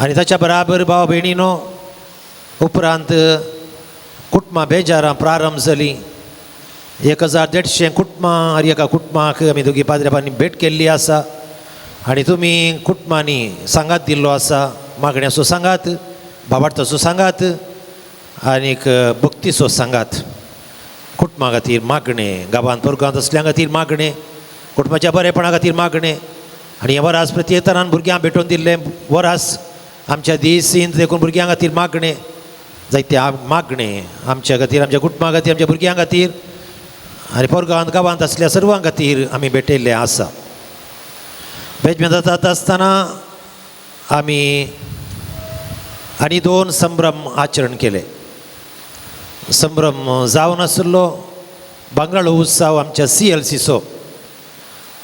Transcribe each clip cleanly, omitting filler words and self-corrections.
आनी ताच्या बराबर भाव भयणीनो उपरांत कुटुंबां बेजारां प्रारंभ जालीं. 1150 कुटुंबां, हर एका कुटुंबाक आमी दोगी पाद्र्याबांनी भेट केल्ली आसा आनी तुमी कुटुंबांनी सांगात दिल्लो आसा. मागण्याचो सांगात, भावार्थाचो सांगात आनीक भक्तीचो सांगात. कुटुंबा खातीर मागणें, गांवांत पोरगांत असल्या खातीर मागणें, कुटुंबाच्या बरेपणा खातीर मागणें. आनी हें वरास प्रत्येक भुरग्यांक भेटोवन दिल्लें वरास आमच्या देसींत देखून भुरग्यां खातीर मागणें, जायते मागणें आमच्या खातीर, आमच्या कुटुंबा खातीर, आमच्या भुरग्यां खातीर आनी पोरगांत गांवांत आसल्या सर्वां खातीर आमी भेटयल्लें आसा. बेजमेंत जाता आसतना आमी आनी 2 संभ्रम आचरण केले. संभ्रम जावन आशिल्लो बांगराळो उत्सव आमच्या CLCचो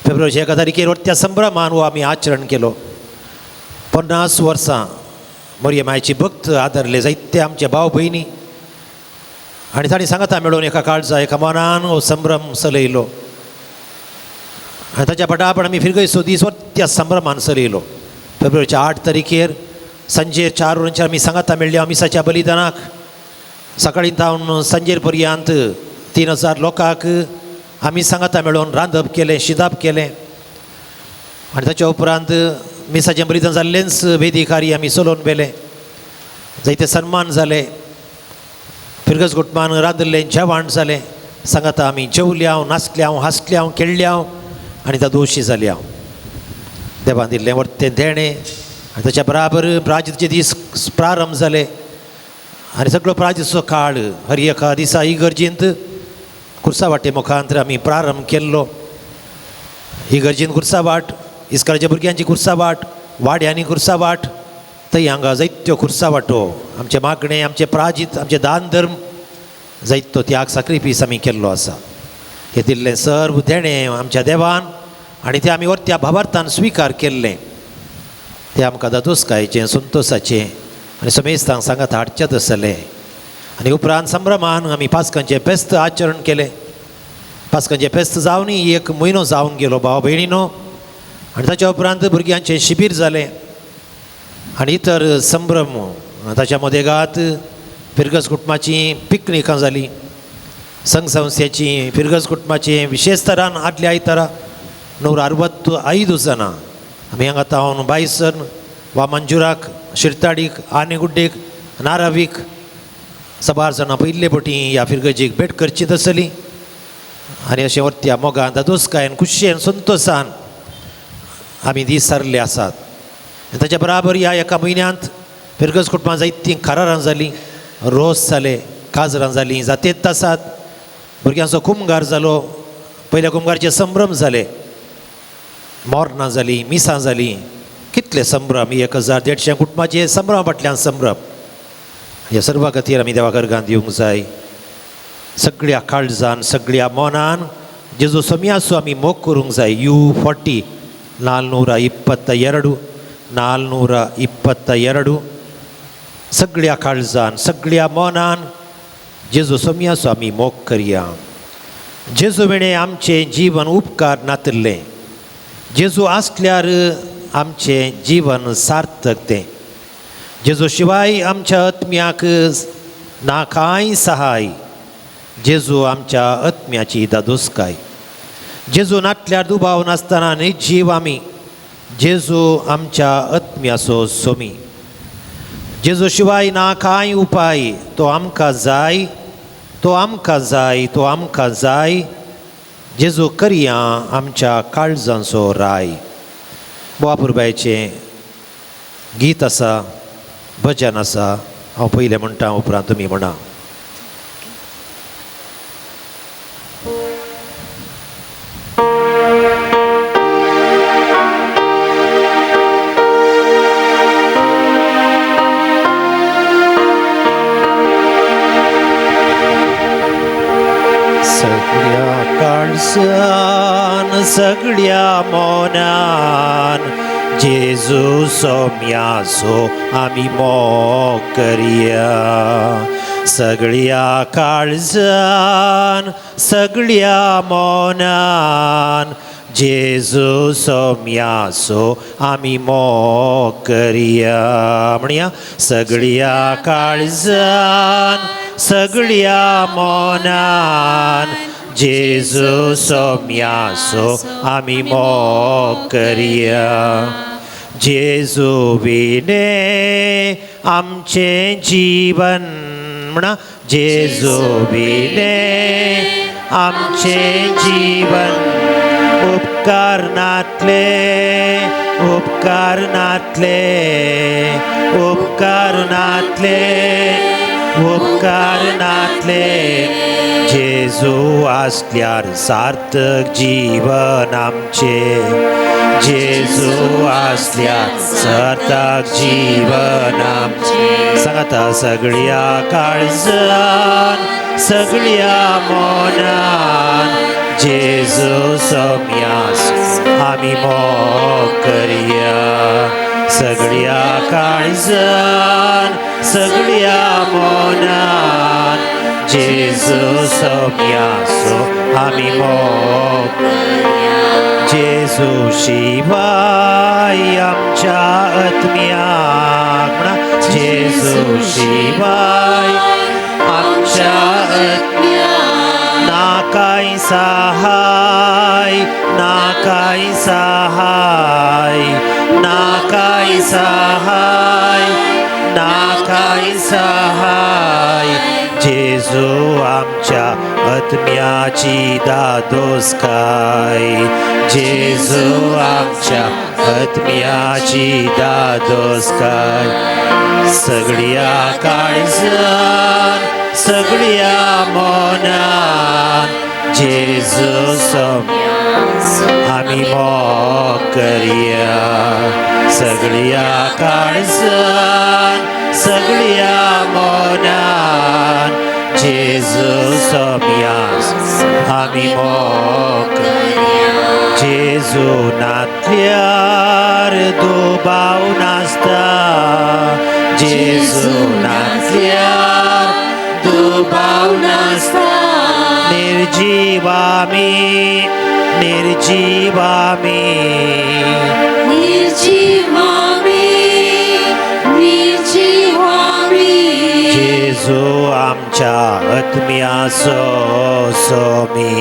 फेब्रुवारीच्या 1 तारखेर त्या संभ्रमान हो आमी आचरण केलो. 50 वर्सां मरियम मायची भक्त आदरले जायते आमचे भाव भयणी आनी तांणी सांगाता मेळोवन एका काळजा एका मनान हो संभ्रम चलयलो आनी ताच्या फटाफट आमी फिरगयचो दीस त्या संभ्रमान चलयलो. फेब्रुवारीच्या 8 तारखेर सांजेर 4 वरांचेर आमी सांगाता मेळ्ळी मिसाच्या बलिदानाक. सकाळीं थावन सांजेर पर्यंत 3000 लोकांक आमी सांगाता मेळोवन रांदप केलें, शिदाप केलें आनी ताच्या उपरांत मिसाचें बलिदान जाल्लेंच वेदिकारी आमी चलोवन व्हेलें. जायते सन्मान जाले, फिरगज कुटुंबान रांदिल्लें जेवण जालें. सांगाता आमी जेवल्या, नाचल्या, हांसल्या, खेळ्ळ्या आनी दोशी जाल्या. देवान दिल्लें वर्तें देणें आनी ताच्या बराबर प्राजितचे दीस प्रारंभ जाले आनी सगळो प्राजिचो काळ हर एका दिसा इगर्जींत खुर्सा वाटे मुखांत आमी प्रारंभ केल्लो. इगर्जीन खुर्सा वाट, इस्काराच्या भुरग्यांची खुर्सा वाट, वाड्यांनी खुर्सा वाट, थंय हांगा जायत्यो खुर्सा वाटो आमचे मागणें, आमचे प्राजीत, आमचे दान धर्म जायतो त्याग साक्रिफीस आमी केल्लो आसा. हें दिल्लें सर्व देणें आमच्या देवान आनी तें आमी त्या भावार्थान स्विकार केल्लें. तें आमकां दादोसकायेचें, संतोसाचें आनी समेस्तांक सांगात हाडचें आसलें. आनी उपरांत संभ्रमान आमी पास्कांचें फेस्त आचरण केलें. पास्कांचें फेस्त जावनय 1 म्हयनो जावन गेलो भाव भयणीनो. आनी ताच्या उपरांत भुरग्यांचें शिबीर जालें आनी इतर संभ्रम ताच्या मदेगात फिरगज कुटुंबाची पिकनिकां जालीं. संघ संस्थेची फिरगज कुटुंबाची विशेष तरान आदल्या आयतारा 165 जाणां आमी हांगा तावन बायसन वा मंजुराक, शिरताडीक, आनेगुड्डेक, नारावीक सबार जाणां पयल्ले पटी ह्या फिरगजीक भेट करची आसली. आनी अशें वर्त्या मोगान, दादोसकायेन, खुशयेन, संतोसान आमी दीस सारले आसात. आनी ताच्या बराबर ह्या एका म्हयन्यांत फिरगज कुटुंबां जायतीं करारां जालीं, रोस जाले, काजरां जालीं, जातेत आसात. भुरग्यांचो कुमगार जालो, पयल्या कुमगारचे संभ्रम जाले, मोरनां जालीं, मिसां जालीं, कितले संभ्रम 1150 कुटुंबाचे संभ्रमा फाटल्यान संभ्रम. ह्या सर्वा खातीर आमी देवा गर्गान दिवंक जाय. सगळ्या काळजान, सगळ्या मनान जेजू सोम्याचो आमी मोग करूंक जाय. U40 422 422. सगळ्या काळजान, सगळ्या मनान जेजू सोम्याचो आमी मोग करया. जेजू विणें आमचें जीवन उपकार नातिल्लें. जेजू आसल्यार आमचें जीवन सार्थक तें. जेजू शिवाय आमच्या आत्म्याक ना कांय सहाय. जेजू आमच्या आत्म्याची दादोसकाय. जेजू नातल्यार दुबाव नासतना निर्जीव आमी. जेजू आमच्या आत्म्याचो सोमी. जेजू शिवाय ना कांय उपाय. तो आमकां जाय, तो आमकां जाय, तो आमकां जाय. जेजू करया आमच्या काळजांचो राय. बोवा पुरबायचें गीत आसा, भजन आसा. हांव पयलें म्हणटा, उपरांत तुमी म्हणा. सगळ्या काळजान, सगळ्या मनान जेजू सोम्याचो आमी मोग करया. सगळ्या काळजान, सगळ्या मनान जेजू सोम्यासो आमी मोग करया. म्हणया सगळ्या काळजान सगळ्या मनान जेजू सोम्यासो आमी मोग करया. जेजू विणे आमचें जीवन म्हणा जेजू विणे आमचें जीवन उपकार नातले उपकार नातले उपकार नातले उपकार नातले जेजू आसल्यार सार्थक जीवन आमचें जेजू आसल्यार सार्थक जीवन आमचें. सांगाता सगळ्या काळजान सगळ्या मनान जेजू सोम्यास आमी मोग करया. सगळ्या काळजान सगळ्या मनान जेजू सोम्यासो आमी मोग करया. जेजू शिवाय आमच्या आत्म्याक म्हणा जेजू शिवाय आमच्या आत्म्याक ना कांय सहाय ना कांय सहाय ना कांय सहाय ना कांय सहाय जेजू आमच्या आत्म्याची दादोसकाय जेजू आमच्या आत्म्याची दादोसकाय. सगळ्या काळजान सगळ्या मनान जेजू सोम्यास आमी मोग करया. सगळ्या काळजान सगळ्या मनान जेजू सोम्यास आमी मोग करया. जेजू नातल्यार दुबाव नासता जेजू नातल्यार दुबाव नासता निर्जीवामी निर्जीवामी निर्जीवामी निर्जीवामी जेजू आमच्या आत्म्याचो सोमी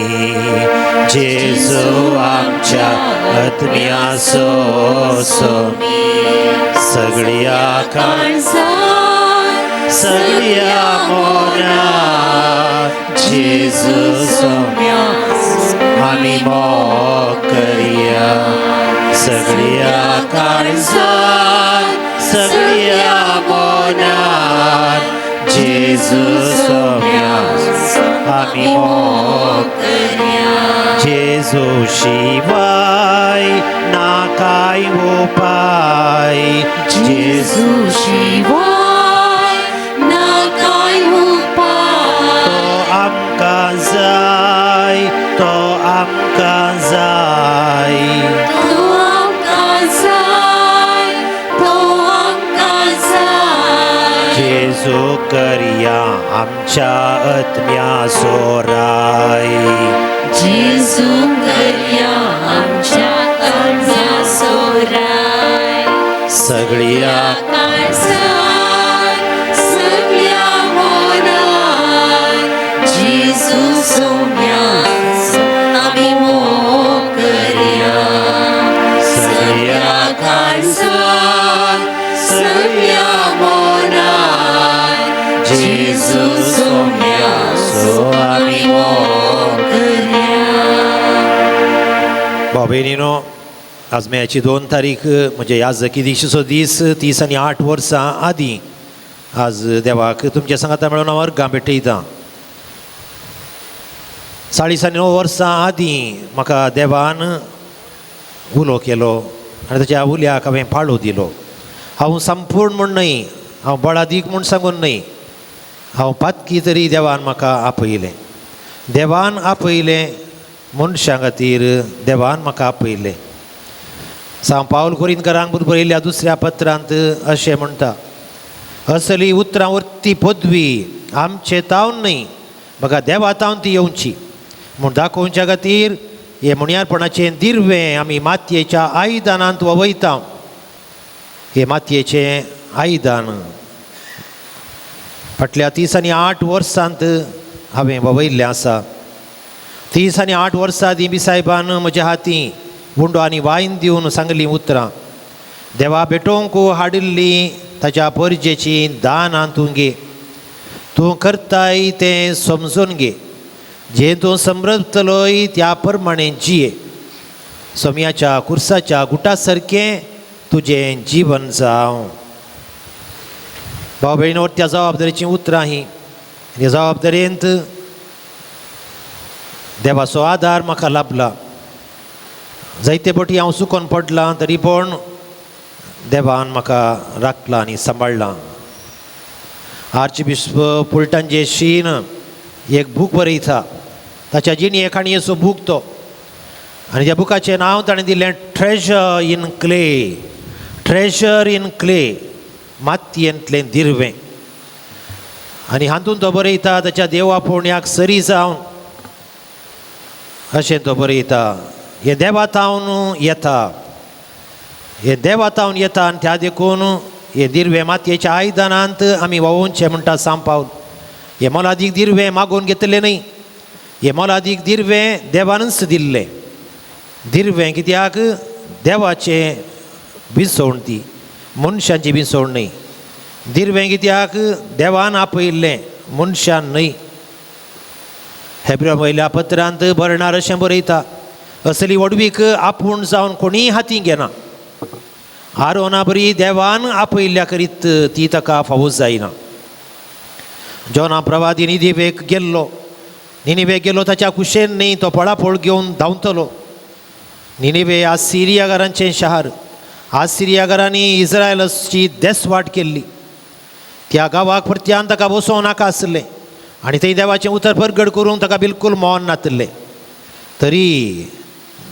जेजू आमच्या आत्म्याचो सोमी. सगळ्या काळजान सगळ्या मनान जेजू सोम्यास आमी मोग करया. सगळ्या काळजान सगळ्या मनान जेजू सोम्यास आमी मोग करया. जेजू शिवाय ना कांय उपाय जेजू शिवाय ना कांय उपाय तो आमकां जाय तो आमकां जाय तो आमकां जाय तो आमकां जाय जेजू करया आमच्या आत्म्याचो राय जेजू करया आमच्या आत्म्याचो राय. सगळ्या काळजान सगळ्या मनान जेजू सोम्यास आमी मोग करया. सगळ्या काळजान सगळ्या मनान जेजू सोम्यास आमी मोग करया. भाव भयणीनो, आज मेयाची 2 तारीख म्हणजे याजकी दिशेचो दीस 30 आनी 8 वर्सां आदीं आज देवाक तुमच्या सांगाता मेळून हांव अर्गां भेटयतां. 40 आनी 9 वर्सां आदीं म्हाका देवान उलो केलो आनी ताच्या उल्याक हांवें पाळो दिलो. हांव संपूर्ण म्हूण न्हय, हांव बळादीक म्हूण सांगून न्हय, हांव पातकी तरी देवान म्हाका आपयलें. देवान आपयलें मनशां खातीर देवान म्हाका आपयलें. सांव पावल कोरिंतकारांक बरयल्ल्या दुसऱ्या पत्रांत अशें म्हणटा, असली उतरां वरती पदवी आमचे तावन न्हय बघा देवा तावन ती येवची म्हूण दाखोवच्या खातीर हें मुणयारपणाचें दिर्वें आमी मातयेच्या आयदनांत ववयता. हें मातयेचें आयदन फाटल्या 38 वर्सांत हांवें ववयल्लें आसा. 38 वर्सां दिंबी सायबान म्हज्या हाती उंडो आनी वायन दिवन सांगलीं उतरां, देवा भेटोवंक हाडिल्ली ताच्या परजेची दानां तूं घे, तूं करताय तें समजून घे, जें तूं समजतलोय त्या प्रमाणें जिये, सोम्याच्या कुर्साच्या गुटा सारकें तुजें जीवन जावं. भाव भयणीनो, त्या जबाबदारीचीं उतरां हीं. ह्या जबाबदारेंत देवाचो आदार म्हाका लाभला. जायते पटी हांव चुकोन पडलां तरी पूण देवान म्हाका राखला आनी सांबाळ्ळां. आर्चबिश्प पुलटांजे शीन एक बूक बरयता, ताच्या जिणे काणयेचो बूक तो, आनी त्या बुकाचें नांव ताणें दिलें treasure in clay. Treasure in clay, मातयेंतलें दिर्वें. आनी हातूंत तो बरयता ताच्या देवा पुण्याक सरी जावन अशें तो बरयता, हें देवा तावन येता, हें देवा तावन येता आनी त्या देखून हें दिर्वें मातयेच्या आयदनांत आमी व्हांवोवचें म्हणटा सांव पावल. हें मोलादीक दिर्वें मागोवन घेतलें न्हय, हें मोलादीक दिर्वें देवानूच दिल्लें. दिर्वें कित्याक? देवाचें विसवण, ती मनशांची विसवण न्हय. दिर्वें कित्याक? देवान आपयल्लें, मनशान न्हय. हेब्रा वयल्या पत्रांत बरणार अशें बरयता, असली व्हडवीक आपूण जावन कोणीय हाती घेना, आरोना बरी देवान आपयल्ल्या करीत ती ताका फावो जायना. जोना प्रवादी निनिवेक गेल्लो, निनिवेक गेलो ताच्या कुशेन न्ही, तो पळापळ घेवन धांवतलो. निनिवे आसिरियागारांचें शहर, आसिरियागारांनी इस्रायलाची देसवाट केल्ली. त्या गांवाक परत्यान ताका बसोवं नाका आसलें आनी थंय देवाचें उतर परगट करूंक ताका बिलकूल मौन नातिल्लें. तरी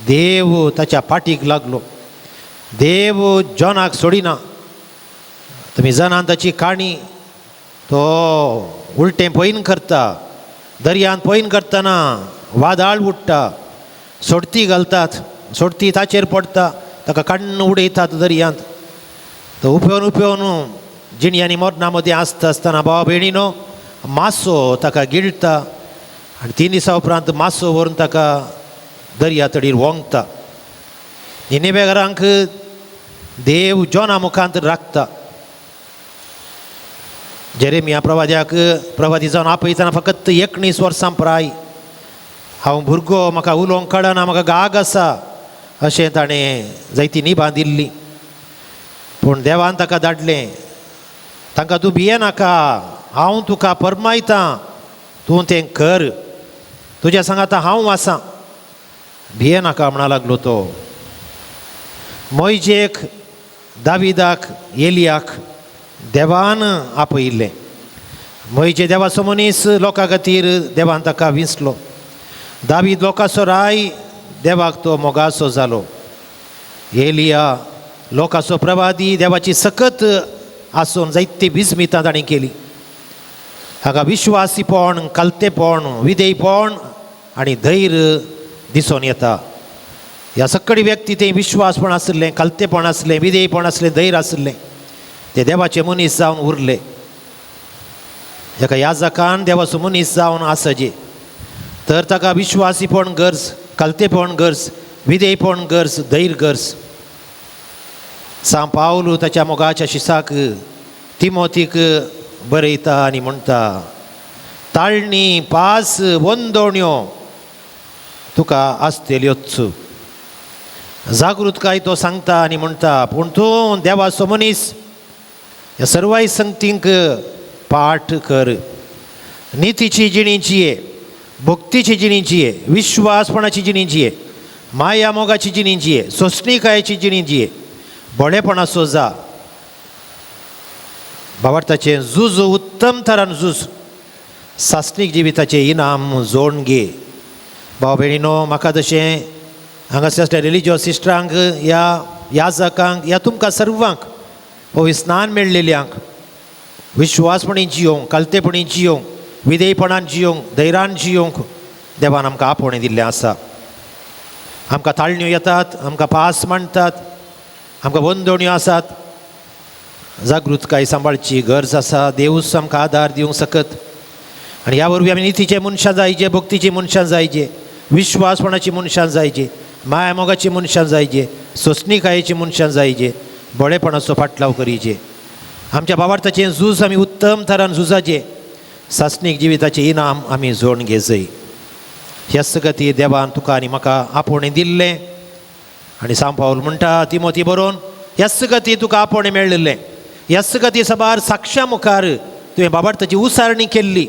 देव ताच्या पाटीक लागलो, देव जॉनाक सोडिना. तुमी जाणात ताची काणी, तो उलटें पयन करता, दर्यांत पयन करतना वादाळ उडटा, सोडती घालतात, सोडती ताचेर पडटा, ताका काडून उडयतात दर्यांत. तो उपेवन उपेवन जिणी आनी मरणा मदीं आसता आसतना भावा भयणीनो मासो ताका गिळटा आनी 3 दिसां उपरांत मासो व्हरून ताका दर्या तडीर वोंगता. निनिवेघरांक देव जॉना मुखांत राखता. जेरेमिया प्रवाद्याक प्रवादी जावन आपयतना फकत 19 वर्सां प्राय, हांव भुरगो, म्हाका उलोवंक कळना, म्हाका गाग आसा अशें ताणें जायती निभां दिल्ली. पूण देवान ताका धाडलें, तांकां तूं भियेनाका, हांव तुका परमायतां, तूं तें कर, तुज्या सांगाता हांव आसां, भियेनाका म्हणा लागलो तो. मोयजेक, दाविदाक, एलियाक देवान आपयिल्लें. मोयजे देवाचो मनीस, लोकां खातीर देवान ताका विंचलो. दावीद लोकांचो राय, देवाक तो मोगाचो जालो. एलिया लोकांचो प्रवादी, देवाची सकत आसून जायती विस्मितां ताणें केली. हाका विश्वासीपण, कलतेपण, विधेयपण आनी धैर्य दिसून येता. ह्या सगळी व्यक्ती ते विश्वासपण आशिल्लें, कलतेपण आसलें, विधेयपण आसलें, धैर्य आशिल्लें, ते देवाचे मनीस जावन उरले. एका याजकान देवाचो मनीस जावन आसचे तर ताका विश्वासीपण गरज, कलतेपण गरज, विधेयपण गरज, धैर्य गरज. सांव पावलू ताच्या मोगाच्या शिसाक तिमोतीक बरयता आनी म्हणटा, ताळणी पास वंदोण्यो तुका आसतल्योच. जागृतकाय तो सांगता आनी म्हणटा, पूण तूं देवाचो मनीस, ह्या सर्वाय संगतींक पाठ कर. नितीची जिणी जिये, भक्तीची जिणी जिये, विश्वासपणाची जिणी जिये, माया मोगाची जिणी जिये, सोंसणीकायेची जिणी जिये, बोळेपणाचो जा, भावार्थाचें झूज उत्तम थरान झूज, सासणीक जिविताचें इनाम जोडून घे. भाव भयणीनो, म्हाका तशें हांगासर आसल्या रिलिजियस सिस्टरांक या याजकांक या तुमकां सर्वांक पवित्र स्नान मेळ्ळेल्यांक विश्वासपणी जियोंक, कलतेपणी जियोंक, विधेयपणान जियोंक, धैर्यान जियोंक देवान आमकां आपोवणें दिल्लें आसा. आमकां ताळण्यो येतात, आमकां पास मांडटात, आमकां वंदोण्यो आसात. जागृतकाय सांबाळची गरज आसा. देवूच आमकां आदार दिवंक शकत. आनी ह्या वरवीं आमी नितीचे मनशां जायचे, भक्तीची मनशां जायचे, विश्वासपणाची मनशां जायचे, मायामोगाची मनशां जायचे, सोंसणीकायेची मनशां जायचे, बळेपणाचो फाटलाव करीचे. आमच्या बाबार्थाचें झूज आमी उत्तम थरान झुजाचें, सासणीक जिविताचें इनाम आमी जोड घेजय. ह्याच गती देवान तुका आनी म्हाका आपोवणें दिल्लें. आनी सांव पावल म्हणटा तिमोती बरोवन, ह्याच गती तुका आपोवणें मेळिल्लें, ह्याच गती सबार साक्षां मुखार तुवें बाबार्थाची उसारणी केल्ली.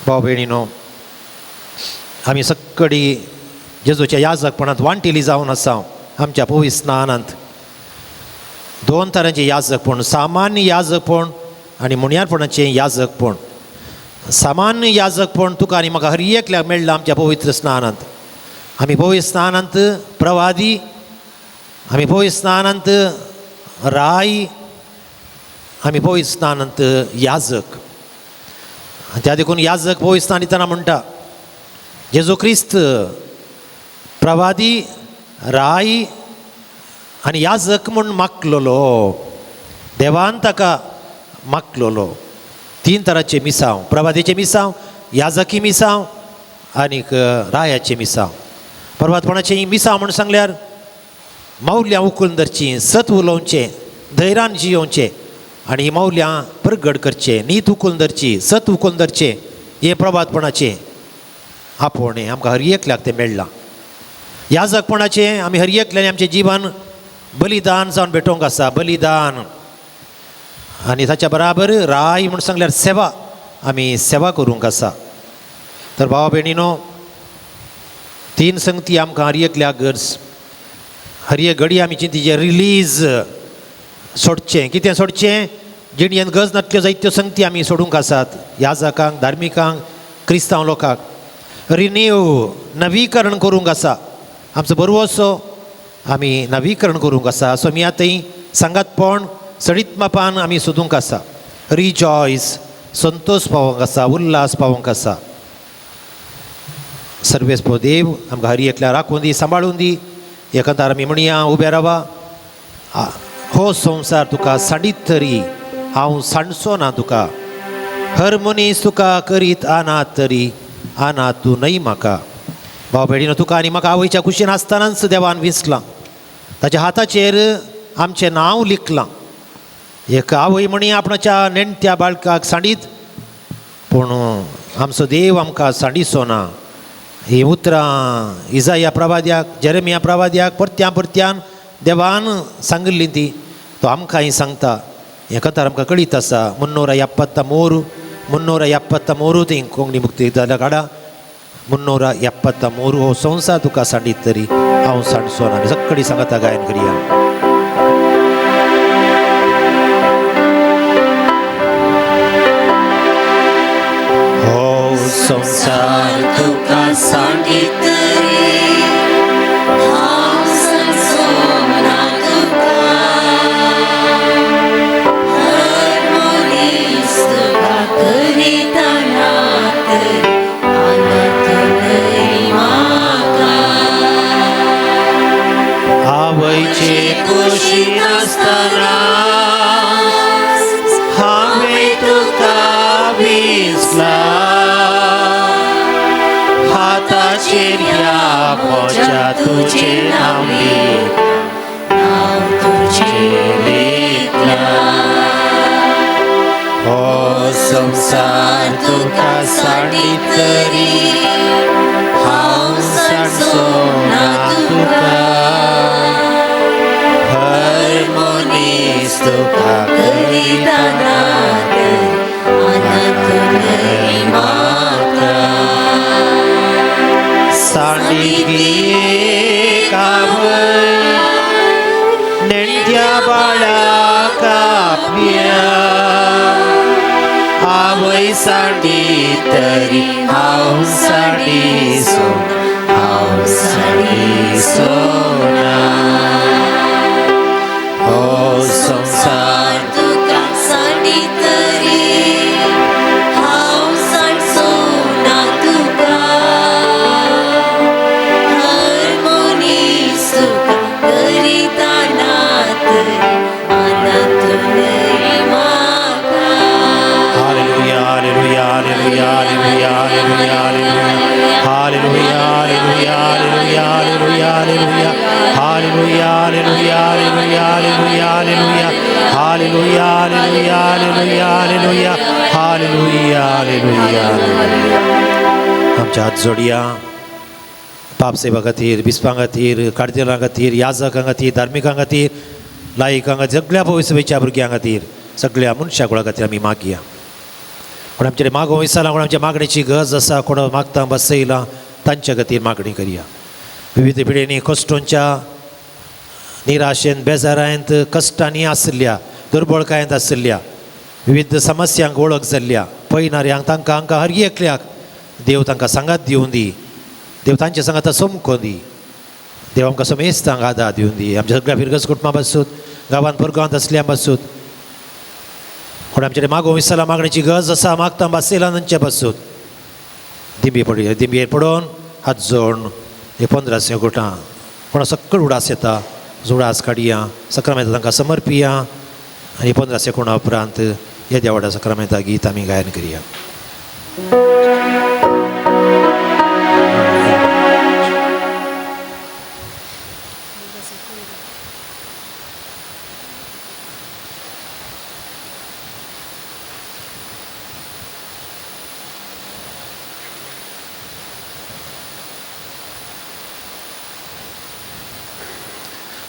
भाव भयणीनो, आमी सक्कडी जेजूच्या याजकपणांत वांटेली जावन आसा. आमच्या पवित्र स्नानांत दोन तरांचें याजकपण, सामान्य याजकपण आनी मुणयारपणाचें याजकपण. सामान्य याजकपण तुका आनी म्हाका हर एकल्याक मेळ्ळां आमच्या पवित्र स्नानांत. आमी पवित्र स्नानांत प्रवादी, आमी पवित्र स्नानांत राय, आमी पवित्र स्नानांत याजक. त्या देखून याजक पवित्र स्नान दितना म्हणटा, जेजू क्रिस्त प्रवादी, राय आनी याजक म्हूण मागलोलो. देवान ताका मागलोलो. तीन तरांचे मिसांव, प्रवादीचें मिसांव, याजकी मिसांव आनीक रायाचें मिसांव. परवातपणाचें मिसांव म्हूण सांगल्यार मावल्यां उखलून धरचीं, सत उलोवचें, धैर्यान जियोवचें आनी ही मावल्यां परगड करचें, नीत उखलून धरची, सत उखलून धरचें. हें प्रभातपणाचें आपोवणें आमकां हर एकल्याक तें मेळ्ळां. याजकपणाचें आमी हर एकल्यान आमचें जिवन बलिदान जावन भेटोवंक आसा, बलिदान. आनी ताच्या बराबर राय म्हूण सांगल्यार सेवा, आमी सेवा करूंक आसा. तर भावा भयणीनो, तीन संगती आमकां हर एकल्याक गरज. हर एक घडी आमी चिंतीचें रिलीज सोडचें. कितें सोडचें? जिणयेन गरज नातल्यो जायत्यो संगती आमी सोडूंक आसात. याजकांक, धार्मिकांक, क्रिस्तांव लोकांक रिन्यू, नवीकरण करूंक आसा. आमचो बरवसो आमी नवीकरण करूंक आसा. सो आमी आतां सांगातपण सडीत मापान आमी सोदूंक आसा. रिजॉयस, संतोश पावोवंक आसा, उल्हास पावोवंक आसा. सर्वेस्पो देव आमकां हर एकल्या राखून दी, सांबाळून दी. एकांतार आमी म्हणया, उबे रावा. हो संवसार तुका सांडीत तरी हांव सांडचो ना तुका. हर मनीस तुका करीत आनात तरी आनात तूं न्हय म्हाका. भाव भयणीनो, तुका आनी म्हाका आवयच्या कुशीन आसतनाच देवान विंचलां. ताच्या हाताचेर आमचें नांव लिखलां. एक आवय म्हणी आपणाच्या नेणत्या बाळकाक सांडीत, पूण आमचो देव आमकां सांडीचो ना. हीं उतरां इजाया प्रवाद्याक, जेरेमिया प्रवाद्याक परत्यान परत्यान देवान सांगिल्लीं ती तो आमकांय सांगता. हें कथार आमकां कळीत आसा. 373, 373 ती कोंकणी मुक्ती जाल्यार काडा. 373. हो संवसार तुका सांडीत तरी हांव सांडचो ना. आमी सगळीं सांगता गायन करया. हो संवसार तुका सांडीत तरी हांव सांडचो ना तुका. हर मनीस तुका करीत अनाथ तरी अनाथ न्हय म्हाका. आवयचे कुशीन आसतना हांवें तुका विसला. हाताचेर ह्या म्हज्या तुजें नांव लिखलां, नांव तुजें लिखलां. हो संवसार तुका सांडीत तरी हांव सांडचो ना तुका. हर मनीस तुका करीत अनाथ अनाथ न्हय म्हाका. सांडीत आवय नेणत्या बाळाक आपल्या. आवय सांडीत तरी हांव सांडीचो, हांव सांडीचो ना. हो संवसार तुका सांडीत तरी हांव सांडचो ना तुका. Hallelujah, hallelujah, hallelujah, hallelujah, hallelujah, hallelujah, hallelujah, hallelujah, hallelujah, hallelujah, hallelujah, hallelujah, hallelujah, hallelujah, hallelujah, hallelujah. आमच्या हात जोडया पाप सेवा खातीर, बिस्पां खातीर, कार्देलां खातीर, याजकां खातीर, धार्मिकां खातीर, लायकां खातीर, सगळ्या पवित्र भुरग्यां खातीर, सगळ्या मनशा कुळा खातीर आमी मागया. कोण आमचे मागो विसरला, कोण आमच्या मागणेची गरज आसा, कोण मागता बसयला तांच्या खातीर मागणी करया. विविध पिढेनी कश्टोंच्या निराशेन, बेजारांत, कश्टांनी आशिल्ल्या, दुर्बळकायेंत आशिल्ल्या, विविध समस्यांक वळख जाल्ल्या पयणाऱ्यांक तांकां हांकां हर एकल्याक देव तांकां सांगात दिवन दी. देव तांच्या सांगाता समको दी. देव आमकां समेस्तांक आदार दिवन दी. आमच्या सगळ्या फिरगज कुटुंबा पासून, गांवांत परगांवांत आसल्या पासून, कोण आमचे मागो विसरला, मागणेची गरज आसा, मागता बसयला तांचे पासून दिंबी पडया. दिंबयेर पडोवन हात जोडून हे 15 गुटां कोणा सकळ उडास येता उडास काडया, सक्रामेंता तांकां समर्पिया आनी 15 सेकोंडा उपरांत येद्या व्हडा सक्रामेंता गीत आमी गायन करया.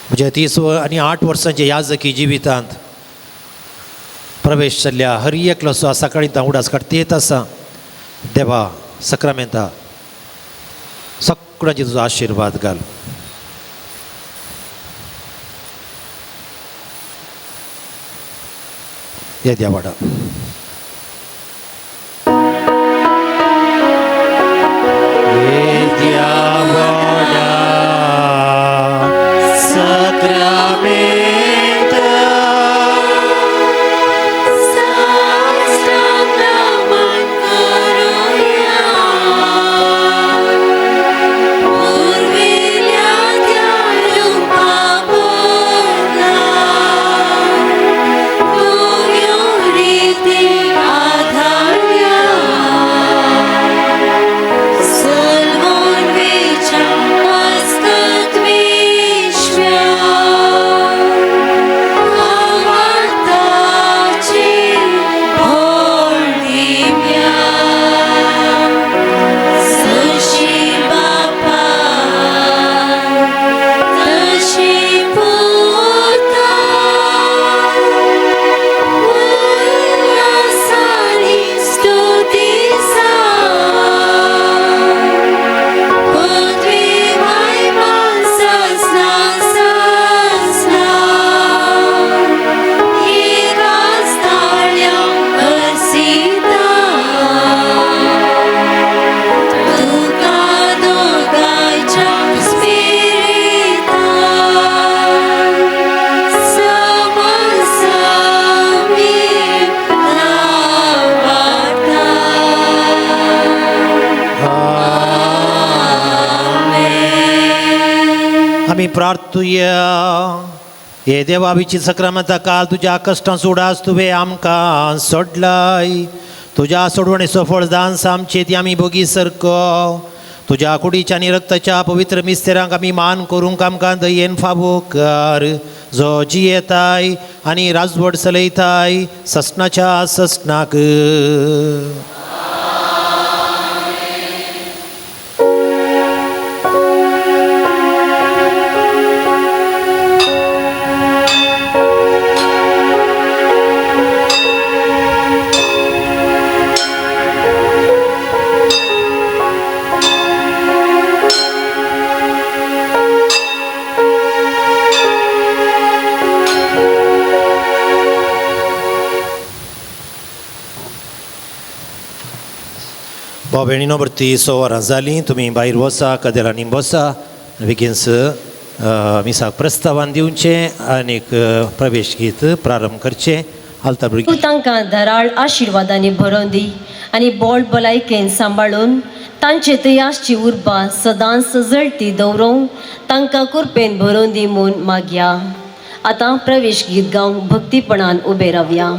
म्हज्या 30 आनी 8 वर्सांचे याजकी जिवितांत प्रवेश जाल्ल्या हर एकलो सकाळीं तां उडास काडटा येत आसा. देवा सक्रामेंता सगळ्यांचे तुजो आशिर्वाद घाल. येद्या वाडा. आमी प्रार्थुया. हे देवा विची सक्रामता काल तुज्या कश्टां उडास तुवें आमकां सोडलाय. तुज्या सोडवणेचो फळ दान आमचे ती आमी भोगी सरको. तुज्या कुडीच्या आनी रक्ताच्या पवित्र मिस्तेरांक आमी मान करूंक आमकां दयेन फावो कर, जो जियेताय आनी राजवट चलयताय ससनाच्या ससनाक. भाव भयणीनो, भरती 100 वरां जालीं. तुमी भायर वसा, कदेलांनी बसा, बेगीनस मिसाक प्रस्तावान दिवचें आनीक प्रवेश गीत प्रारंभ करचें. आलता भुरगीं तांकां धाराळ आशिर्वादांनी भरोवन दी आनी बोल भलायकेन सांबाळून तांचे थंय आसची उर्बा सदांच सजळटी दवरूंक तांकां कुरपेन भरोवन दी म्हूण मागया. आतां प्रवेश गीत गावंक भक्तीपणान उबे रावया.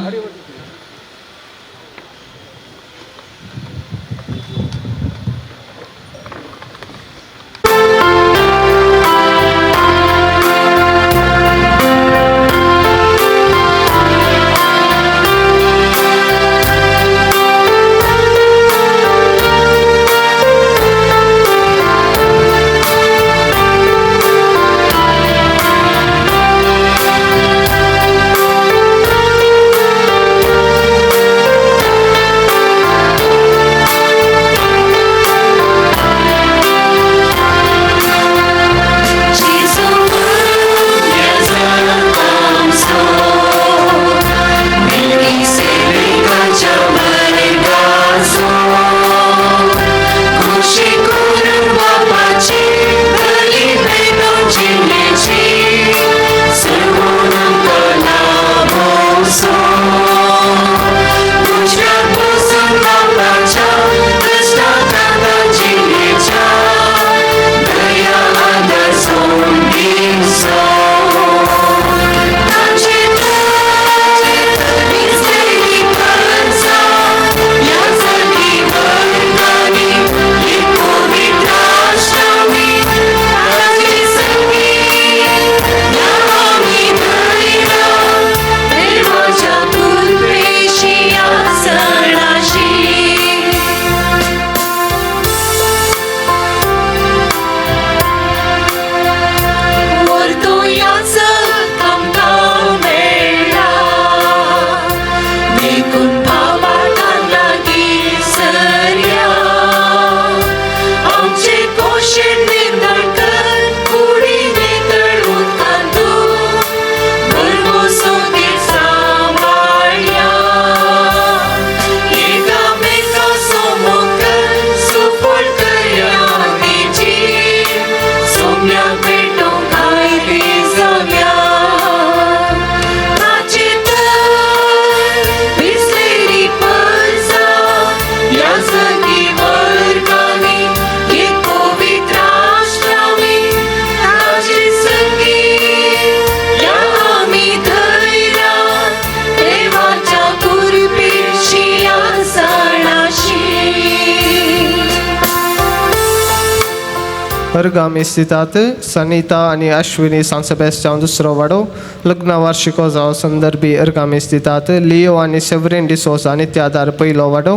अर्गामी स्थितात सनिता आनी अश्विनी सांत सेबेस्तियांव दुसरो वाडो लग्न वार्षिकोत्सव संदर्भी अर्गामी स्थितात लियो आनी सेवरीन डिसोजा नित्यादार पयलो वाडो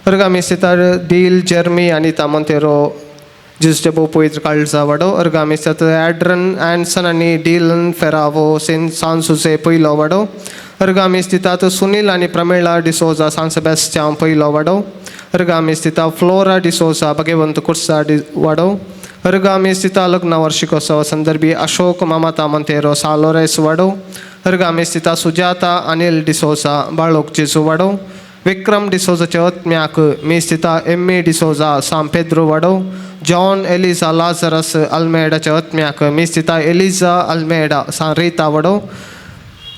अर्गामी स्थितात डील जर्मी अनिता मोंतेरो जेजूच्या भोव पवित्र काळजा वाडो अर्गामी स्थितात ॲड्रन अँडसन आनी डिलन फेरावो सेंट सांजुजे पयलो वाडो अर्गामी स्थितात सुनील आनी प्रमिळा डिसोजा सांत सेबेस्तियांव पयलो वाडो अर्गामी स्थिता फ्लोरा डिसोजा भगवंत कुर्सा डि वाडो अर्गामी स्थिता लग्न वार्षिकोत्सव संदर्भी अशोक ममता मंतेरो सालोरेस वाडो अर्गामी स्थिता सुजाता अनिल डिसोजा बाळोक जेजू वाडो विक्रम डिसोजाच्या आत्म्याक मी स्थिता एम ए डिसोजा सांपेद्रो पेद्रो वाडो जॉन एलिजा लाजरस अल्मेडाच्या आत्म्याक मी स्थिता एलिजा अल्मेडा सान रिता वाडो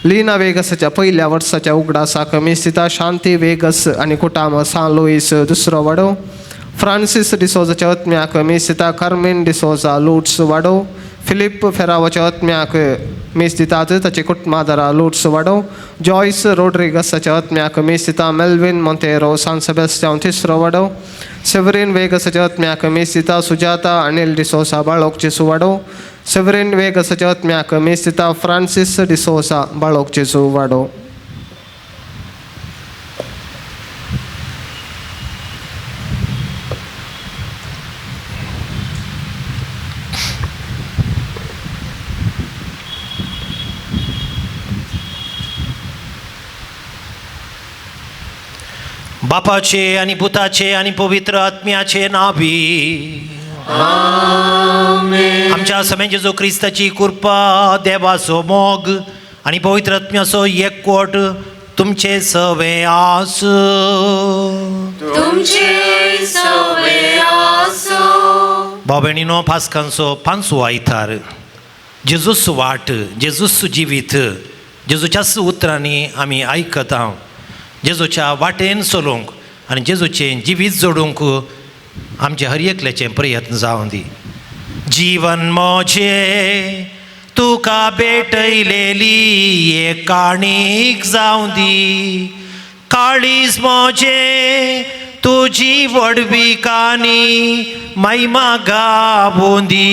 लीना वेगसाच्या पयल्या वर्साच्या उगडासाक मी स्थिता शांती वेगस आनी कुटाम सान लुईस दुसरो वाडो फ्रांसीस डिसोजाच्या आत्म्याक मी स्थिता कार्मेन डिसोजा लुट्स वाडो फिलीप फेरावोच्या आत्म्याक मी स्थितात ताचे कुटुंबादारा लुट्स वाडो जॉयस रोड्रिगसाच्या आत्म्याक मी स्थिता मेल्विन मोंतेरो सांत सेबेस्तियांव तिसरो वाडो सेवरीन वेगसाच्या आत्म्याक मी स्थिता सुजाता अनिल डिसोजा बाळोक जेसू वाडो सेवरीन वेगसाच्या आत्म्याक मी स्थिता फ्रांसीस डिसोजा बाळोक जेजू वाडो. बापाचे आनी पुताचे आनी पवित्र आत्म्याचे नावी आमच्या समेन जेजू क्रिस्ताची कृपा देवाचो मोग आनी पवित्र आत्म्याचो एकवट तुमचे सवे आस. तुमचे सवे आसो. भाव भयणीनो, पास्कांचो पांचवो आयतार जेजूस वाट, जेजूस जिवीत, जेजूच्याच उतरांनी आमी आयकता. जेजूच्या वाटेन चलूंक आनी जेजूचें जिवीत जोडूंक आमचे हर एकल्याचे प्रयत्न जावं दी. जीवन म्हजें तुका भेटयलेली एक काणीक जावं दी, काळीज म्हजें तुजी व्हडविकानी महिमा गावूं दी.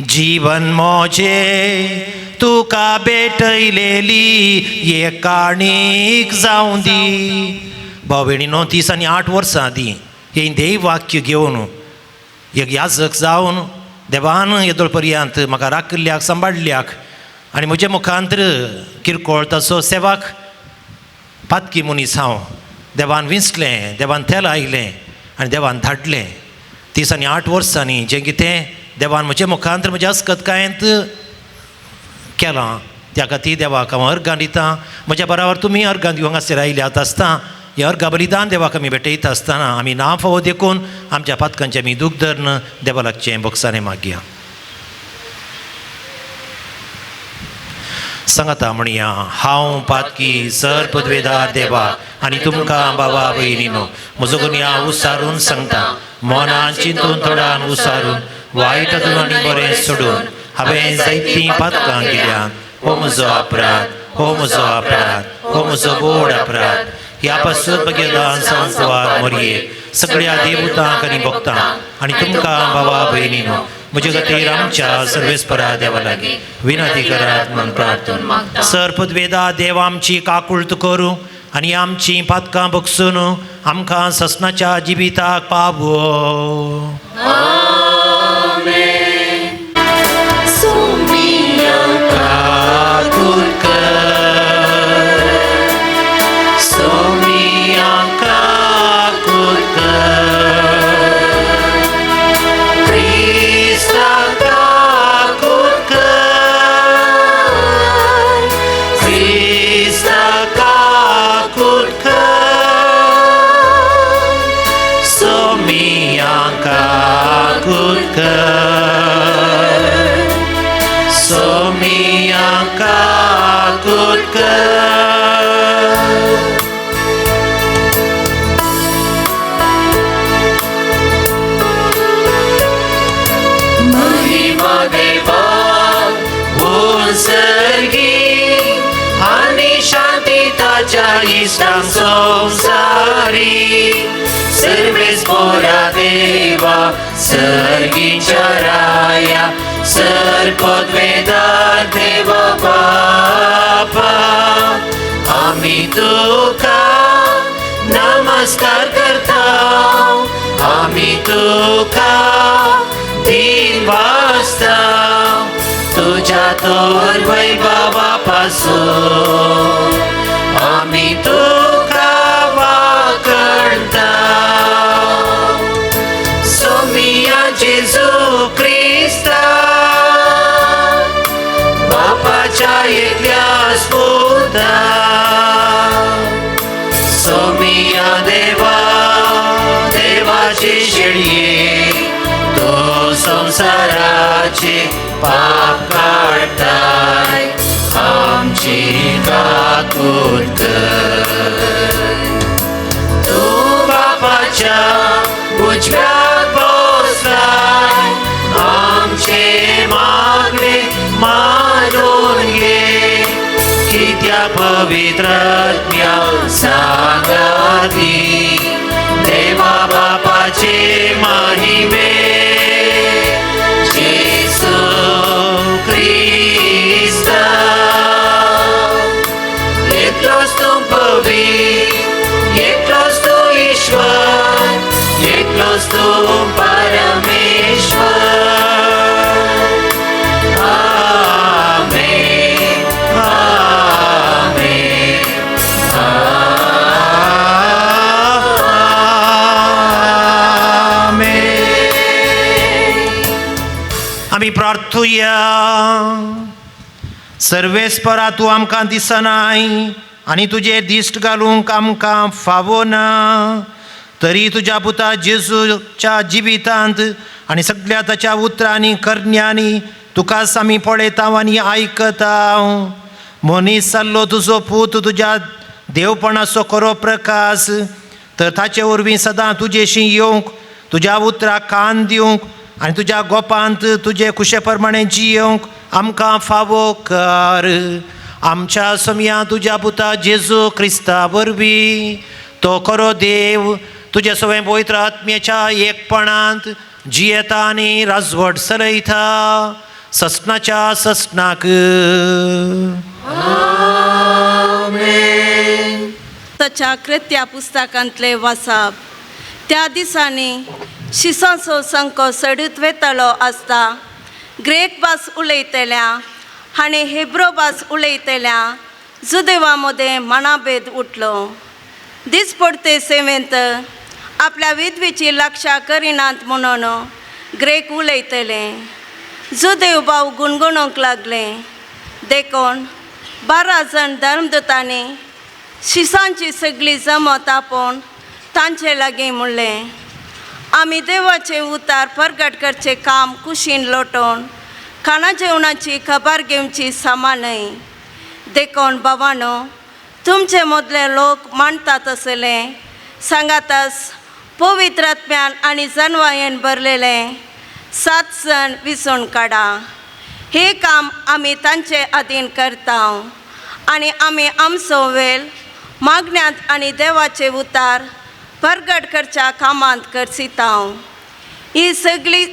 जीवन म्हजें तुका भेटयलेली एक काणीक जावं दी. भाव भयणीनो, 30 आनी 8 वर्सां आदीं हें देव वाक्य घेवन एक याजक जावन देवान येदोळ पर्यंत म्हाका राखिल्ल्याक सांबाळिल्ल्याक आनी म्हज्या मुखांतर किरकोळ ताचो सेवाक पातकी मनीस हांव देवान विंचलें, देवान तेल आयलें आनी देवान धाडलें. 30 आनी 8 वर्सांनी जें कितें देवान म्हज्या मुखांतर म्हज्या अस्कतकायेंत केलां त्या खातीर देवाक हांव अर्गां दितां. म्हज्या बराबर तुमी अर्गां दिवंक हांगासर आयल्यात आसता हें अर्गां बलिदान देवाक आमी भेटयता आसतना आमी ना फावो देखून आमच्या पातकांचें आमी दूख धरून देवा लागचें बोगसाणें मागया. सांगाता म्हणया, हांव पातकी सर पदवेदार देवा आनी तुमकां बाबा भयणीनो म्हजो गुन्यांव उसारून सांगता. मनान चिंतून थोडान उसारून वायट आनी बरें सोडून हांवें जायतीं पातकां केल्यात. हो म्हजो अपराध, हो म्हजो अपराध, हो म्हजो बोड अपराध. ह्या पासून भगेदान सांजवार मोरये सगळ्या देवतांक आनी भक्तांक आनी तुमकां बाबा भयणीनो म्हजे खातीर आमच्या सर्वेस्परा देवा लागीं विनंती करात म्हूण प्रार्थना. सर पदवेदा देव आमची काकुळट करूं आनी आमची पातकां बगसून आमकां ससनाच्या जिविताक पावो. सर्वेस्पोरा देवा सर्गीच्या राया सर पदवेदार देवा बापा आमी तुका नमस्कार करता आमी तुका दिन वाजता तुझ्या तोर वैभवा पासून आमी तुका वाकणता सोमिया जेजू क्रिस्ता बापाच्या एकल्या स्पुता सोमिया देवा देवाची शेळये तो संसाराचे पाप काडताय आमची काकूत कर तूं बापाच्या उजव्याक बसलाय आमचे मागणे मानून घे कित्या पवित्र आत्म्या सांगाती देवा बापाचे महिमे जेसू क्रिस्ता एकलोच तूं पवित्र एकलोच तूं ईश्वर एकलोच तूं परमेश्वर आमेन आमेन आमेन। आमी प्रार्थुया। सर्वेस्परा तूं आमकां दिसनाय आनी तुजेर दिश्ट घालूंक आमकां फावो ना तरी तुज्या पुता जेजूच्या जिवितांत आनी सगळ्या ताच्या उतरांनी करण्यांनी तुकाच आमी पळयता आनी आयकता। मनीस जाल्लो तुजो पूत तुज्या देवपणाचो खरो प्रकाश तर ताचे वरवीं सदां तुजेशी येवंक तुज्या उतराक कान दिवंक आनी तुज्या गोपांत तुजे कुशे प्रमाणे जियोवंक आमकां फावो कर। आमच्या समया तुज्या पुता जेजू क्रिस्ता वरवीं तो खरो देव तुज्या सगळें पवित्र आत्म्याच्या एकपणांत जियेता आनी राजवट चलयता ससनाच्या ससनाक। ताच्या कृत्या पुस्तकांतले वासाप। त्या दिसांनी शिसांचो संको सडूत वेतालो आसता ग्रेक भास उलयतल्या आनी हेब्रो भास उलयतल्या जुदेवा मदें मनाभेद उठलो। दिसपडते सेवेंत आपल्या विधवेची लक्षां करिनात म्हणून ग्रेक उलयतले जुदेव भाव गुणगुणूंक लागले। देखून 12 जाण धर्मदूतांनी शिसांची सगळी जमत आपोवन तांचे लागीं म्हणलें, आमी देवाचें उतार परगट करचें काम कुशीन लोटोवन खाणा जेवणाची खबर घेवची सामा न्हय। देखून बाबानो तुमचे मदले लोक मानतात आसले सांगातस पवित्र आत्म्यान आनी जनवायेन भरलेले 7 जाण विसून काडा। हें काम आमी तांचे अधीन करता आनी आमी आमचो वेळ मागण्यांत आनी देवाचे उतार परगट करच्या कामांत करसिता। ही सगळी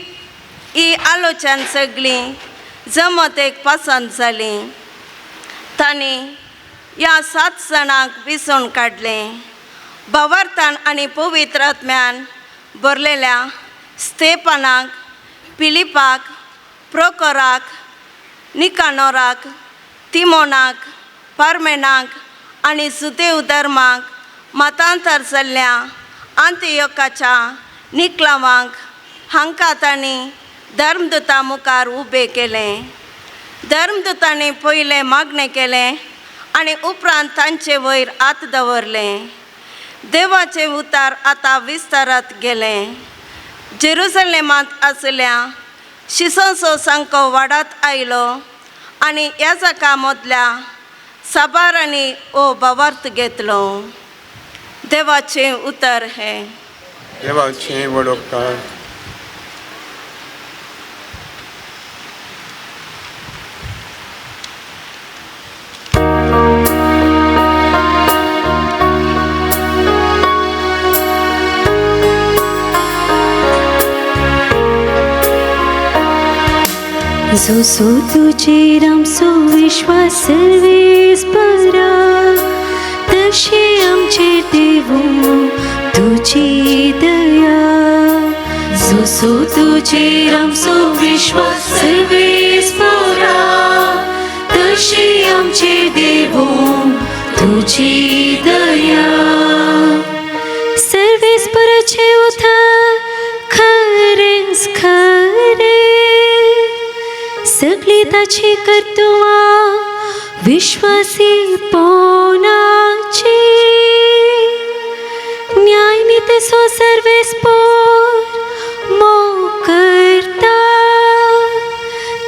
ही आलोचन सगळी जमत एक पसंत जाली। तांणी ह्या 7 जाणांक विसून काडले। भावार्थान आनी पवित्र आत्म्यान भरलेल्या स्तेपानाक, पिलिपाक, प्रोकोराक, निकानोराक, तिमोनाक, पारमेनाक आनी सुदेव धर्माक मतांतर जाल्ल्या आंतियोकाच्या निकलावांक हांकां तांणी धर्मदूता मुखार उबे केले। धर्मदूतांनी पयलें मागणें केलें आनी उपरांत तांचे वयर हात दवरले। देवाचें उतार आतां विस्तारात गेलें। जेरुसलेमांत आसल्या शिसांचो संको वाडत आयलो आनी याजका मदल्या साबारांनी हो भावार्थ घेतलो। देवाचें उतर हें। देवाचें व्हड उपकार। जसो तुजेर आमचो विश्वास सर्वेस परा तशी आमचेर देवू तुजी दया. जसो तुजेर आमचो विश्वास सर्वेस परा तशी आमचेर देवू तुजी दया. सर्वेस पराचें उतर खरेंच खरें सगळी ताची कर्तुवां विश्वासी पोनाची. न्याय नीतीचो सर्वेस पोर मोग करता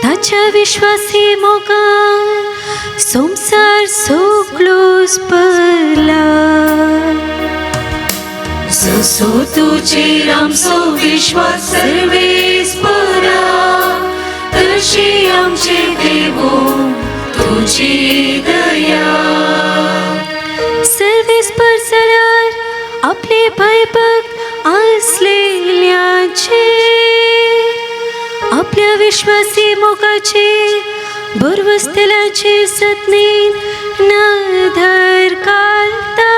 ताच्या विश्वासी मोगान संवसार सगळोच भरला. जसो तुजेर आमचो विश्वास सर्वेस परा तशी आमचेर देवू तुजी दया. सर्वेस पर जाल्यार आपले भयभक्त आसलेल्यांचेर आपल्या विश्वासी मोगाचेर बरवसतल्याचेर सतनेन नदर घालता.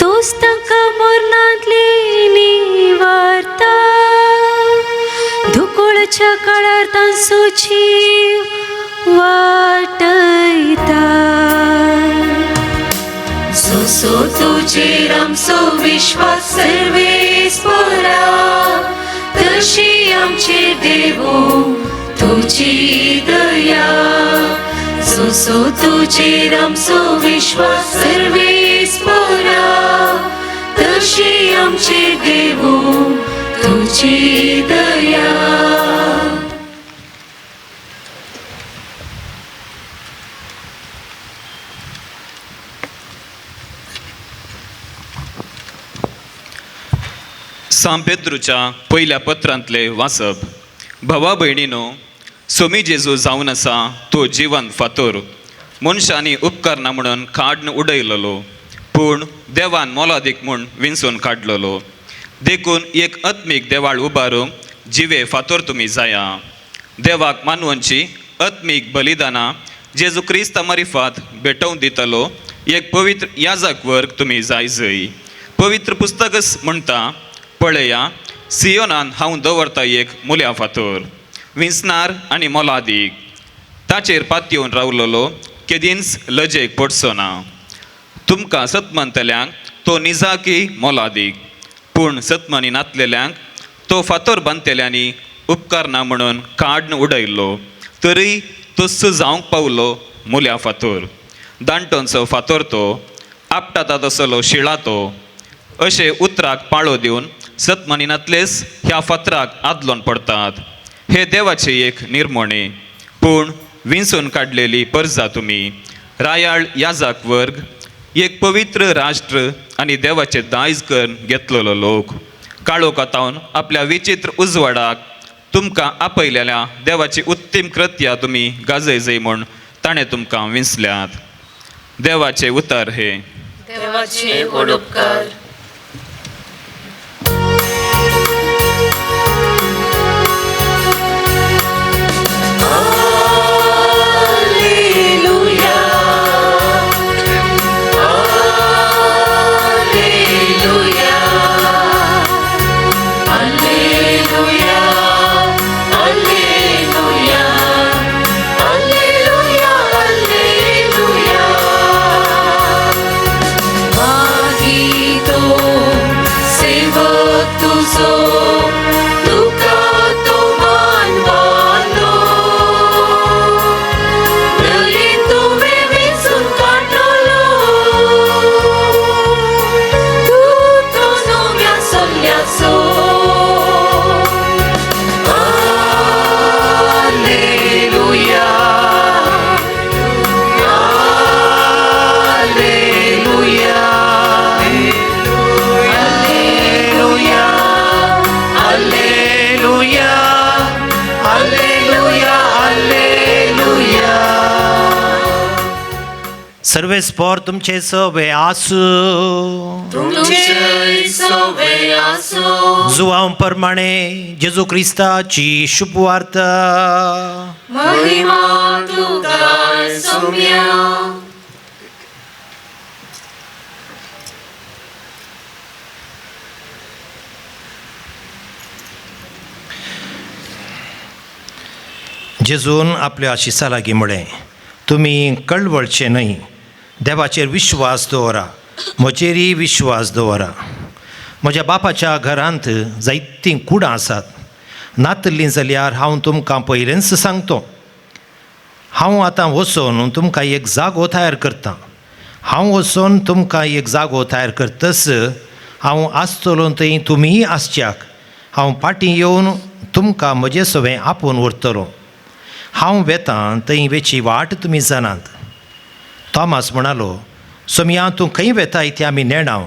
तोच तांकां मरणांतली निवारता दुकोळाच्या काळार तांचो जीव वाटयता. जसो तुजेर आमचो विश्वास सर्वेस परा तशी आमचेर देवू तुजी दया. जसो तुजेर आमचो विश्वास सर्वेस परा तशी आमचेर देवू तुजी दया. सांत पेद्रूच्या पयल्या पत्रांतले वाचप. भावा भयणीनो, सोमी जेजू जावन आसा तो जिवन फातोर मनशांनी उपकारना म्हणून काड्न उडयलेलो, पूण देवान मोलादीक म्हूण विंचून काडलेलो. देखून एक आत्मीक देवाळ उबारूंक जिवे फातोर तुमी जाया. देवाक मानवंची आत्मीक बलिदानां जेजू क्रिस्ता मारिफात भेटोवन दितलो एक पवित्र याजक वर्ग तुमी जाय जय. पवित्र पुस्तकच म्हणटा, पळया सियोनान हांव दवरता एक मुल्या फातोर विंचणार आनी मोलादीक, ताचेर पातयेवन रावलेलो केदींच लजेक पडचो ना. तुमकां सतमनतल्यांक तो निजाकी मोलादीक, पूण सतमनी नातलेल्यांक तो फातोर बांदतल्यांनी उपकारना म्हणून काड्न उडयल्लो, तरी तस्स जावंक पावलो मुल्या फातोर. दांटोनचो फातोर तो आपटाता तसलो शिळा तो. अशें उतराक पाळो दिवन सतमनीनातलेच ह्या फातराक आदलोन पडटात. हे देवाचे एक निर्मणे, पूण विंचून काडलेली परजा तुमी, रायाळ याजक वर्ग, एक पवित्र राष्ट्र आनी देवाचे दायज करून घेतलेलो लोक. काळोखातावन आपल्या विचित्र उजवाडाक तुमकां आपयलेल्या देवाची उत्तीम कृत्या तुमी गाजय जय म्हूण ताणें तुमकां विंचल्यात. देवाचे उतर हे. देवाचे व्हड उपकार. Alleluia, alleluia, alleluia, alleluia. सर्वेस्पोर तुमचे सवे आसूं. तुमचेय सवे आसूं. जुवांव प्रमाणे जेजू क्रिस्ताची शुभवार्ता. महिमा तुका सोम्या. जेजून आपल्या आशिसा लागीं म्हळें, तुमी कळवळचे न्हय, देवाचेर विश्वास दवरा, म्हजेरय विश्वास दवरा. म्हज्या बापाच्या घरांत जायतीं कुडां आसात, नातल्लीं जाल्यार हांव तुमकां पयलेंच सांगतो. हांव आतां वचून तुमकां एक जागो तयार करतां. हांव वचून तुमकां एक जागो तयार करतच हांव आसतलो थंय तुमीय आसच्याक. हांव फाटीं येवन तुमकां म्हजे सवें आपोवन व्हरतलो. हांव वेतां थंय वेची वाट तुमी जाणात. थॉमास म्हणालो, सोमया तूं खंय वेताय तें आमी नेणाव,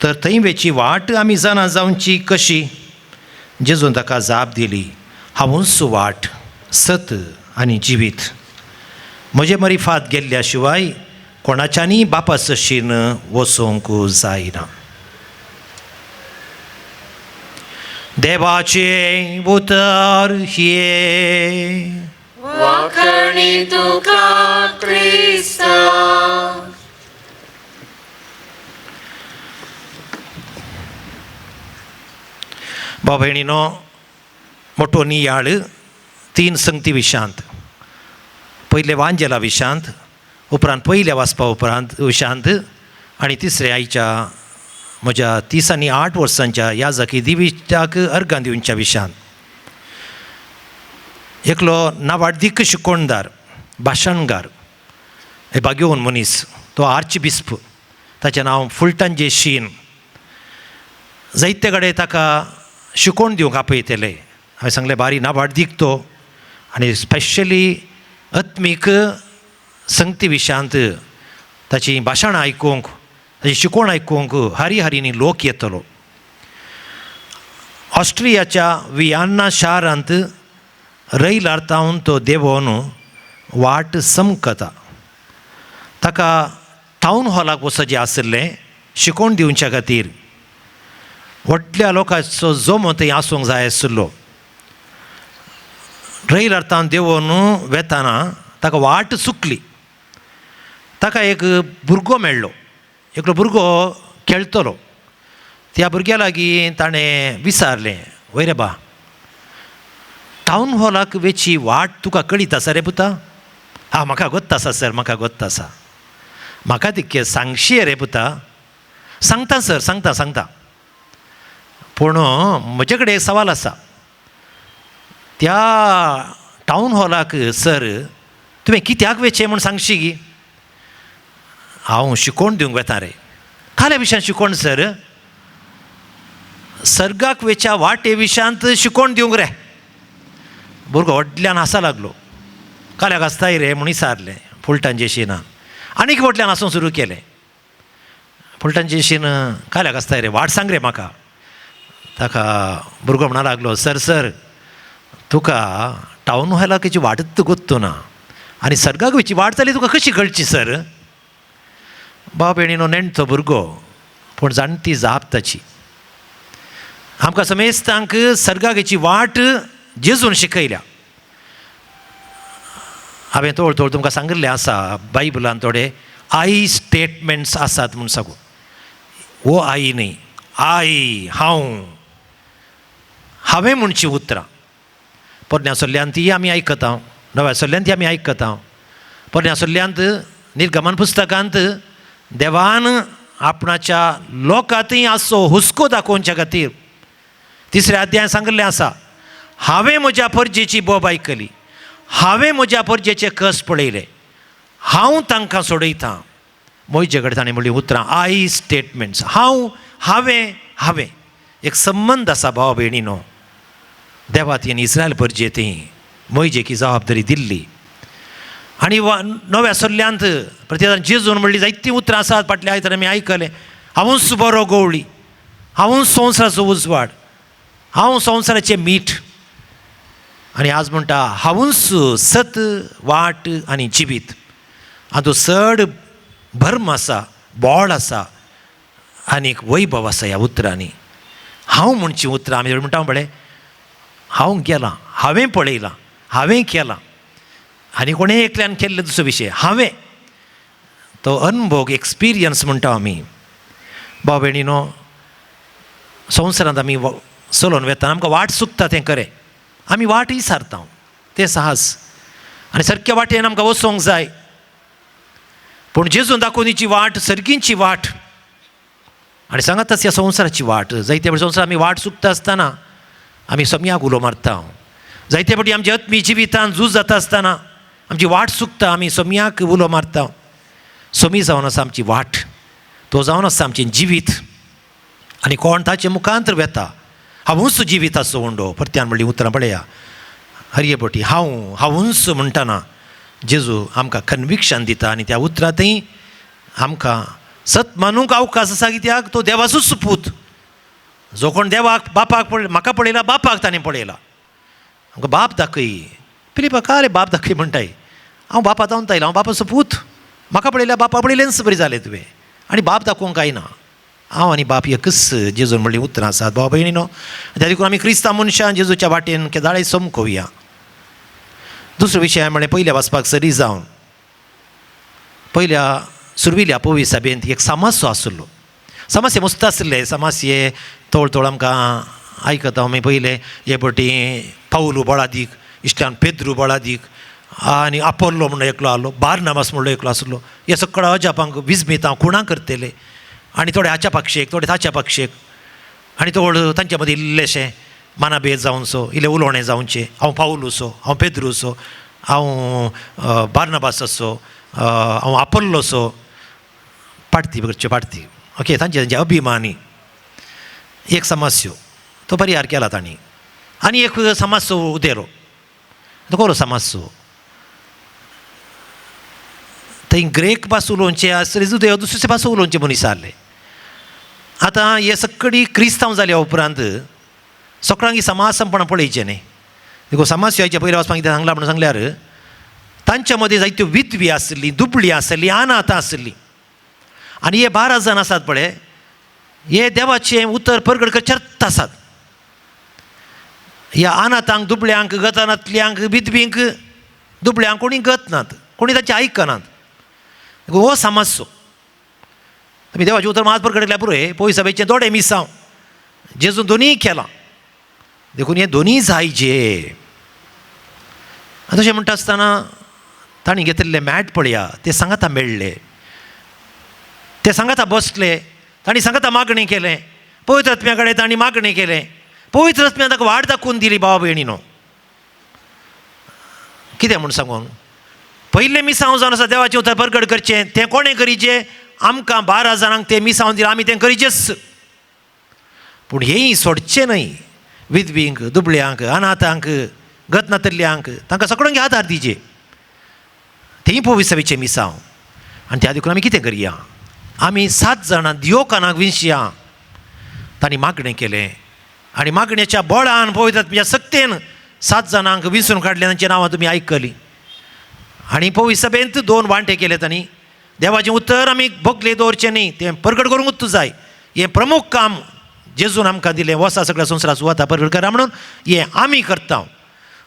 तर थंय वेची वाट आमी जाणा जावची कशी? जेजून ताका जाप दिली, हांवूच वाट, सत आनी जिवीत. म्हजे मरिफात गेल्ल्या शिवाय कोणाच्यानी बापा सशीन वचूंक जायना. देवाचें उतर हें. वाखणी तुका क्रिस्ता. भाव भयणीनो, मोटो नियाळ तीन संगती विशांत, पयले वांजेला विशांत, उपरांत पयल्या वाचपा उपरांत विशांत, आनी तिसरे आयच्या म्हज्या 30 आनी 8 वर्सांच्या ह्या जाकी दिविटाक अर्गां दिवच्या विशांत. एकलो नावाडदीक शिकोणदार, भाशणगार, हे भाग्योवन मनीस, तो आर्च बिस्प, ताचें नांव फुलटन जे शीन. जायते कडेन ताका शिकोवन दिवंक आपयतले. हांवें सांगलें, बारी नावाडदीक तो, आनी स्पेशली आत्मीक संगती विशांत ताची भाशणां आयकूंक, ताची शिकोवण आयकूंक हारी हारींनी लोक येतलो. ऑस्ट्रियाच्या वियान्ना शारांत रैलार तावन तो देंवोन वाट समकता. ताका टावन हॉलाक वचचें आशिल्लें शिकोवन दिवच्या खातीर. व्हडल्या लोकांचो जमो थंय आसूंक जाय आशिल्लो. रैलार तावन देंवोन वेताना ताका वाट चुकली. ताका एक भुरगो मेळ्ळो. एकलो भुरगो खेळटलो. त्या भुरग्या लागीं ताणें विचारलें, वय रे बा, टावन हॉलाक वेची वाट तुका कळीत आसा रे पुता? हा, म्हाका गोत्त आसा सर, म्हाका गोत्त आसा. म्हाका तितकें सांगशी रे पुता? सांगता सर, सांगता सांगता, पूण म्हजे कडेन एक सवाल आसा. त्या टावन हॉलाक सर तुवें कित्याक वेचें म्हूण सांगशी गी? हांव शिकोवन दिवंक वेता रे. काल्या विशयान शिकोवन सर? सर्गाक वेच्या वाटे विशयांत शिकोवन दिवंक रे. भुरगो व्हडल्यान हांसा लागलो. काल्याक आसताय रे म्हूण विचारलें फुलटान जेशीना. आनीक व्हडल्यान हांसूंक सुरू केलें. फुलटान जेशीन, काल्याक आसताय रे, वाट सांग रे म्हाका. ताका भुरगो म्हणा लागलो, सर सर, तुका टावन हॉलाक वाटत गोत्तू ना, आनी सर्गाक वयची वाट जाली तुका कशी कळची सर? भाव भयणीनो, नेणटो भुरगो पूण जाणटी जाप ताची. आमकां समेस्तांक सर्गाक वाट जेजून शिकयल्या. हांवें थोड थोड तुमकां सांगिल्लें आसा, बायबलान थोडे I statements आसात म्हूण सांगू. वो आई न्हय, I, हांव, हांवें म्हणची उतरां. पोरण्या सल्ल्यान ती आमी आयकता, नव्या सल्ल्यान ती आमी आयकता. पोरण्या सल्ल्यांत निर्गमन पुस्तकांत देवान आपणाच्या लोकांतय आसचो हुस्को दाखोवच्या खातीर तिसऱ्या अध्याय सांगिल्लें आसा, हांवें म्हज्या परजेची बोब आयकली, हांवें म्हज्या परजेचे कस पळयले, हांव तांकां सोडयतां. म्हजे कडेन ताणें म्हणलीं उतरां I statements, हांव, हांवें, हांवें. एक संबंद आसा भाव भयणीनो, देवा तिणें इस्रायल परजे ती म्हजेकी जबाबदारी दिल्ली. आनी नव्या सल्ल्यांत प्रतिदान जेजून म्हणली जायतीं उतरां आसात. फाटल्या आयतारा आमी आयकलें, हांवूच बरो गवळी, हांवूच संवसाराचो उजवाड, हांव संवसाराचें मीठ. आनी आज म्हणटा हांवूच सत, वाट आनी जिवीत. हातूंत चड भर्म आसा, बोळ आसा आनी एक वैभव आसा ह्या उतरांनी. हांव म्हणची उतरां आमी म्हणटा पळय, हांव गेलां, हांवें पळयलां, हांवें केलां, आनी कोणें एकल्यान केल्लें दुसरो विशय, हांवें तो अनभोग एक्सपिरियन्स म्हणटा आमी. भाव भयणीनो, संवसारांत आमी चलोवन वेता, आमकां वाट चुकता तें खरें, आमी वाटय सारता तें साहस, आनी सारक्या वाटेन आमकां वचोंक जाय. पूण जेजून दाखोवणीची वाट सर्गींची वाट आनी सांगात ह्या संवसाराची वाट. जायते फावटी संवसार आमी वाट चुकता आसतना आमी सम्याक उलो मारता, जायते फावटी आमच्या आत्मी जिवितान झूज जाता आसतना आमची वाट चुकता, आमी सम्याक उलो मारता. समी जावन आसा आमची वाट, तो जावन आसा आमचें जिवीत, आनी कोण ताचे मुखांतर वेता. हांवूच जिविताचो उंडो, परत्यान म्हणली उतरां पळया हरये पटी, हांव हांवूच म्हणटना जेजू आमकां कन्विक्शन दिता आनी त्या उतरांतय आमकां सत मानूंक अवकाश आसा. कित्याक तो देवाचोच पूत, जो कोण देवाक बापाक पळय, म्हाका पळयला बापाक ताणें पळयला. आमकां बाप दाखय, फिलिपा का रे बाप दाखय म्हणटाय, हांव बापा जावन आयला, हांव बापाचो पूत, म्हाका पळयल्या बापा पळयलेंच बरें जालें तुवें, आनी बाप दाखोवंक कांय ना, हांव आनी बाप एकच जेजून म्हणली उतरां आसात. भाव भयणीनो, त्या देखून आमी क्रिस्तांव मनशां जेजूच्या वाटेन केदाळे समकोवया. दुसरो विशय म्हळें पयल्या वाचपाक सरी जावन पयल्या सुरविल्या पवी सभेंत एक समस्यो आसलो. समस्ये मस्त आसले, समस्ये तोळ तोळ आमकां आयकता आमी. पयले हे पटी पावलू बळादीक, इश्टान पेद्रू बळादीक, आनी आपोल्लो म्हणून एकलो आहलो, बार्नाबास म्हणलो एकलो आसलो. हे सगळ्या अजापांक विजमितां खुणां करतले, आनी थोडे हाच्या पक्षेक, थोडे ताच्या पक्षेक, आनी थोड तांच्या मदीं इल्लेशें मानाभेद जावनसो, इल्लें उलोवणें जावचें, हांव पावलूसो, हांव पेद्रूसो, हांव बार्नाबासाचो, हांव आपोल्लोसो, पाडती करच्यो पाडती. ओके, तांचे तांचे अभिमानी एक समस्यो तो परिहार केला तांणी. आनी एक समस्यो उदेलो, तो कोरो समस्यो थंय ग्रेक भास उलोवचें आसले, दुसरे भास उलोवचें मनीस आहले. आतां हे सगळी क्रिस्तांव जाल्या उपरांत सगळ्यांक समाजपणां पळयचें न्ही. देखून समस्याच्या पयल्या वचपाक कितें सांगलां म्हणून सांगल्यार तांच्या मदीं जायत्यो विधवी आसली, दुबळी आसली, अनाथां आसली, आनी हे 12 जाण आसात पळय, हे देवाचें उतर परगट करचेच आसात. ह्या अनाथांक, दुबळ्यांक, गतानांतल्यांक, विधवींक, दुबळ्यांक कोणी गत नात, कोणी ताचें आयकनात. हो समस्यो तुमी देवाचें उतर मात परगटल्या पुरो. हे पयस सभेचें दोडे मिसांव जेजून दोनूय केलां, देखून हें दोनूय जायजे. तशें म्हणटा आसतना तांणी घेतिल्लें मॅट पळया, ते सांगाता मेळ्ळे, ते सांगाता बसले, तांणी सांगाता मागणें केलें, पवित्र आत्म्या कडेन तांणी मागणें केलें, पवित्र आत्म्यान ताका वाट दाखोवन दिली. भावा भयणीनो, कितें म्हूण सांगून पयलें मिसांव जावन आसा देवाचें उतर परगट करचें, तें कोणें करीचें? आमकां 12 जाणांक तें मिसांव दिलां, आमी तें करीचेंच. पूण हेंय सोडचें न्हय, विधवींक, दुबळ्यांक, अनाथांक, गत नातल्ल्यांक, तांकां सगळ्यांक आदार दिजे, तेंय पवित्र मिसांव. आनी त्या देखून आमी कितें करया, आमी 7 जाणां दियोकानाक विंशया. तांणी मागणें केलें आनी मागण्याच्या बळान पवित्र आत्म्याच्या सक्तेन 7 जाणांक विंचून काडलें. तांची नांवां तुमी आयकलीं. आनी पवित्र सभेंत 2 वांटे केले तांणी. देवाचें उतर आमी भोगले दवरचें न्ही, तें परगट करूंकूच जाय. हें प्रमुख काम जेजून आमकां दिलें, वसा सगळ्या संवसारात सुवाता परगट करा म्हणून, हें आमी करता.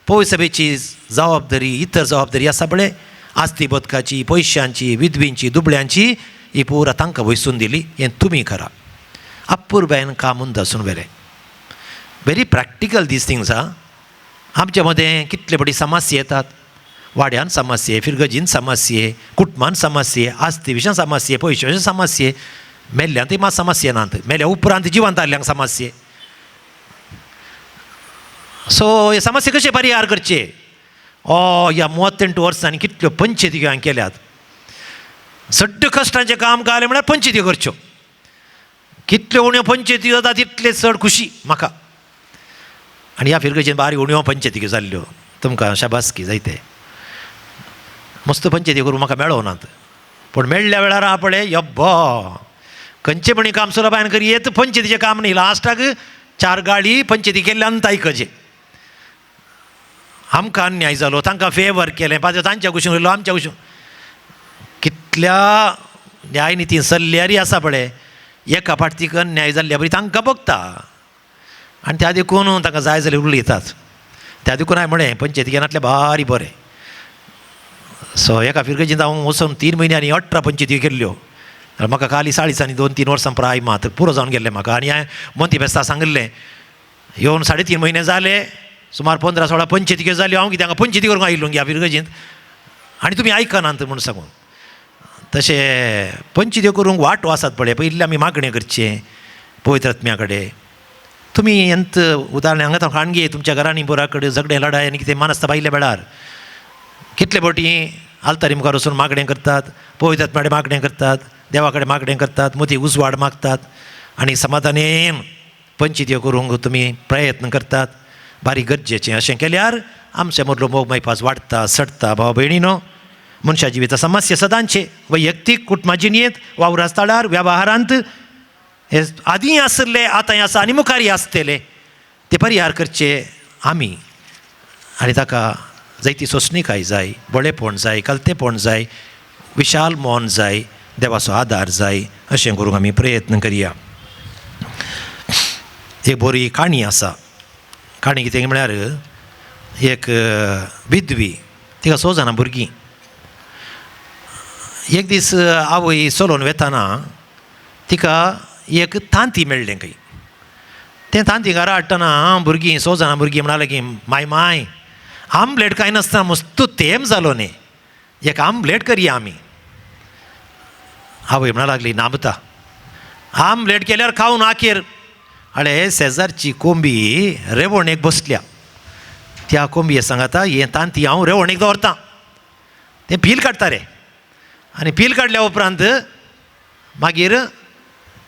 पवित्र सभेची जबाबदारी, इतर जबाबदारी आसा पळय, आस्ती बदकाची, पयशांची, विधवींची, दुबळ्यांची, ही पुरा तांकां वयसून दिली, हें तुमी करा. अपुरबायेन काम आसून वेलें. Very practical these things. आं, आमच्या मदें कितले फावटी समस्या येतात, वाड्यान समस्ये, फिरगजीन समस्ये, कुटुंबान समस्ये, आस्ती विशयान समस्ये, पयशे विशयान समस्ये, मेल्ल्यांतय मात समस्ये नात, मेल्या उपरांत जिवंत आयल्ल्यांक समस्ये. सो हे समस्ये कशे परिहार करचे? ओ ह्या 38 वर्सांनी कितल्यो पंचायती हांवें केल्यात. सड्ड कश्टांचें काम घालें म्हळ्यार पंचायती करच्यो, कितल्यो उण्यो पंचायती जाता तितले चड खुशी म्हाका. आनी ह्या फिरगजेन बारीक उण्यो पंचायती जाल्ल्यो, तुमकां शाबासकी जायते मस्त पंचायती करूं म्हाका मेळोनात, पूण मेळ्ळ्या वेळार हा पळय यब्बा खंयचें म्हणी काम सुलभायन करी येत, पंचायतीचें काम न्ही. लास्टाक 4 गाळी पंचायती केल्ल्यान आयकचें. आमकां अन्याय जालो, तांकां फेवर केलें, पाद्र तांच्या कुशीन उरलो, आमच्या कुशीन. कितल्या न्यायनिती सल्ल्यारी आसा पळय एका फाटतीक अन्याय जाल्ल्या बरी तांकां भोगता आनी त्या देखून तांकां जाय जाल्यार उलयतात. त्या देखून हांवें म्हळें पंचायती घेनातलें भारी बरें. सो एका फिरगजींत हांव वचून 3 म्हयन्यांनी 18 पंचायती केल्ल्यो. म्हाका खाली 40 2-3 वर्सां प्राय मात पुरो जावन गेल्लें म्हाका. आनी हांवें मोंती बेस्ता सांगिल्लें येवन 3.5 म्हयने जाले, सुमार 15-16 पंचायती जाल्यो. हांव कितें हांगा पंचायती करूंक आयिल्लो ह्या फिरगजींत आनी तुमी आयकनात म्हूण सांगून. तशें पंचायती करूंक वांटो आसात पळय, पयलीं आमी मागणें करचें पवित्र आत्म्या कडेन. तुमी एंत उदाहरण हांगा खाणगे तुमच्या घरांनी बोरा कडेन झगडें लडाय आनी कितें मानसता भायल्या वेळार कितले फावटी आल्तारी मुखार वचून मागणें करतात, पवित्र आत्म्या कडेन मागणें करतात, देवा कडेन मागणें करतात, मोती उजवाड मागतात आनी समाधानेन पंचायत्यो करूंक तुमी प्रयत्न करतात. बारीक गरजेचें अशें केल्यार आमचे मदलो मोग मायपास वाडटा सडटा. भाव भयणीनो, मनशा जिविता समस्या सदांचे वैयक्तीक कुटुंबा जिणेंत, वावरा स्थळार, वेव्हारांत हे आदीं आसले, आतांय आसा आनी मुखारय आसतले, ते परिहार करचे आमी. आनी ताका जायती सोंसणीकाय जाय, बळेपण जाय, कलतेपण जाय, विशाल मन जाय, देवाचो आदार जाय. अशें करूंक आमी प्रयत्न करया. एक बरी काणी आसा. काणी कितें म्हळ्यार एक विधवी, तिका 6 जाणां भुरगीं. एक दीस आवय चलोवन वेताना तिका एक तांती मेळ्ळें खंय. तें तांती घरा हाडटना भुरगीं 6 जाणां भुरगीं म्हणा लागीं, माय माय आमलेट कांय नासतना मस्त तेम जालो न्ही, एक आमलेट करया आमी. आवय म्हणा लागली नामता आमलेट केल्यार खावन आखेर. आळे शेजारची कोंबी रेवणेक बसल्या, त्या कोंबये सांगता हें तांती हांव रेवणेक दवरतां, तें पील काडटा रे. आनी पील काडल्या उपरांत मागीर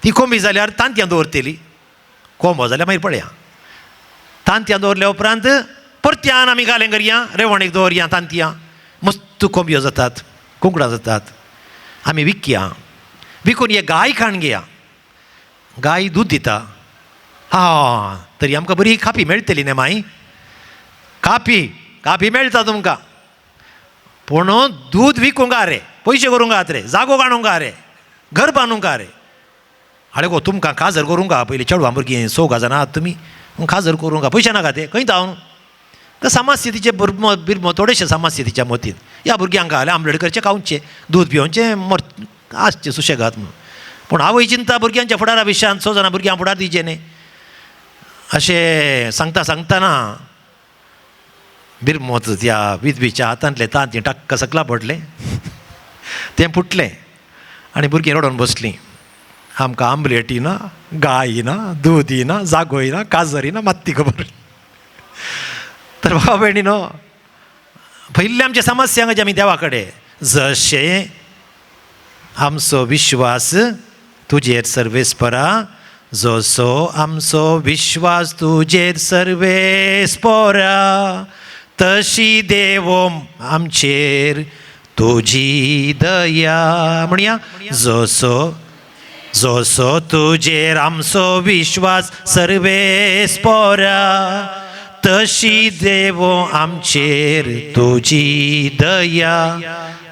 ती कोंबी जाल्यार तांतयां दवरतली, कोंबो जाल्यार मागीर पळया. तांतयां दवरल्या उपरांत परत्यान आमी घालें करया, रेवणेक दवरया तांतयां, मस्त कोंबयो जातात, कुंकडां जातात, आमी विकया. विकून एक गाय खाण घेया, गाय दूद दिता, हा तरी आमकां बरी कापी मेळटली न्ही माई, कापी कापी मेळटा तुमकां, पूण दूद विकूंक रे, पयशे करूंक आहात रे, जागो काडूंक रे, घर बांदूंक रे. आरे गो तुमकां काजर करूंक आहा, पयलीं चेडवां भुरगीं 4 जाणां आहात तुमी, काजर करूंक पयशे नाका ते खंय धांवन. तर समस्या तिचे बिरमो बिरमो थोडेशे समस्या तिच्या मतीन, ह्या भुरग्यांक घालें आमलेट करचें खावचें, दूद पिवचें, मर आसचें सुशेगाद म्हणून. पूण आवय चिंता भुरग्यांच्या फुडारा विशयान, 6 जाणां भुरग्यां फुडार दिवचें न्ही अशें सांगता सांगतना बिरमोत त्या विधवीच्या हातांतलें तांतीं टाक्क सकला पडलें, तें फुटलें आनी भुरगीं रडोन बसलीं. आमकां आमलेटी ना, गाय ना, दूद ना, जागोय ना, काजरी ना, मात्ती खबर. तर भाव भयणी न्हू, पयलीं आमचे समस्या हांगा आमी देवा कडेन जशें आमचो विश्वास तुजेर सर्वेस्परा, जसो आमचो विश्वास तुजेर सर्वेस्परा, तशी देवो आमचेर तुजी दया. म्हणया, जसो जसो तुजेर आमचो विश्वास सर्वेस्परा, तशी देवो आमचेर तुजी दया.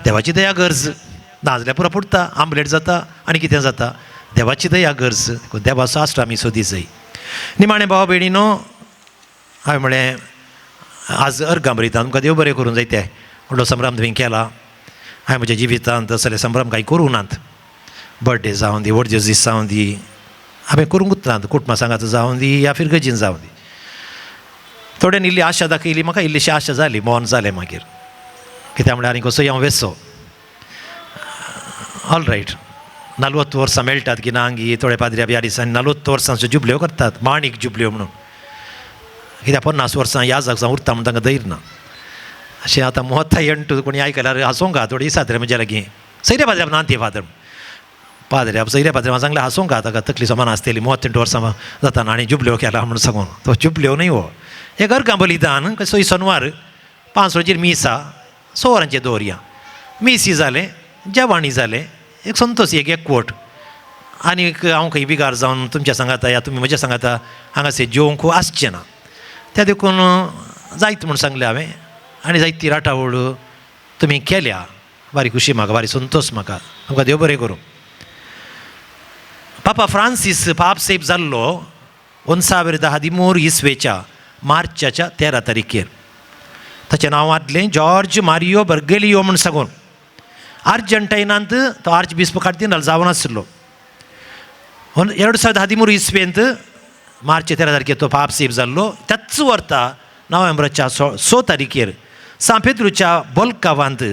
देवाची दया गरज ना जाल्यार पुरो पुरता, आमलेट जाता आनी कितें जाता. देवाची दया गरज, देवाचो आसरो आमी सोदी जाय. निमाणें भाव भयणीनो, हांवें म्हळें आज अर्गां बरयता, तुमकां देव बरें करूंक जाय तें व्हडलो संभ्रम तुमी केला. हांवें म्हज्या जिवितांत असले संभ्रम कांय करूंक नात. बर्थडे जावं दी, व्हडले दीस जावं दी, हांवें करूंकूच नात. कुटुंबा सांगात जावं दी या फिरगजीन जावं दी. थोड्यान इल्ली आशा दाखयली म्हाका, इल्लीशी आशा जाली, मन जालें मागीर. कित्याक म्हळ्यार आनी कसोय हांव वेसो ऑल रायट. 40 वर्सां मेळटात की ना गी थोडे पाद्र्या ह्या दिसांनी 40 वर्सांच्यो जुबल्यो करतात, माणीक जुबल्यो म्हणून. कित्याक 50 वर्सां ह्या जागजां उरता म्हूण तांकां धैर्य ना. अशें आतां मोहता येणटू कोणी आयकल्यार हांसोंक आहा थोडी दिसात रे म्हज्या लागीं. सयऱ्या पाद्र्या ना ती फादर पाद्र्या सयऱ्या पाद्र्या सांगलें हांसोंक आहा ताका तकली समान आसतली, 38 वर्सां जाता आनी जुबल्यो केला म्हणून सांगून. तो जुबल्यो न्हय हो, हे अर्गां बलिदान कसोय सोनवार 5 वरांचेर मीस आहा, 6 वरांचेर दवरया. मिसी जालें, जेवणी जालें, एक संतोष, एक एकवट. आनीक हांव खंय बिगार जावन तुमच्या सांगाता या तुमी म्हज्या सांगाता हांगासर जेवंक आसचें ना, त्या देखून जायत म्हूण सांगलें हांवें. आनी जायती राटावळ तुमी केल्या, बारी खुशी म्हाका, बारी संतोष म्हाका. आमकां देव बरें करूं. पापा फ्रांसीस पाप सेब जाल्लो 1013 इस्वेच्या मार्चाच्या 13 तारखेर. ताचें नांव आदलें जॉर्ज मारियो बर्गेलियो म्हूण सांगून. आर्जंटायनांत तो आर्च बिस्प कार्दिनाल जावन आसलो. 2013 इस्वेंत मार्च 13 तारखेर तो पाप सेब जाल्लो. त्याच वर्ता नोव्हेंबराच्या 6 तारखेर सांत पेद्रूच्या बोलकावांत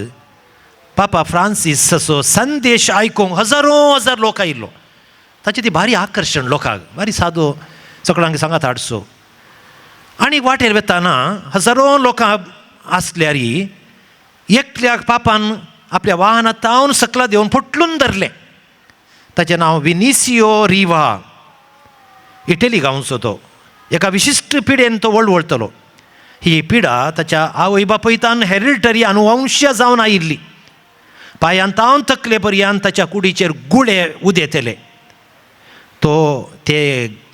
पापा फ्रांसीसाचो संदेश आयकूंक हजारो हजार लोक आयिल्लो. ताचें ती भारी आकर्शण लोकांक, भारी सादो सगळ्यांक सांगात हाडचो. आनी वाटेर वेताना हजारो लोकां आसल्यार एकल्याक पापान आपल्या वाहनांत तावन सकला देवन पोटलून धरलें. ताचें नांव विनिसियो रिवा, इटली गांवचो तो. एका विशिश्ट पिडेन तो वळवळटलो. ही पिडा ताच्या आवय बापयतान हेरिटरी अनुवंश्य जावन आयिल्ली. पांयान तावन तकले पर्यंत ताच्या कुडीचेर गुळे उदेतले. तो ते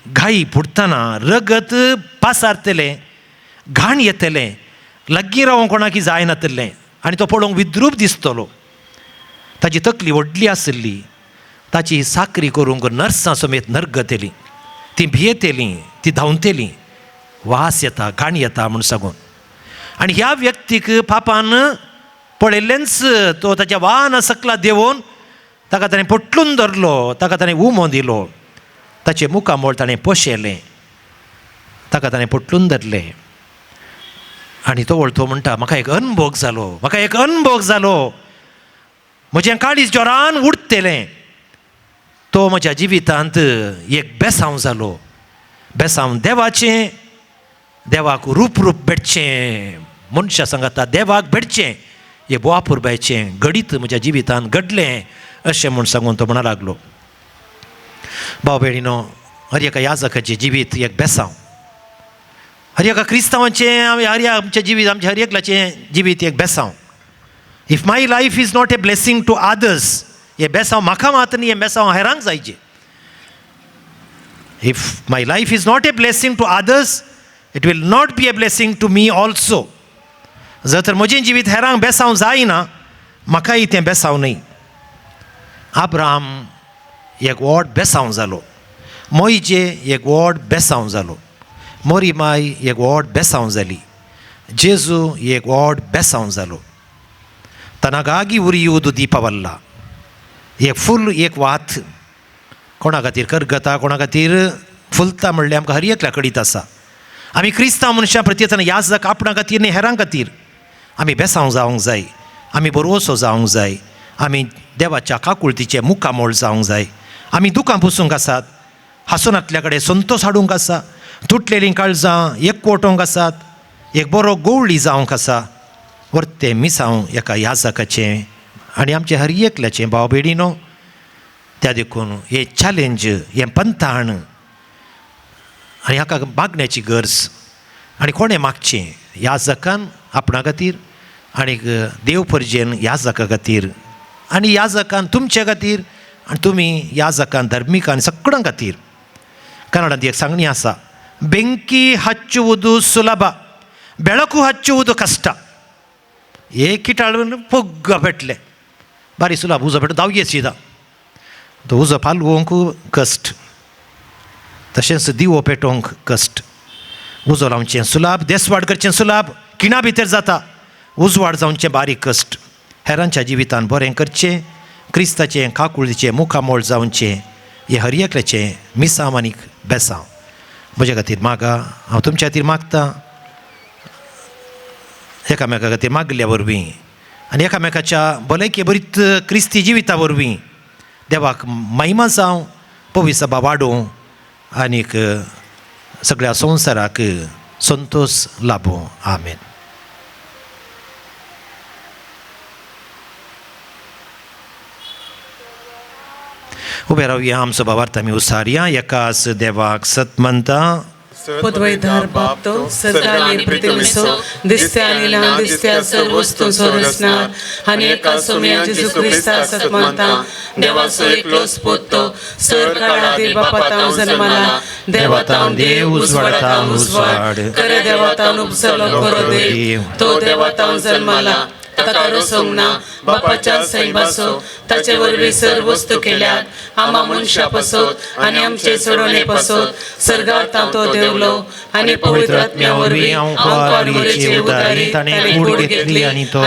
घाई फुटतना रगत पासारतलें, घाण येतलें, लागीं रावोंक कोणाकी जायनातलें आनी तो पळोवंक विद्रूप दिसतलो. ताची तकली व्हडली आशिल्ली. ताची साकरी करूंक नर्सां समेत नर्गतली, ती भियेतलीं, ती धांवतलीं, वास येता, घाण येता म्हूण सांगून. आनी ह्या व्यक्तीक पापान पळयल्लेंच तो ताच्या वाहना सकला देंवोवन ताका ताणें पोटलून धरलो, ताका ताणें उमो दिलो, ताचें मुखामळ ताणें पोशेलें, ताका ताणें पोटलून धरलें. आनी तो वळतो म्हणटा, म्हाका एक अनभोग जालो, म्हाका एक अनभोग जालो, म्हजें काळीज जोरान उडटलें. तो म्हज्या जिवितांत एक बेसांव जालो. बेसांव देवाचें, देवाक रूप रूप भेटचें, मनशां सांगाता देवाक भेटचें, हे बोवापुरबायचें घडीत म्हज्या जिवितांत घडलें अशें म्हूण सांगून तो म्हणा लागलो. भाव भयणीनो, हर एका याजकाचें जिवीत एक बेसांव, हर एका क्रिस्तांवाचें, हर आमचें जिवीत, आमचें हर एकल्याचें जिवीत एक बेसांव. If my life is not a blessing to others, हें बेसांव म्हाका मात न्ही, हें बेसांव हेरांक जायचें. If my life is not a blessing to others, it will not be a blessing to me also. जर तर म्हजें जिवीत हेरांक बेसांव जायना, म्हाकाय तें बेसांव न्हय. आब्राम एक व्हड बेसांव जालो, मोयजे एक व्हड बेसांव जालो, मोरीमाय एक व्हड बेसांव जाली, जेजू एक व्हड बेसांव जालो. तनगागी उरियूद दीपवल्ला, एक फूल एक वात कोणा खातीर करगता, कोणा खातीर फुलता म्हणल्यार आमकां हर एकल्या कळीत आसा. आमी क्रिस्तांव मनशां प्रत्येकान याजक आपणा खातीर न्ही हेरां खातीर आमी बेसांव जावंक जाय, आमी बरोसो जावंक जाय, आमी देवाच्या काकुळतीचें मुखामोळ जावंक जाय. आमी दुकां पुसूंक आसात, हांसूनातल्या कडेन संतोस हाडूंक आसा, तुटलेलीं काळजां एकवटोवंक आसात, एक बरो गोवळी जावंक आसा. वर्तें मिसांव एका याजकाचें आनी आमचें हर एकल्याचें भाव भयणीनो. त्या देखून हें चॅलेंज, हें पंथाण आनी हाका मागण्याची गरज. आनी कोणें मागचें? याजकान आपणा खातीर आनी देव परजेन याजका खातीर, आनी याजकान तुमचे खातीर, आनी तुमी याजकान धर्मिकान सगळ्यां खातीर. कन्नडांत एक सांगणी आसा, ಬೆಂಕಿ ಹಚ್ಚುವುದು ಸುಲಭ, ಬೆಳಕು ಹಚ್ಚುವುದು ಕಷ್ಟ. एक किटाळ पग्ग पेटलें, बारी सुलभ, उजो पेटलो धांवये सीधा, तो उजो पालवंक कश्ट, तशेंच दिवो पेटोवंक कश्ट. उजो लावचें सुलाभ, देसवाड करचें सुलाभ, खिणा भितर जाता, उजवाड जावचें बारीक कश्ट. हेरांच्या जिवितान बरें करचें, क्रिस्ताचें काकुळीचें मुखामोळ जावचें, हें हर एकल्याचें मिसांव आनी बेसांव. म्हजे खातीर मागा, हांव तुमच्या खातीर मागतां. एकामेका खातीर मागल्या वरवीं आनी एकामेकाच्या भलायके बरीत क्रिस्ती जिविता वरवीं देवाक महिमा जावं, पवित्र सभा वाडोवं आनीक सगळ्या संवसाराक संतोश लाभों. आमेन. उबे रावया, आमचो भावार्थ आमी उसारया. एकाच देवाक सत म्हणटा, पदवीधर बाप तो सर्गानी पृथ्वीचो दिसत्या आनी ना दिसत्या सर्व वस्तूंचो रचणार आनी एका सोम्या जेजू क्रिस्ता सत मानता, देवाचो एकलोच पूत तो सर काळादी बापातावन जल्माला, देवातावन देव, उजवाडातावन उजवाड, खरे देवातावन उपजलो खरो देव, तो देवातावन जल्माला, ताका रसोवंक ना, बापाच्या सैबाचो ताचे वरवीं सर वस्तू केल्यात आमा मनशा पासत आनी आमचे सोडोवणे पासत सर्गार तो देवलो आनी पवित्र आत्म्या वरवीं आमकां मरेचे उदारी ताणें कूड घेतली आनी तो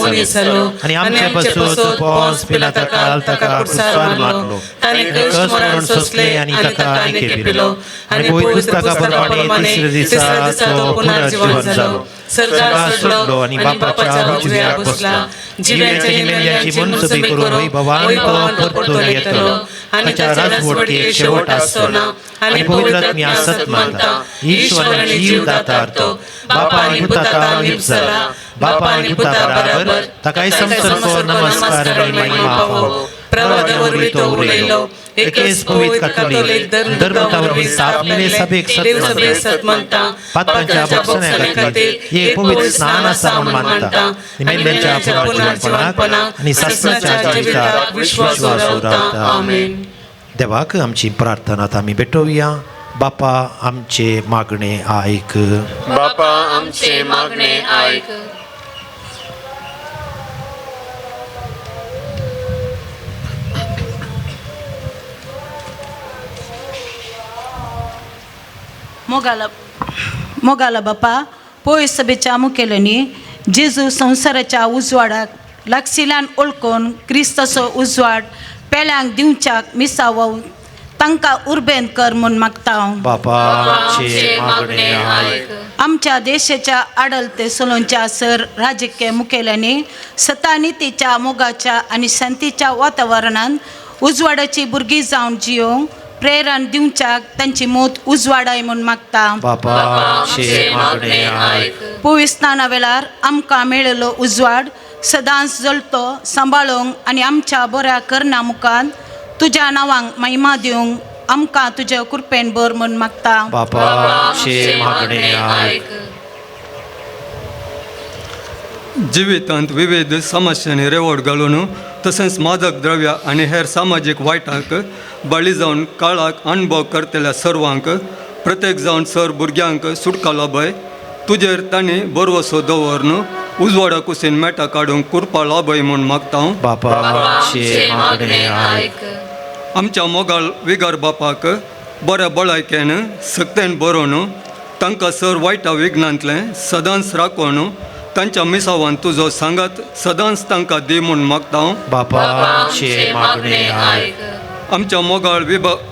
मनीस जालो आनी आमचे पासत पोंस पिलाता ताका क्रुसार मारलो ताणें कश्ट मरण सोंसलें आनी ताका आनी केपिलो आनी पवित्र पुस्तका प्रमाणे तिसऱ्या दिसा तो पुनर्जीवन जालो सर्गार चडलो आनी बापाच्या उजव्याक बसला जिव्याच्या आनी मेल्ल्यांची मनसुबी करून वैभवान तो परतून येतलो आनी ताच्या राजवटकेक शेवट आसचो ना आनी पवित्र आत्म्या सत मानता ईश्वर आनी जीव दातार तो बापा आनी पुता निपजला बापा आनी पुता बराबर ताकाय समसरको नमस्कार आनी महिमा फावो प्रवादा वरवीं तो उलयलो एकेच पवित्र कातोलीक धर्मता वरवीं स्थापलेले सभेक सत मानता पातकांच्या भोगसण्या खातीर एक पवित्र स्नान आसा म्हूण मानता मेल्ल्यांच्या पुनर्जीवनपणाक आनी सासणाच्या जिविताक विश्वास दवरता. आमेन. देवाक आमची प्रार्थना आमी भेटोवया. बापा आमचे मागणे आयक. बापा आमचे मागणे आयक. मोगाला बापा पोय सभेच्या मुखेल्यांनी जेजू संवसाराच्या उजवाडाक लागशिल्ल्यान ओळखून क्रिस्ताचो उजवाड पेल्यांक दिवच्याक मिसावो तांकां उर्बेन कर म्हूण मागता हांव. बापा आमचे मागणे आयक. आमच्या देशाच्या आडलते सोलोंच्या सर राजकीय मुखेल्यांनी सतानितीच्या मोगाच्या आनी शांतीच्या वातावरणांत उजवाडाची भुरगीं जावन जियोंक प्रेरण दिवच्याक तांची मोत उजवाडाय म्हूण मागता. बापा आमचे मागणे आयक. पवित्र वेळार आमकां मेळिल्लो उजवाड सदांच जळतो सांबाळूंक आनी आमच्या बऱ्या करणा मुखार तुज्या नांवांक महिमा दिवंक आमकां तुज्या कृपेन बर म्हूण मागता. बापा आमचे मागणे आयक. जिवितांत विविध समस्यांनी रेवड घालून तशेंच मादक द्रव्या आनी हेर सामाजीक वायटांक बळी जावन काळाक अणभव करतल्या सर्वांक प्रत्येक जावन सर भुरग्यांक सुटका लाभय तुजेर तांणी बरवसो दवरून उजवाडा कुशीन मेटा काडूंक कृपा लाभय म्हूण मागता हांव. बापा आमचे मागणे आयक. आमच्या मोगाळ विगार बापाक बऱ्या बळायकेन सक्तेन बरोवन तांकां सर वायटा विघ्नांतलें सदांच राखोवन तांच्या मिसावान तुजो सांगात सदांच तांकां दी म्हूण मागता हांव. बापा आमचे मागणे आयक. आमच्या मोगाळ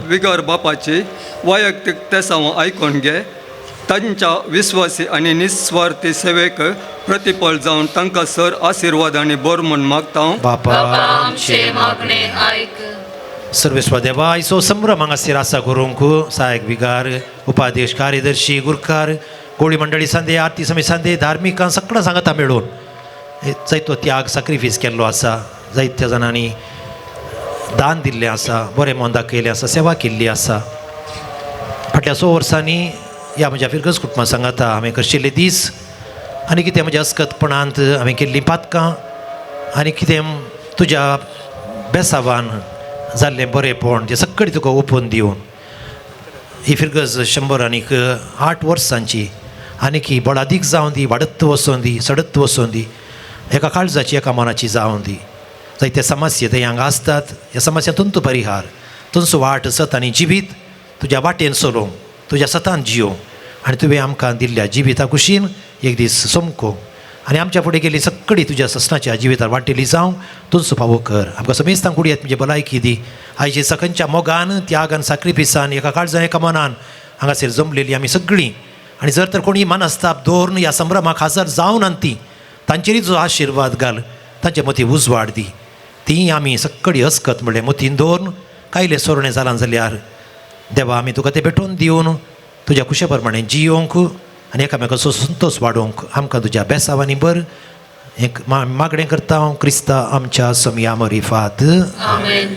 विगार बापाची वैयक्तीक तेसांव आयकून घे तांच्या विस्वासी आनी निस्वार्थी सेवेक प्रतिफळ जावन तांकां सर आशिर्वाद आनी बर म्हूण मागता हांव. बापा आमचे मागणे आयक. सर्वेस्वर देवा आयचो संभ्रम हांगासर आसा करूंक सहायक विगार उपाध्यक्ष कार्यदर्शी गुरकार कोळी मंडळी सांदे आरती समी सांदे धार्मिकां सगळां सांगता मेळून जायतो त्याग सॅक्रिफायस केल्लो आसा जायत्या जाणांनी दान दिल्लें आसा बरें मन दाखयलें आसा सेवा केल्ली आसा. फाटल्या 100 वर्सांनी ह्या म्हज्या फिरगज कुटुंबा सांगाता हांवें करशिल्ले दीस आनी कितें म्हज्या अस्कतपणांत हांवें केल्लीं पातकां आनी कितें तुज्या बेसावान जाल्लें बरेंपण तें सगळें तुका ओपून दिवन ही फिरगज 108 वर्सांची आनी की बळादीक जावन दी वाडत वचोन दी सडत वचोन दी एका काळजाची एका मनाची जावन दी. जायते समस्या ते हांगा आसतात ह्या समस्या तुमचो परिहार तुमचो वाट सत आनी जिवीत तुज्या वाटेन चलोवंक तुज्या सतान जियोंक आनी तुवें आमकां दिल्ल्या जिविता कुशीन एक दीस सोमको आनी आमच्या फुडें गेली सगळी तुज्या ससनाच्या जिवितार वांटेली जावंक तुमचो फावो कर. आमकां समेस्तांक कुडयेत म्हणजे भलायकी दी. आयचे सकंच्या मोगान त्यागान साक्रिफिसान एका काळजान एका मनान हांगासर जमलेली आमी सगळीं आनी जर तर कोणी मनस्ताप दवरून ह्या संभ्रमाक हजर जावन आनी ती तांचेरूय जो आशिर्वाद घाल तांचे मती उजवाड दी. ती आमी सगळी अस्कत म्हणलें मतीन दवरून कायले सोरणे जालां जाल्यार देवा आमी तुका तें भेटोवन दिवन तुज्या कुशे प्रमाणे जियोंक आनी एकामेकाचो संतोश वाडोवंक आमकां तुज्या बेसावांनी बर एक मागणें करता हांव क्रिस्ता आमच्या समया मरिफात. आमेन.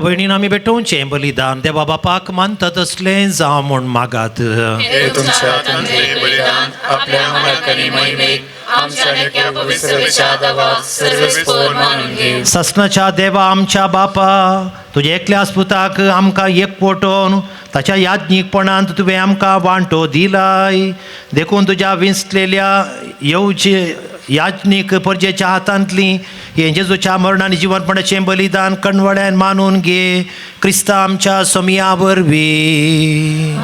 भयणीन आमी भेटोवचें बलिदान देवा बापाक मानता तसलें जावं म्हूण मागात. हे तुमच्या हातांतलें बलिदान आपल्या मालकांनी महिमेक आमच्या आनी पवित्र देवाक सर्वेस्पोर मानून घेवं. ससनाच्या देवा आमच्या बापा, तुज्या एकल्याच पुताक आमकां एकवटोवन ताच्या याज्ञीकपणांत तुवें आमकां वांटो दिलाय, देखून तुज्या विंचलेल्या येवचे याज्ञीक परजेच्या हातांतली हें जेजूच्या मरण आनी जिवनपणाचें बलिदान कणवळ्यान मानून घे, क्रिस्ता आमच्या सोमया वरवीं.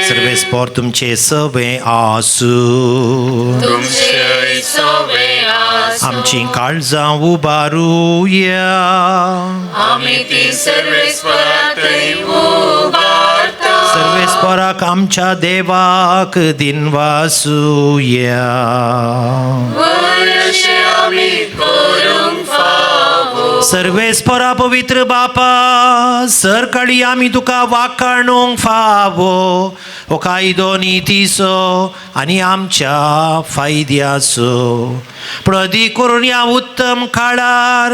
सर्वेस्पोर तुमचे सवे आसूं. तुमचेय सवे आसूं. आमची काळजां उबारुया. आमी ती सर्वेस्परातय उबारता. सर्वेस्पराक आमच्या देवाक दिनवासुया. अशें आमी करूंक फावो. सर्वेस्परा पवित्र बापा, सरकाळी आमी तुका वाखाणूंक फावो हो कायदो नितीचो आनी आमच्या फायद्याचो. पूण अदीक करून ह्या उत्तम काळार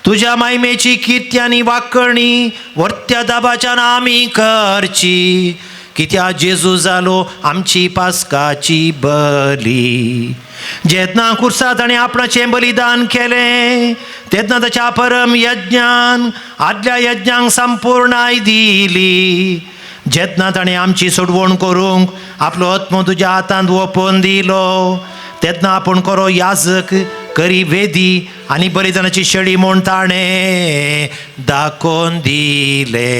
तुज्या मायमेची किर्ती आनी वाकणी वर्त्या दाबाच्यान आमी करची, कित्याक जेजू जालो आमची पास्काची बली. जेन्ना कुर्सा ताणें आपणाचें बलिदान केलें तेन्ना ताच्या परम यज्ञान आदल्या यज्ञांक संपूर्णाय दिली. जेन्ना ताणें आमची सोडवण करूंक आपलो आत्मो तुज्या हातांत ओंपून दिलो तेन्ना आपूण करो याजक करी वेदी आनी बलिदानाची शेळी म्हूण ताणें दाखोवन दिले.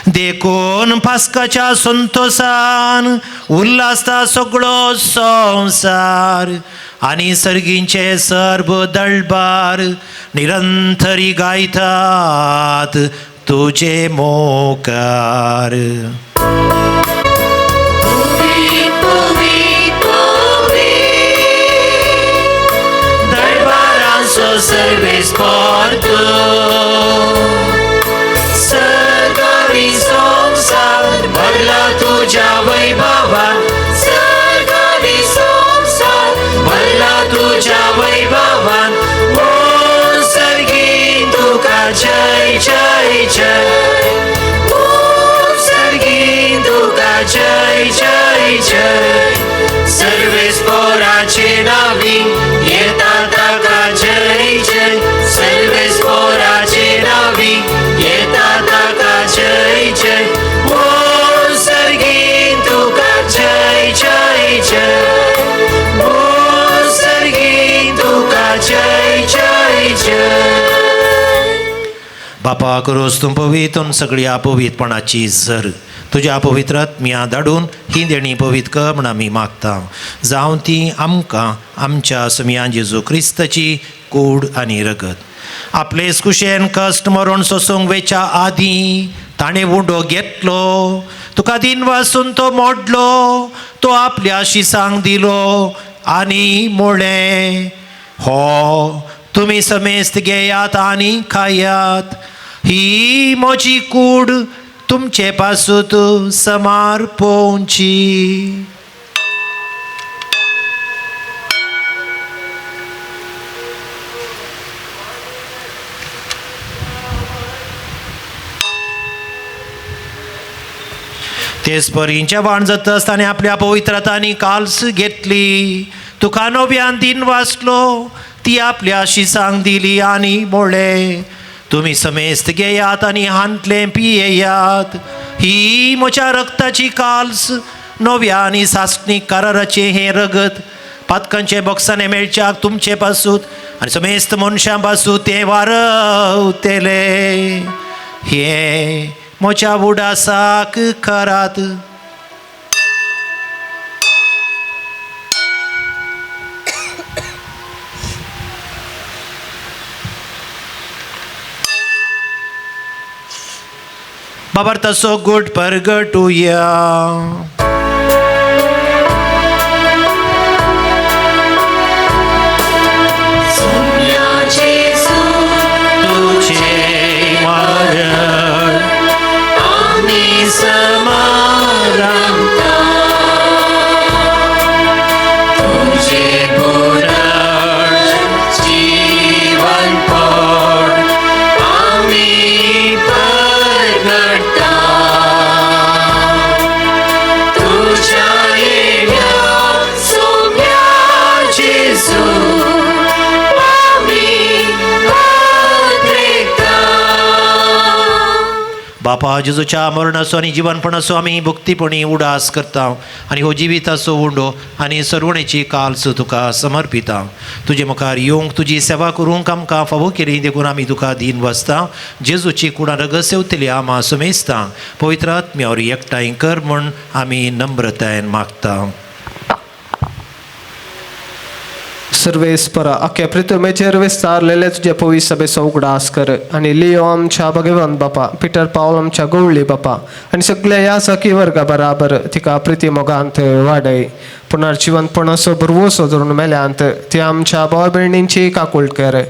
देखून पास्काच्या संतोसान उल्हासता सगळो संवसार आनी सर्गींचे सर्व दळबार निरंतरी गायतात तुजे मोकार. दळबारांचो सर्वेस्पोर तूं, सर्गारी संवसार भरला तुज्या वैभवान, सर्गारी संवसार भरला तुज्या वैभवान. ओ सर्गी तुका जय जय जय, ओ सर्गी तुका जय जय जय. सर्वेस्पोराचे नावी येता ताका जय जय, सर्वेस्पोराचे नावी येता ताका जय जय. ओ सर्गी तुका जय जय जय, ओ सर्गी तुका जय जय जय. बापा करोस तूं पवित्र सगळी अपवित्रपणाची जर तुज्या पवित्र आत्म्या धाडून ही देणी पवित्र कर म्हूण आमी मागता, जावं ती आमकां आमच्या समिया जेजू क्रिस्ताची कूड आनी रगत. आपले कुशेन कश्ट मरण सोसूंक वेच्या आदीं ताणें उंडो घेतलो, तुका दिन वासून तो मोडलो, तो आपल्या शिसांक दिलो आनी म्हळें, हो तुमी समेस्त घेयात आनी खायात, ही म्हजी कूड तुमचे पासूत समार पोवची. तेच परींच्या वाण जातस ताणें आपल्या पवित्रतांनी काल्स घेतली, तुका नव्यान दिन वाचलो, ती आपल्या शिसांक दिली आनी म्हळें, तुमी समेस्त घेयात आनी हांतलें पियेयात, ही म्हज्या रक्ताची काल्स, नव्या आनी सासणीक कराराचें हें रगत पातकांचे बोक्साने मेळच्याक तुमचे पासूत आनी समेस्त मनशां पासूत तें वारवतले. हें म्हज्या उडासाक करात. बाबर तसो गुट परगटुया. तुझे मरण आमी समारंभता, तुझे पुनर्जीवनपण आमी बापा जेजूच्या मरणाचो आनी जिवनपणाचो आमी भक्तीपणी उडास करता आनी हो जिविताचो उंडो आनी सरवणेची काल्स तुका समर्पिता. तुजे मुखार येवंक तुजी सेवा करूंक आमकां फावो केली देखून आमी तुका दीन वसता. जेजूची कुडां रगत सेवतली आमा सुमेस्ता पवित्र आत्म्यावर एकठांय कर म्हूण आमी नम्रतायेन मागता. सर्वेस्परा अख्या पृथ्वीचेर विस्तारलेले तुजे पवित्र सभेचो उगडास कर आनी लियो आमच्या भगवंत बापा, पिटर पावल आमच्या गवळी बापा आनी सगळ्या ह्या सखी वर्गा बराबर तिका प्रिती मोगांत वाडय. पुनर्जिवंतपणाचो भरवोसो धरून मेल्यांत ती आमच्या भाव भयणींची काकूळ कर.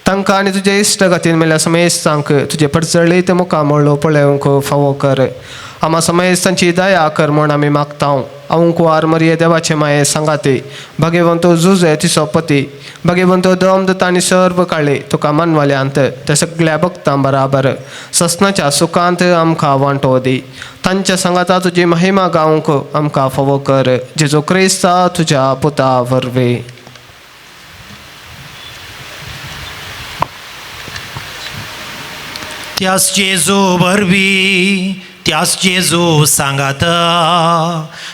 तांकां आनी तुजे इश्टगतीन मेल्या समेस्तांक तुजे परजळीत मुखामळो पळोवंक फावो कर. आमा समेस्तांची दया कर म्हूण आमी मागता. अवंकुवार मरिये देवाचे माये सांगाती भगवंतो जुजे तिचो पती भगवंतो दम दत्ता आनी सर्व काळी तुका मनवाल्यांत त्या सगळ्या भक्तां बराबर ससनाच्या सुखांत आमकां वांटो दी. तांच्या सांगाता तुजी महिमा गावंक आमकां फावो कर. जेजू क्रिस्ता तुज्या पुता वरवीं. त्यास जेजू वरवीं, त्यास जेजू सांगाता,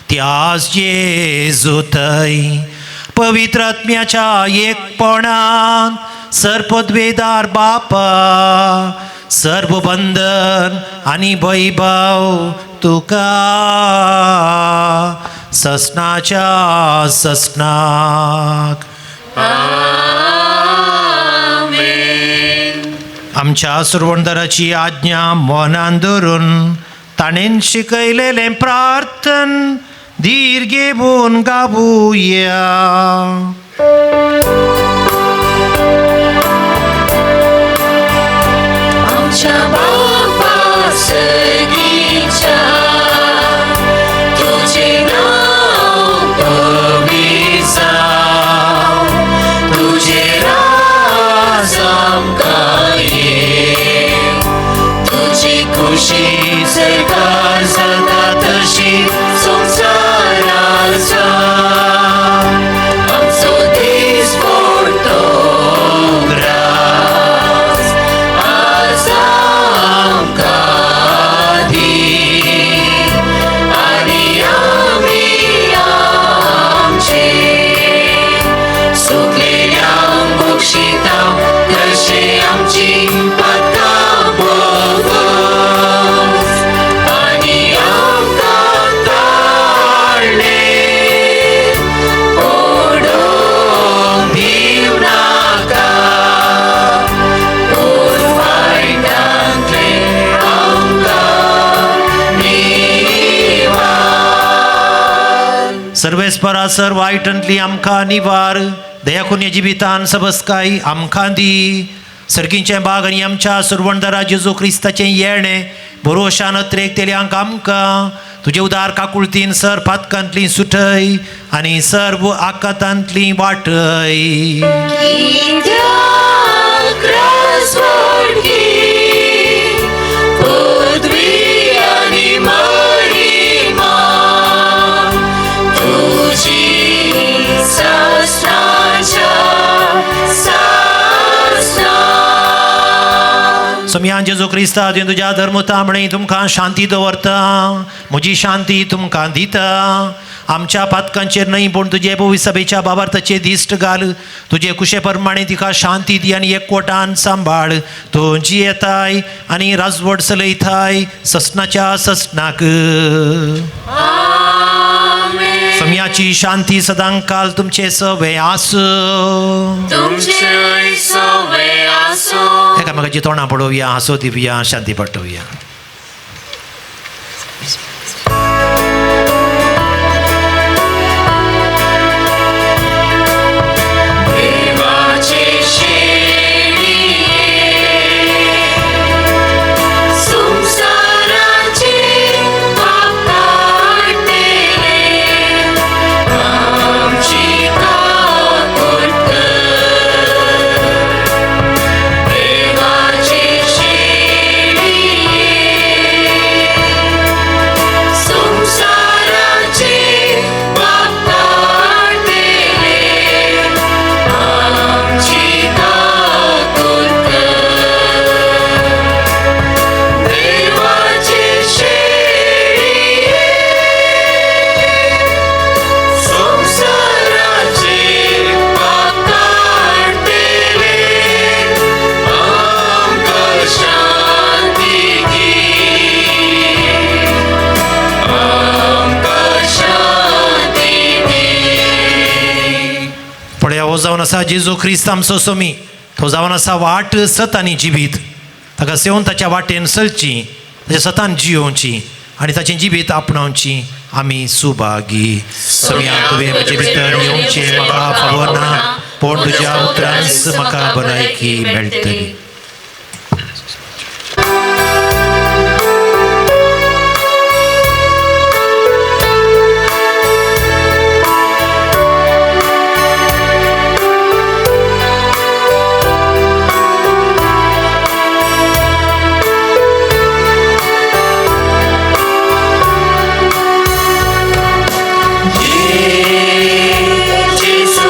त्यास जेजू थंय पवित्र आत्म्याच्या एकपणान सर्पद्वेदार बापा सर्व बंधन आनी वैभव तुका ससनाच्या ससनाक. आमच्या सुरवणदाराची आज्ञा मनान धरून ताणेन शिकयलेलें प्रार्थन धीर घेवन गावुया. आमच्या बापा सगीच्या तुझे नाव पवित्र जावं, तुझे राज आमकां येवं, तुजी खुशी सरकार जाता तशी संवसारार जावं. आमचो दीस पडतो ग्रास आज आमकां दी आनी आमी आमचे सुकलेल्यांक बक्षिता तशें आमची पातकां भोगस आनी आमकां ताळ्ळे पडूंक दिवं नाका, पूण वायटांतलें आमकां निवार. सर्वेस्परा सर वायटांतली आमकां निवार, दयाकुन्य जिवितान सबस्काय आमकां दी. सर्गींचें बाग आनी आमच्या सुरवणदारा जेजू क्रिस्ताचें येणें भरोशान अत्रेकतेल्यांक आमकां तुजे उदार काकुळतीन सर पातकांतली सुटय आनी सर्व आकातांतली वाटय. कित्याक राजवटकी पदवी आनी महिमा तुजी ससनाच्या ससना. सोमयान जेजू क्रिस्ता तुवें तुज्या धर्मतामणे तुमकां शांती दवरता, म्हजी शांती तुमकां दिता. आमच्या पातकांचेर न्हय पूण तुजे पवित्र सभेच्या बाबार्थाचेर दिश्ट घाल. तुजे कुशे प्रमाणे तिका शांती दी आनी एकवटान सांबाळ. तूं जियेताय आनी राजवट चलयताय ससनाच्या ससनाक. सोमयाची शांती सदांकाल तुमचे सवे आसूं. तुमचेय सवे आसूं. एकामेकाची तोंडां पळोवया, हांसो दिवया, शांती पाठोवया. देवाचे शेळये संवसाराचे पाप काडटले आमची काकूट कर. देवाचे शेळये जावन आसा जेजू क्रिस्त आमचो सोमी. तो जावन आसा वाट सत आनी जिबीत. ताका सेवन ताच्या वाटेन चलची, ताच्या सतान जियोवची आनी ताचें जिबीत आपणावची आमी सुभागी. सोम्या तुवें म्हजे भितर येवचें म्हाका फावो ना, पूण तुज्या उतरांच म्हाका भलायकी मेळटली. Gesù,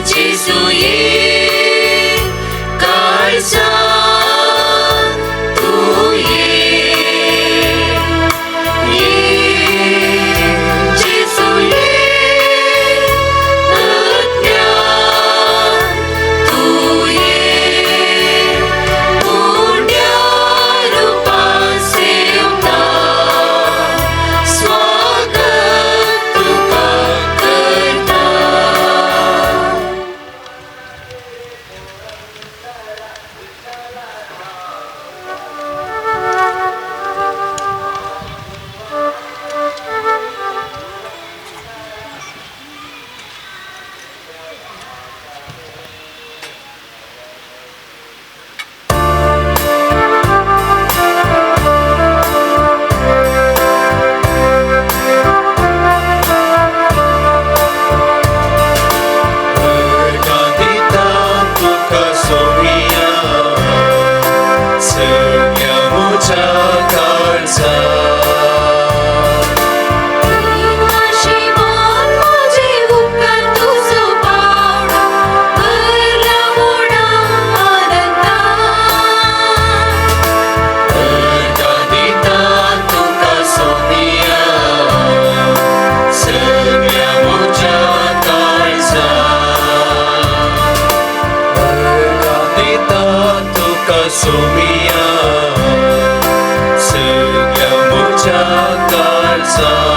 जेजू ये काळजांत तूं ये ये जेजू ये आत्म्यान तूं ये पुण्या रुपान सेवता स्वागत तुका करता. दिता तुका सोमिया सगळ्या म्हज्या काळजांत. शिवान म्हजे उपकार तुजो पावडो भरला मोडा आनंदान. दिता तुका सोमिया सगळ्या म्हज्या काळजांत. दिता तुका सोमिया सगळ्या म्हज्या काळजांत.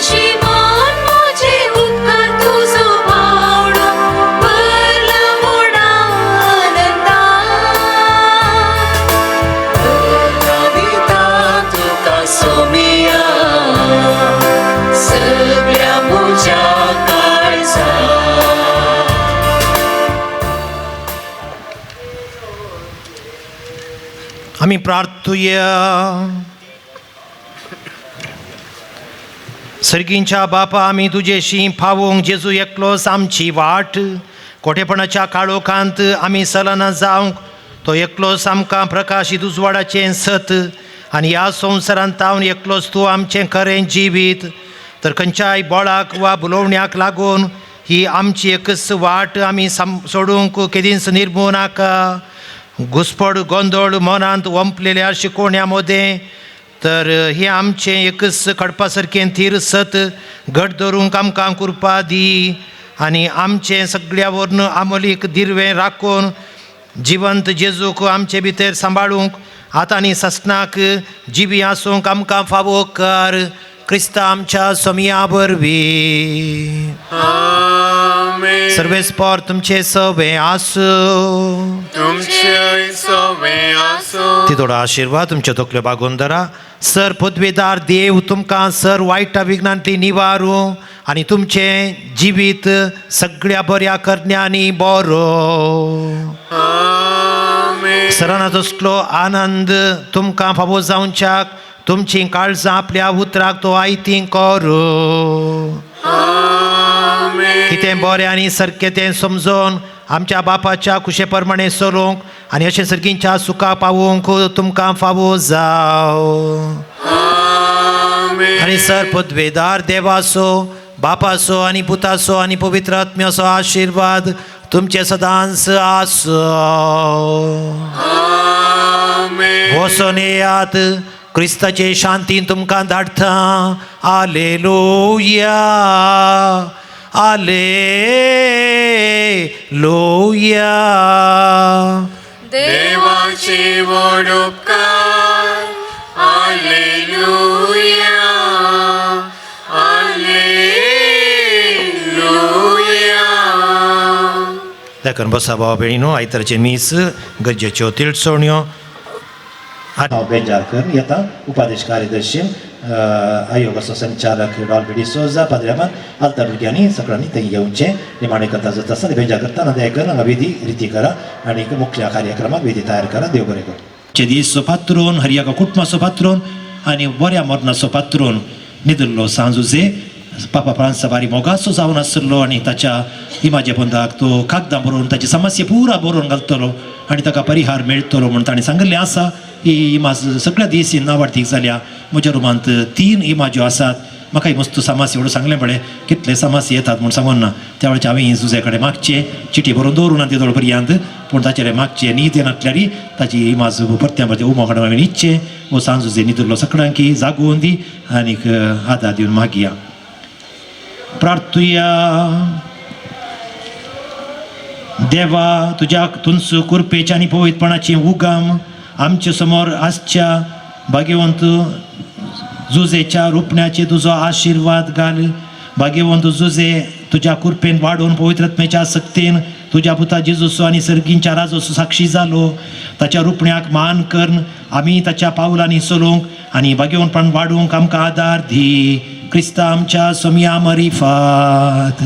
शिवान म्हजे उपकार तुजो पावडो भरला मोडा आनंदान. दिता तुका सोमिया सगळ्या म्हज्या काळजांत. आमी प्रार्थुया. सर्गींच्या बापा, आमी तुजेशी पावोवंक जेजू एकलोच आमची वाट. कोठेपणाच्या काळोखांत आमी सलना जावंक तो एकलोच आमकां प्रकाशीत उजवाडाचें सत आनी ह्या संवसारांत तावन एकलोच तूं आमचें खरें जिवीत. तर खंयच्याय बोळाक वा बुलोवण्याक लागून ही आमची एकच वाट आमी सोडूंक केदींच निर्मू नाका. घुसपड गोंदळ मनांत वंपलेल्या शिकोवण्या मदें तर हें आमचें एकच कडपा सारकें थीर सत घट धरूंक आमकां कृपा दी आनी आमचें सगळ्या वरून आमोलीक दिरवें राखून जिवंत जेजूक आमचे भितर सांबाळूंक आतां आनी ससनाक जिवी आसूंक आमकां फावो कर क्रिस्ता आमच्या सोमया वरवीं. आमेन. सर्वेस्पोर तुमचे सवे आसूं. तुमचे सवे आसूं. तितोडो आशिर्वाद तुमच्या तकल्यो बागोवन धरा. सर पदवेदार देव तुमकां सर वायटा विघ्नांतली निवारूं आनी तुमचें जिवीत सगळ्या बऱ्या करण्यांनी बरो. आमेन. सराना तसलो आनंद तुमकां फावो जावच्याक तुमचीं काळजां आपल्या उतराक तो आयती करूं. आमेन. कितें बरें आनी सारकें तें समजून आमच्या बापाच्या कुशे प्रमाणे चलूंक आनी अशें सर्गींच्या सुखा पावोवंक तुमकां फावो जावं. आमेन. आनी सर पदवेदार देवाचो बापाचो आनी पुताचो आनी पवित्र आत्म्याचो आशिर्वाद तुमचे सदांच आसूं. आमेन. वचोन येयात, क्रिस्ताचे शांतीन तुमकां धाडटा. आलेलुया, आलेलुया. देवाचे व्हड उपकार. आलेलुया, आलेलुया. देखून बसा भावा भयणीनो, आयतारचें मीस गरजेच्यो तिळसोण्यो. हांव बेंजारकर येता उपादेश कार्यदर्शी आयोगाचो संचालक डॉल्बी डिसोजा पाद्र्यामान आल्तार भुरग्यांनी सगळ्यांनी थंय येवचें. निमाणें करता जाता आसतना बेंजार करता दया करून हांगा वेदी रिती करा आनी मुख्य कार्यक्रमाक वेदी तयार करा. देव बरें करूं. दीस पात्रून हर एका कुटुंबाचो पात्रून आनी बऱ्या मरणाचो पात्रून निदल्लो सांजुजे पापा फ्रांस बारी मोगाचो जावन आसलो आनी ताच्या इमाजे पोंदाक तो कागदां बरोवन ताची समस्या पुरा बरोवन घालतलो आनी ताका परिहार मेळटलो म्हूण ताणें सांगिल्लें आसा. ही इमाज सगळ्या दीस नावाडतीक जाल्या. म्हज्या रुमांत 3 इमाज्यो आसात. म्हाकाय मस्त सामासी एवढं सांगलें पळय कितले सामासी येतात म्हूण सांगून ना. त्या वेळाचे हांवें जुजे कडेन मागचें चिटी बरोवन दवरूं ना तेदोळ पर्यंत, पूण ताचेर मागचें न्हीद येनासल्यार ताची इमाज परत्या परतें उमो काडून हांवें न्हिदचें. वो सांज जुजे न्हिदिल्लो सगळ्यांकी जागोवन दी आनीक आदार दिवन मागया. प्रार्थुया. देवा तुज्या तुमचो कुरपेच्या आनी पवित्रपणाची उगम आमचे समोर आसच्या भाग्यवंत जुजेच्या रुपण्याचे तुजो आशिर्वाद घाल. भाग्यवंत जुजे तुज्या कुरपेन वाडोवन पवित्रत्मेच्या सक्तेन तुज्या पुता जेजूसो आनी सर्गींच्या राजोसो साक्षी जालो. ताच्या रुपण्याक मान करून आमी ताच्या पावलांनी चलोवंक आनी भाग्यवंतपण वाडोवंक आमकां आदार दी. क्रिस्ता आमच्या सोमया मरिफात.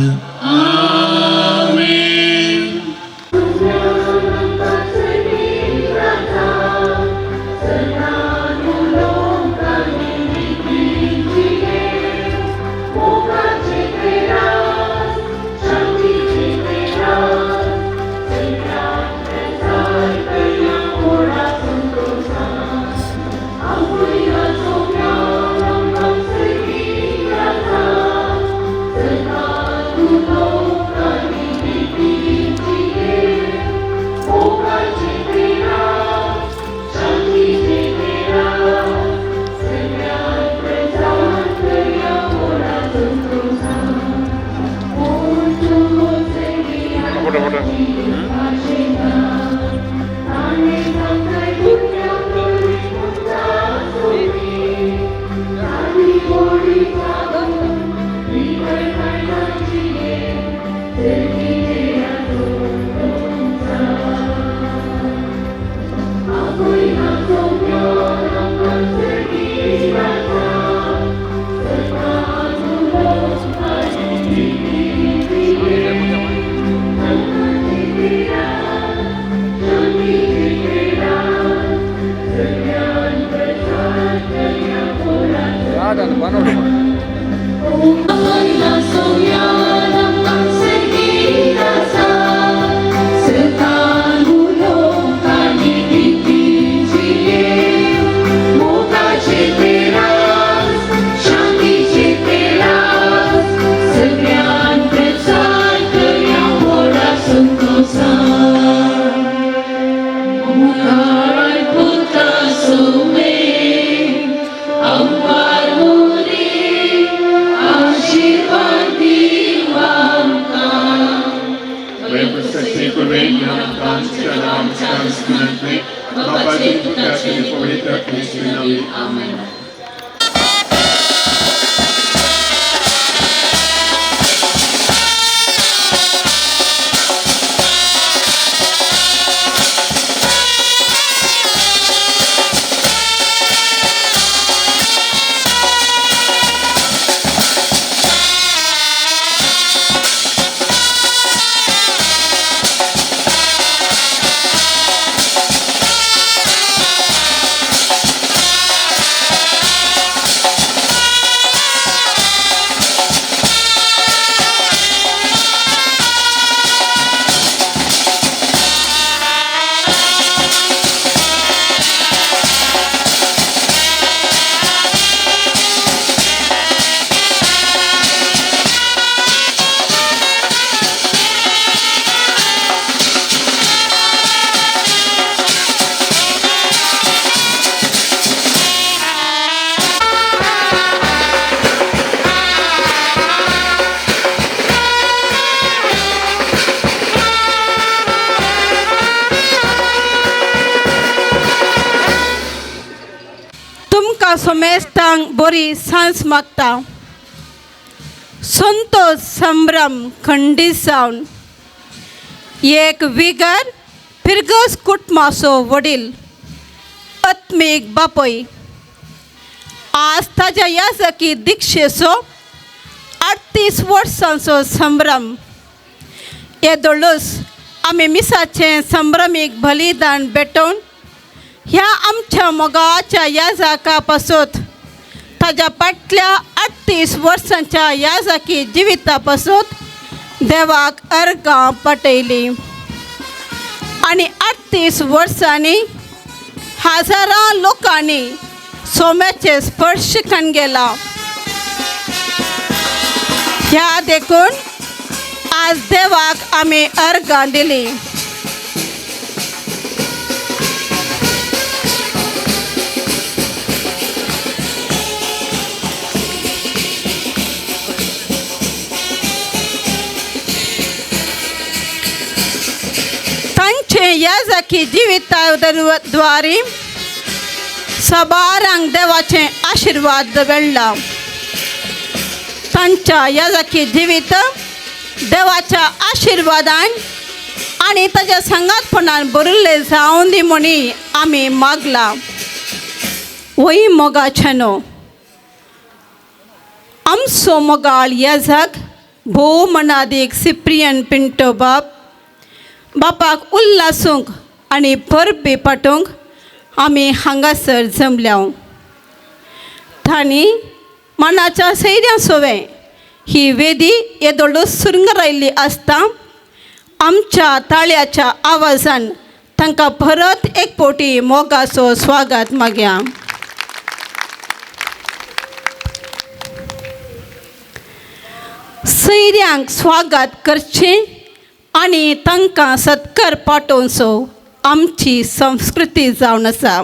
सोमेस्तांक बरी सांस मागता. संतोष संभ्रम खंडीत जावन एक विगर फिरगस कुटुंबाचो वडील आत्मीक बापय आज ताज्या याजकी दिक्षेचो 38 वर्सांचो संभ्रम. येदोळूच आमी मिसाचें संभ्रमीक बलिदान भेटोवन ह्या आमच्या मोगाच्या याजका पासून ताज्या फाटल्या 38 वर्सांच्या याजकी जिविता पासून देवाक अर्गां पटयली आनी 38 वर्सांनी हजारां लोकांनी सोम्याचे स्पर्श कण गेला. ह्या देखून आज देवाक आमी अर्गां दिली. तांचे याजकी जिविता द्वारे सबारांक देवाचे आशिर्वाद मेळ्ळा. तांच्या याजकी जिवीत देवाच्या आशिर्वादान आनी ताच्या सांगातपणान भरिल्लें जावं दी म्हणी आमी मागला. वय मोगाच्यानो आमचो मोगाळ याजक भोव मनादीक सिप्रियन पिंटो बाप बापाक उल्लासूंक आनी परबी पाटोवंक आमी हांगासर जमल्या. तांणी मनाच्या सैऱ्यां सोवें ही वेदी येदोळू सुरंगरायल्ली आसता आमच्या ताळ्याच्या आवाजान तांकां परत एक पोटी मोगाचो स्वागत मागया. सैऱ्यांक स्वागत करचें आनी तांकां सत्कार पाठोवचो आमची संस्कृती जावन आसा.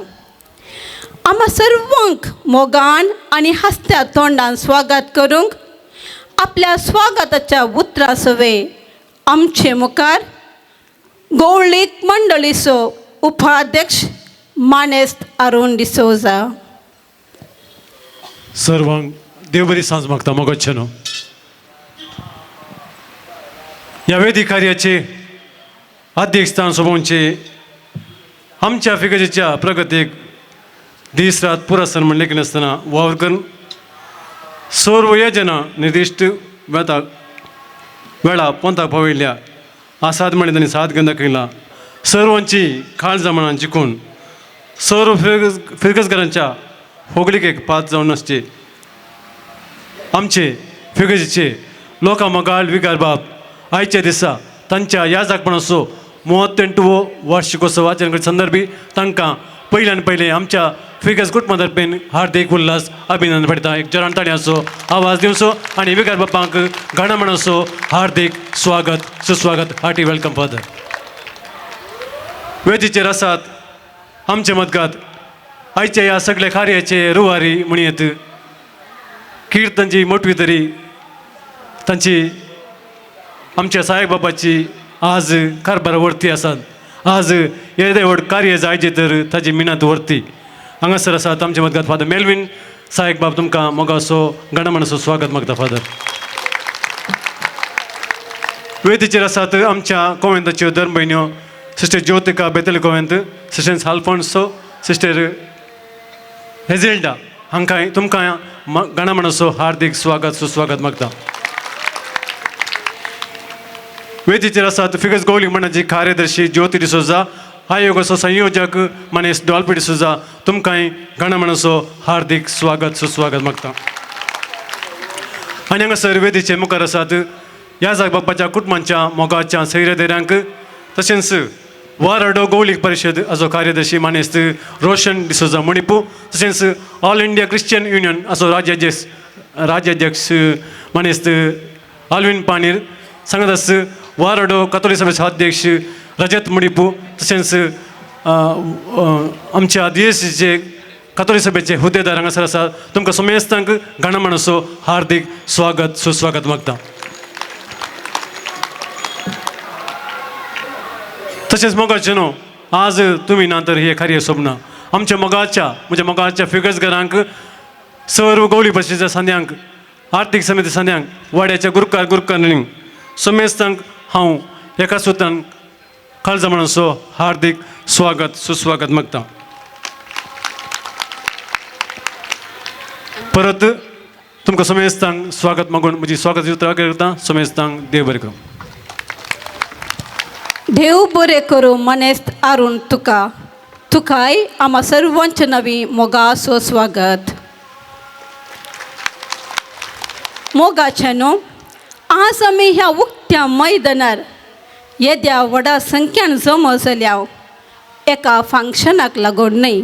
आमा सर्वांक मोगान आनी हांसत्या तोंडान स्वागत करूंक आपल्या स्वागताच्या उतरां सवे आमचे मुखार गौळीक मंडळीचो उपाध्यक्ष मानेस्त अरुण डिसोजा. सर्वांक देव बरी सांज मागता मोगाचे न्हू. ह्या वेदी कार्याचे अध्यक्षस्थान सोबोवचे आमच्या फिगर्जेच्या प्रगतीक दीस रात पुरासन म्हण लेखनासतना वावर करून सर्व योजना निर्दिश्ट वेता वेळा पोंताक पावयल्या आसाद म्हणी तांणी साथ घेवन दाखयला. सर्वांची काळजां मनान जिखून सर्व फिरगजकारांच्या होगलिकेक पात जावन आसचे आमचे फिगर्जेचे लोकां मोगाळ विगार बाप आयच्या दिसा तांच्या ह्या जागपणाचो 38वो वार्षिकोत्सवाच्या संदर्भी तांकां पयल्यान पयलें आमच्या फिगर्स कुटुंबा तर्फेन हार्दिक उल्हास अभिनंदन पडटा. एक जरान ताळयांचो आवाज दिवचो आनी विगार बापांक गाणा म्हणचो हार्दिक स्वागत सुस्वागत. Hearty welcome father. वेदीचेर आसात आमचे मदगात आयच्या ह्या सगळ्या कार्याचे रुवारी म्हणयेत किर्तनची मोटवी तरी तांची आमच्या साहेब बाबाची आज कारभार वरती आसात. आज येदे व्हड कार्य जायचे तर ताजी मिनात वरती हांगासर आसात आमचे मदगात फादर मेलवीन साहेब बाब. तुमकां मोगासो गणमानाचो स्वागत मागता फादर. वेदीचेर आसात आमच्या कोवेंताच्यो धर्म भयण्यो सिस्टर ज्योतिका बेतल कोवेंत, सिस्टर आल्फोन्सो, सिस्टर हेझिल्डा हांकां तुमकां गणमानाचो हार्दिक स्वागत सुस्वागत मागता. वेदीचेर आसात फिगर्स गौली मंडळाची कार्यदर्शी ज्योती डिसोजा, आयोगाचो संयोजक मनीस डॉल्फी डिसोजा, तुमकांय गणमानाचो हार्दिक स्वागत सुस्वागत मागता. आनी हांगासर वेदीचे मुखार आसात ह्या जाग बाप्पाच्या कुटुंबांच्या मोगाच्या सैरेदेरांक तशेंच वाराडो गौलीक परिशद हाचो कार्यदर्शी मानेस्त रोशन डिसोजा मणिपू, तशेंच ऑल इंडिया क्रिश्चन युनियन हाचो राज्याध्यक्ष मानेस्त आल्विन पानीर, सांगत वाराडो कथोलीक सभेचो अध्यक्ष रजत मुडिपू, तशेंच आमच्या दिएसीचे कथोलीक सभेचे हुद्देदार हांगासर आसात. तुमकां समेस्तांक गणमानाचो हार्दिक स्वागत सुस्वागत मागता. तशेंच मोगाचे न्हू आज तुमी ना तर हे कार्य सोबना. आमच्या मोगाच्या म्हज्या मोगाच्या फिगर्स घरांक सर्व गौली भाशेच्या सांद्यांक आर्थीक समिती सांद्यांक वाड्याच्या गुरुकार गुरुकारणी समेस्तांक हांव एका सुतान काळजा म्हणसो हार्दिक स्वागत सुस्वागत मागता. परत तुमकां समेस्तांक स्वागत मागून म्हजी स्वागत उतरां करता. समेस्तांक देव बरें करूं. देव बरें करूं मनेस्त आरून तुका तुकाय आमा सर्वांचे नवी मोगाचो स्वागत. मोगाचें न्हू आज आमी ह्या उक्त्या मैदानार येद्या व्हडा संख्यान जमा जाल्या एका फंक्शनाक लागून न्हय,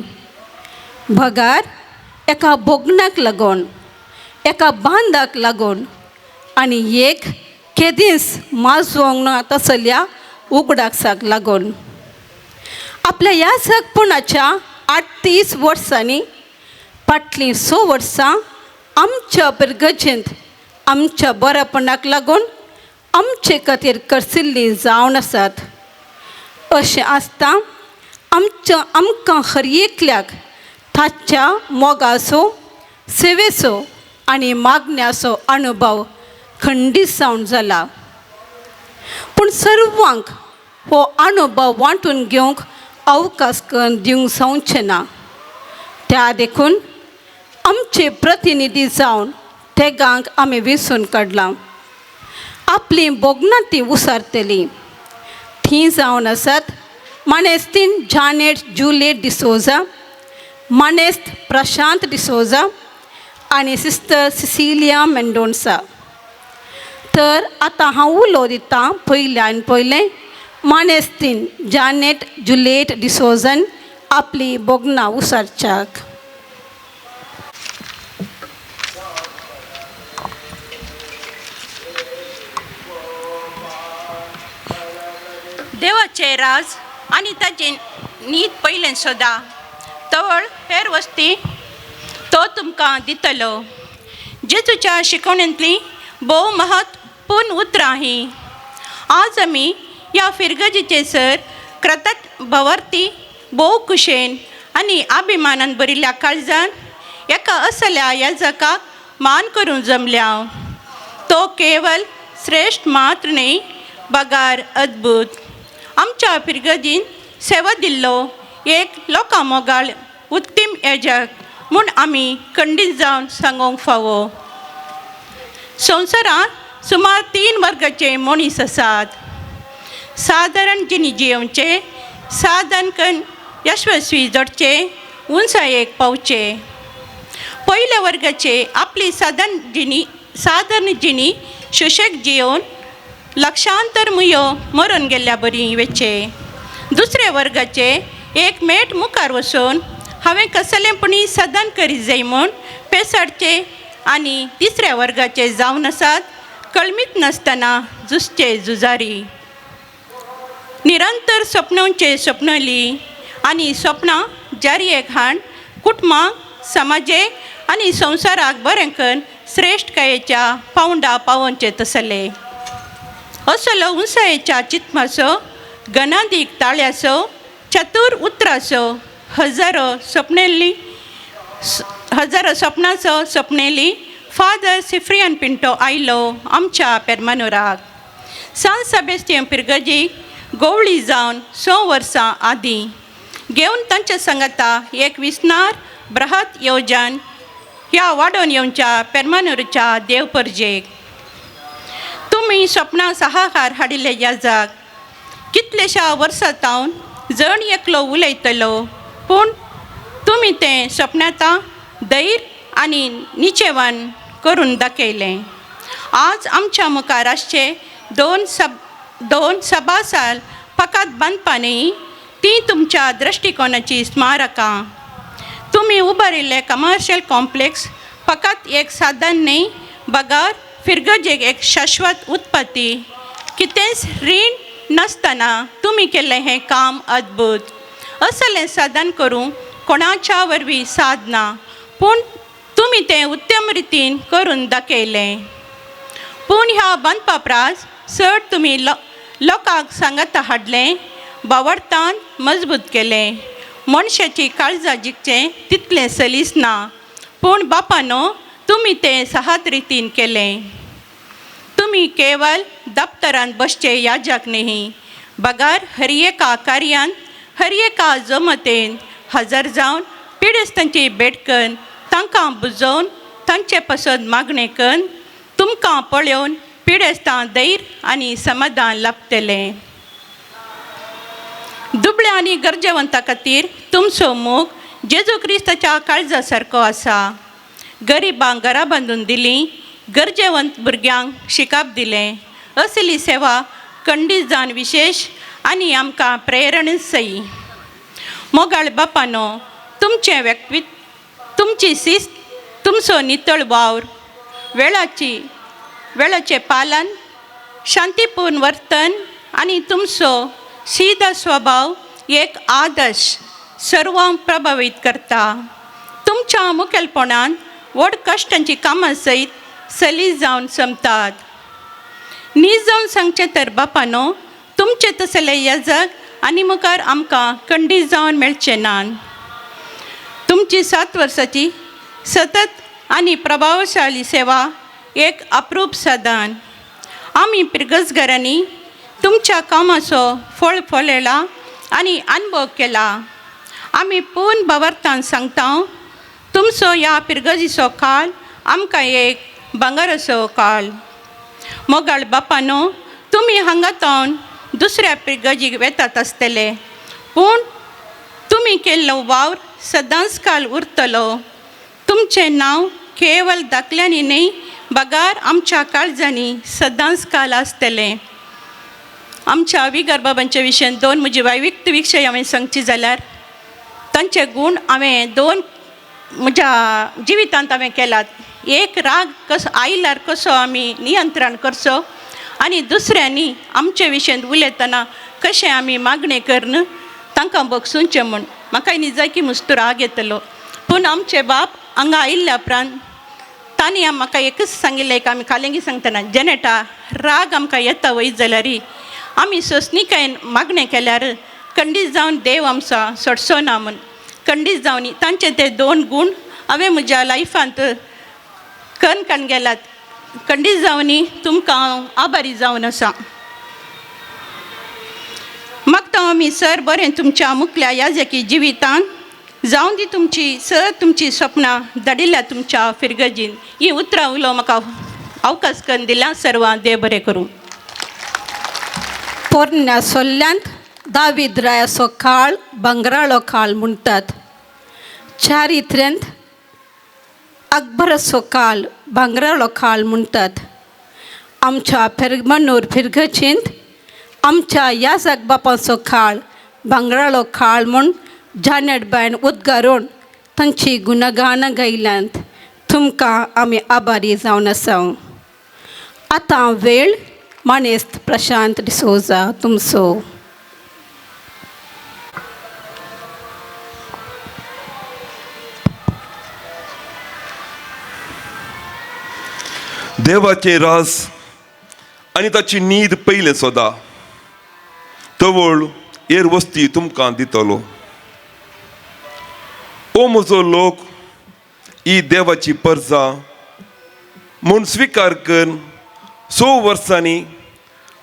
बगर एका भोगणाक लागून, एका बांदाक लागून आनी एक केदींच माजवंक ना तसल्या उगडासाक लागून. आपल्या ह्या जगपणाच्या 38 वर्सांनी फाटलीं 6 वर्सां आमच्या पिरगजेंत आमच्या बरेपणाक लागून आमचे खातीर करसिल्लीं जावन आसात. अशें आसता आमच्या आमकां हर एकल्याक ताच्या मोगाचो, सेवेचो आनी मागण्याचो अनुभव खंडीत जावन जाला. पूण सर्वांक हो अनुभव वांटून घेवंक अवकाश करून दिवंक जावचें ना. त्या देखून आमचे प्रतिनिधी जावन तेगांक आमी वेंचून काडलां. आपलीं भोगणां तीं उसारतलीं. तीं जावन आसात मानेस्तीन जानेट जुलियट डिसोजा, मानेस्त प्रशांत डिसोजा आनी सिस्टर सिसिलिया मेंडोन्सा. तर आतां हांव उलो दितां पयल्यान पयलें मानेस्तीन जानेट जुलियट डिसोजन आपली भोगणां उसारच्याक. देवाचे राज आनी ताची नीत पयलें सोदा, तवळ हेर वस्ती तो तुमकां दितलो. जेजूच्या शिकवणेंतली भोव महत्वपूर्ण उतरां ही. आज आमी ह्या फिरगजीचे सर क्रतट भवरती भोव कुशेन आनी अभिमानान भरिल्ल्या काळजान एका असल्या याजकाक मान करून जमल्या. तो केवल श्रेश्ठ मात्र न्हय बगार अद्भूत. आमच्या फिरगजीन सेवा दिल्लो एक लोकां मोगाळ उत्तीम याजक म्हूण आमी खंडीत जावन सांगूंक फावो. संवसारांत सुमार 3 वर्गाचे मनीस आसात. सादारण जिणी जियोवचे, साधन कन यशस्वी जोडचे, उंचायेक पावचे. पयल्या वर्गाचे आपली सादारण जिणी सुशेग जियोवन लक्षांतर मुयो मरून गेल्ल्या बरी वेचे. दुसऱ्या वर्गाचे एक मेट मुखार वचून हांवें कसलेंपणी साधन करीत जाय म्हूण पेसाडचे आनी तिसऱ्या वर्गाचे जावन आसात कळमीत नासतना झुजचे झुजारी. निरंतर सपनोवचे सपनली आनी सपनां जारयेक हाण कुटुंबाक, समाजेक आनी संवसाराक बरें करून श्रेश्ठकायेच्या पावंडा पावोवचे तसले. असलो उंचायेच्या चितमाचो, गणादीक ताळ्याचो, चतूर उतराचो, हजारो सपनाचो सपनेली फादर सिफ्रियन पिंटो आयलो आमच्या पेरमानोराक. सान सेबेस्तियन पिरगजी गोवळी जावन 6 वर्सां आदीं घेवन तांच्या सांगाता एक विसनार बृहत योजन ह्या वाडोवन येवच्या पेरमानोरच्या देवपर्जेक. तुमी सपनां सहाकार हाडिल्ले याजाक कितलेशा वर्सां तावन जण एकलो उलयतलो, पूण तुमी तें सपनांत धैर्य आनी निचेवान करून दाखयलें. आज आमच्या मुखार आसचे दोन सभासाल फकत बांदपा न्ही, ती तुमच्या दृश्टिकोनाची स्मारकां. तुमी उबारिल्ले कमर्शियल कॉम्प्लेक्स फकत एक साधन न्ही, बगर फिरगजेक एक शाश्वत उत्पत्ती. कितेंच रीण नासतना तुमी केल्लें हें काम अद्भूत. असलें साधन करूंक कोणाच्या वरवीं सादना, पूण तुमी तें उत्तम रितीन करून दाखयलें. पूण ह्या बांदपा प्रास चड तुमी लोकांक सांगाता हाडलें, बावडतान मजबूत केलें. मनशाची काळजां जिखचें तितलें सलीस ना, पूण बापानो तुमी तें सहात रितीन केलें. तुमी केवल दप्तरान बसचे याजक न्ही, बगार हर एका कार्यान, हर एका जमतेन हजर जावन पिडेस्तांची भेट करून तांकां बुजोवन तांचे पसत मागणें करून तुमकां पळोवन पिडेस्तां धैर्य आनी समाधान लाभतलें. दुबळ्या आनी गरजेवंता खातीर तुमचो मोग जेजू क्रिस्ताच्या काळजा सारको आसा. गरिबांक घरां बांदून दिलीं, गरजेवंत भुरग्यांक शिकाप दिलें. असली सेवा खंडीत जावन विशेश आनी आमकां प्रेरणच सई. मोगाळ बापानो, तुमचें व्यक्तित्व, तुमची शिस्त, तुमचो नितळ वावर, वेळाची वेळाचें पालन, शांतीपूर्ण वर्तन आनी तुमचो सीधा स्वभाव एक आदर्श सर्वांक प्रभावीत करता. तुमच्या मुखेलपणान व्हड कश्टांची कामां सयत सलीस जावन जमतात. नीज जावन सांगचें तर बापानो, तुमचे तसले याजक आनी मुखार आमकां खंडीत जावन मेळचें ना. तुमची 7 वर्साची सतत आनी प्रभावशाली सेवा एक अप्रूप साधन. आमी पिरगजघरांनी तुमच्या कामाचो फळ फळयला आनी अनुभव केला. आमी पूर्ण भावार्थान सांगता, तुमचो ह्या पिरगजीचो काळ आमकां एक भांगराचो काळ. मोगाळ बापानो, तुमी हांगा तावन दुसऱ्या पिरगजीक वेतात आसतले, पूण तुमी केल्लो वावर सदांच काल उरतलो. तुमचें नांव केवल दाखल्यांनी न्हय बगार आमच्या काळजांनी सदांच काल आसतलें. आमच्या विगर बाबांच्या विशयान दोन म्हजी वैविक्त विशय हांवें सांगची जाल्यार तांचे गूण हांवें दोन म्हज्या जिवितांत हांवें केलात. एक, राग कसो आयल्यार कसो आमी नियंत्रण करचो आनी दुसऱ्यांनी आमचे विशयांत उलयतना कशें आमी मागणें करून तांकां बगसुचें म्हूण. म्हाका निजाकी मुस्तू राग येतलो, पूण आमचे बाप हांगा आयिल्ल्या उपरांत तांणी म्हाका एकच सांगिल्लें, एक आमी कालेंगी सांगतना, जेनेटा राग आमकां येता वयत जाल्यार आमी सोंसणीकायेन मागणें केल्यार खंडीत जावन देव आमचो सोडचो ना म्हूण. खंडीत जावन तांचे ते दोन गूण हांवें म्हज्या लायफांत कन्न काडून गेलात. खंडीत जावनी तुमकां हांव आभारी जावन आसा. मागता आमी सर बरें तुमच्या मुखल्या याजकी जिवितांत जावन दी तुमची सर तुमची सपनां धाडिल्ल्या तुमच्या फिरगजीन. ही उतरां उलो म्हाका अवकाश करून दिल्या. सर्वां देव बरें करूं. पोरण्या सोल्ल्यांत दावीद रायाचो काळ भांगराळो काळ म्हणटात. चारित्र्यांत अकबराचो काळ भांगराळो काळ म्हणटात. आमच्या पेरमनूर फिरगचींत आमच्या याजक बापाचो काळ भांगराळो काळ म्हूण जानेट बायन उद्गारून तांची गुणगानां गायल्यांत. तुमकां आमी आभारी जावन आसा. आतां वेळ मानेस्त प्रशांत डिसोजा तुमचो. देवाचे रास आनी ताची न्हीद पयलें सोदा, तवळ हेर वस्ती तुमकां दितलो. ओ म्हजो लोक, ही देवाची परजा म्हूण स्विकार कर 6 वर्सांनी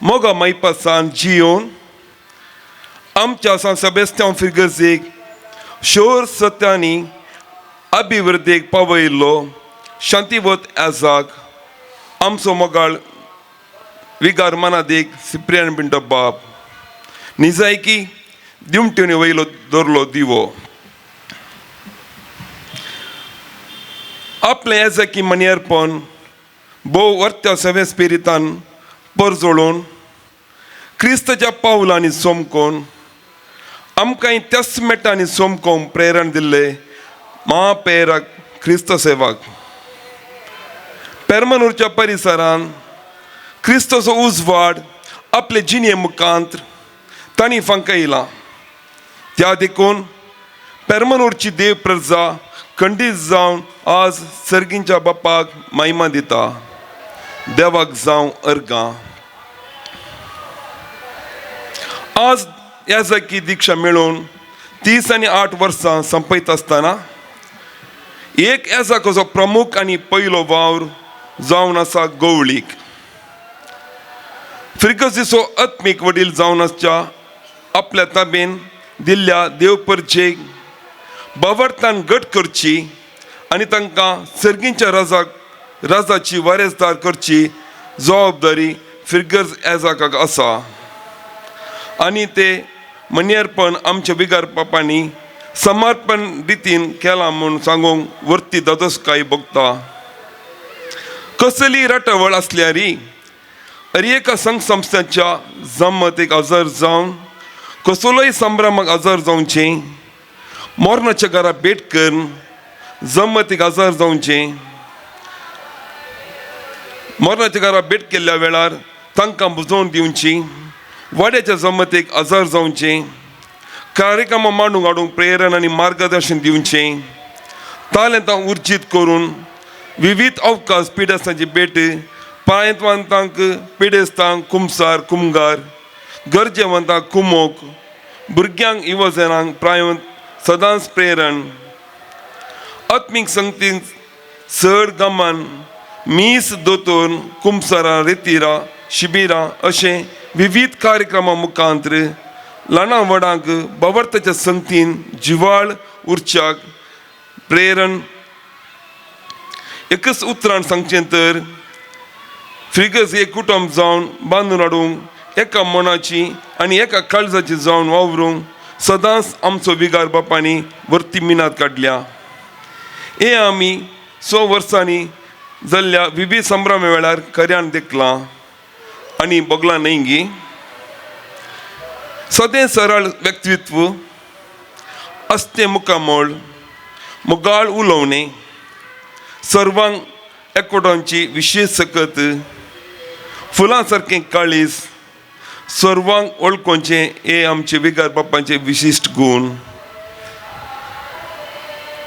मोगा मायपासान जियोन आमच्या सान सेबेस्त्यांव फिरगर्जेक शोर सत्यांनी अभिवृद्धीक पावयल्लो शांतीवत एजाक आमचो मोगाळ विगार मनादीक सिप्रियान पिंटो बाप निजायकी दिमटेवणी वयलो दवरलो दिवो. आपलें एजाकी मनियरपण भोव वर्त्या सवे स्पिरितान परजोळून क्रिस्ताच्या पावलांनी सोमकोन आमकां त्याच मेटांनी सोमकोन प्रेरण दिल्ले महापेराक क्रिस्त सेवाक. पेरमनूरच्या परिसरान क्रिस्ताचो उजवाड आपले जिणे मुखांत तांणी फांकयला. त्या देखून पेरमनूरची देव प्रजा खंडीत जावन आज सर्गींच्या बापाक महिमा दिता. देवाक जावं अर्गां. आज याजकी दीक्षा मेळोवन 38 वर्सां संपयत आसतना एक याजकाचो प्रमुख आनी पयलो वावर जावन आसा गवळीक. फिरगजीचो आत्मीक वडील जावन आसच्या आपल्या ताबेन दिल्ल्या देवपरचेक बावडतान घट करची आनी तांकां सर्गींच्या राजाची वारेसदार करची जबाबदारी फिरगर्ज एजाकाक आसा. आनी ते मनियरपण आमच्या बिगार पापांनी समर्पण रितीन केलां म्हूण सांगूंक वर्ती दादोसकाय भोगता. कसली राटावळ आसल्यारी अरे एका संघ संस्थांच्या जमतेक हजर जावन कसलोय संभ्रमाक हजर जावचें, मोरणाच्या घरा भेट करून जमतीक हजर जावचें, मरणाच्या घरा भेट केल्ल्या वेळार तांकां बुजोवन दिवची, वाड्याच्या जमतेक आजार जावचें, कार्यक्रमां मांडूंक हाडूंक प्रेरण आनी मार्गदर्शन दिवचें, तालेंतां उर्जीत करून विविध अवकाश पिडेस्तांची भेट, पांयतवंतांक पिडेस्तांक कुमसार कुमगार, गरजेवंतांक कुमोक, भुरग्यांक युवजनांक प्रायवंत सदांच प्रेरण, आत्मीक संगतीन चड गमान मीस दोतोर कुमसारां रेतिरां शिबिरां अशें विविध कार्यक्रमां मुखांत्र ल्हाना व्हडांक बावडताच्या संगतीन जिवाळ उरच्याक प्रेरण. एकच उतरान सांगचें तर फिगर्स एक कुटुंब जावन बांदून हाडूंक एका मनाची आनी एका काळजाची जावन वावरूंक सदांच आमचो विगार बापांनी वरती मिनात काडल्या. हे आमी 6 वर्सांनी जाल्ल्या विविध संभ्रमा वेळार खऱ्यान देखलां आनी भोगलां न्हय गी. सदें सरळ व्यक्तित्व, अस्तें मुखामळ, मुगाळ उलोवणें, सर्वांक एकवटांची विशेश सकत, फुलां सारकें काळीज, सर्वांक वळखोवचें हे आमचे विगार बापांचे विशिश्ट गूण.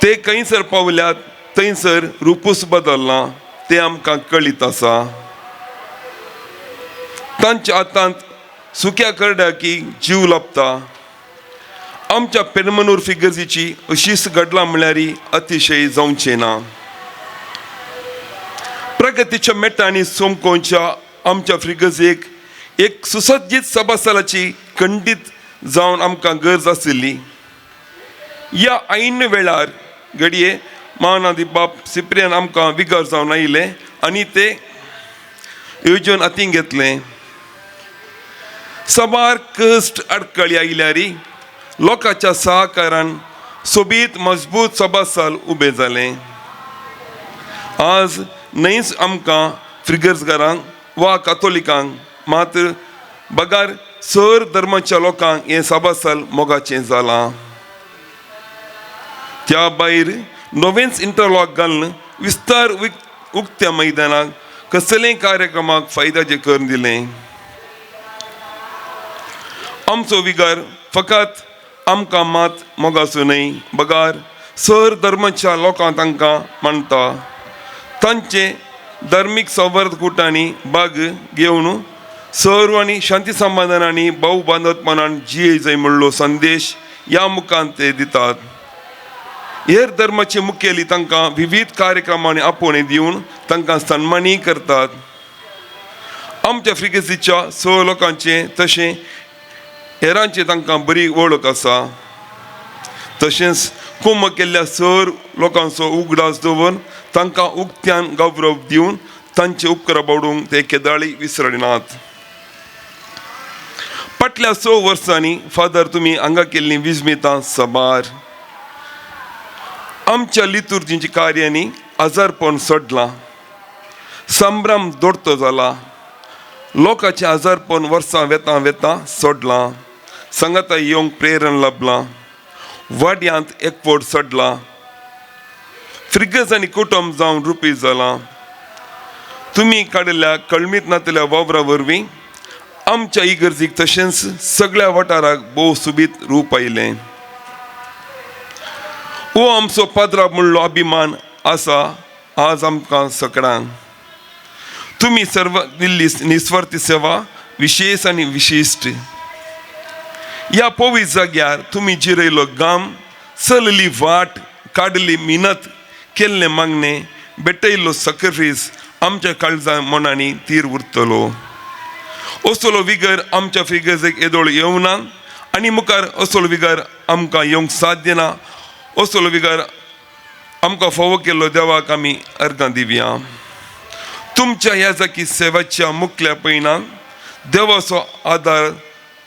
ते खंयसर पावल्यात थंयसर रुपूच बदल्लां तें आमकां कळीत आसा. तांच्या हातांत सुक्या करड्याकी जीव लाबता. आमच्या पेरमनूर फिगर्जीची अशीच घडलां म्हणल्यार अतिशय जावचें ना. प्रगतीच्या मेटांनी सोमकोंच्या आमच्या फिगर्जेक एक सुसज्जीत सभासालाची खंडीत जावन आमकां गरज आशिल्ली. ह्या ऐन वेळार घडये मानादी बाप सिप्रियान आमकां विगार जावन आयले आनी ते येवजण हातीन घेतलें. साबार कश्ट अडकळी आयल्यार लोकांच्या सहकारान सोबीत मजबूत सभासाल उबें जालें. आज न्हयच आमकां फिगर्जकारांक वा कातोलिकांक मात्र बगार सर धर्माच्या लोकांक हें सभासाल मोगाचें जालां. त्या भायर नवेंच इंटरलॉक घालून विस्तार उक्त्या मैदानाक कसलेय कार्यक्रमाक फायद्याचें करून दिलें. आमचो विगार फकत आमकां मात मोगाचो न्हय बगार सर धर्माच्या लोकांक तांकां मानता. तांचे धार्मीक सौहार्द कुटांनी भाग घेवन सर्व आनी शांती समाधान आनी भाव बांदतपणान जिये जाय म्हणलो संदेश ह्या मुखान ते दितात. हेर धर्माचे मुखेली तांकां विविध कार्यक्रमांनी आपोवणें दिवन तांकां सन्मानीय करतात. आमच्या फ्रिक्वेन्सीच्या 6 लोकांचें तशें हेरांचे तांकां बरी वळख आसा. तशेंच कुंभ केल्ल्या सर लोकांचो उगडास दवरून तांकां उक्त्यान गौरव दिवन तांचे उपकार बावडूंक ते केदाळी विसरनात. फाटल्या 6 वर्सांनी फादर तुमी हांगा केल्लीं विजमितां सबार आमच्या लितुर्जींच्या कार्यांनी आजारपण सोडलां, संभ्रम दोडतो जाला, लोकांचें आजारपण वर्सां वेता वेता सोडलां, सांगाता येवंक प्रेरण लाबलां, वाड्यांत एकवट सोडला, फिर्गज आनी कुटुंब जावन रुपी जालां. तुमी काडिल्ल्या कळमीत नातल्या वावरा वरवीं आमच्या इगर्जीक तशेंच सगळ्या वाठाराक भोव सोबीत रूप आयलें. हो आमचो पाद्रा म्हणलो अभिमान आसा आज आमकां सगळ्यांक. तुमी सर्व दिल्ली निस्वार्थी सेवा विशेश आनी विशिश्ट. ह्या पवित्र जाग्यार तुमी जिरयलो गाम, चलली वाट, काडली मिनत, केल्लें मागणें, भेटयल्लो सॅक्रिफायस आमच्या काळजा मनांनी तीर उरतलो. असलो विगर आमच्या फिगर्जेक येदोळ येवना आनी मुखार असलो विगर आमकां येवंक साध्य ना. असलो विगर आमकां फावो केल्लो देवाक आमी अर्गां दिवया. तुमच्या ह्या जाकी सेवाच्या मुखल्या पयणाक देवाचो आदार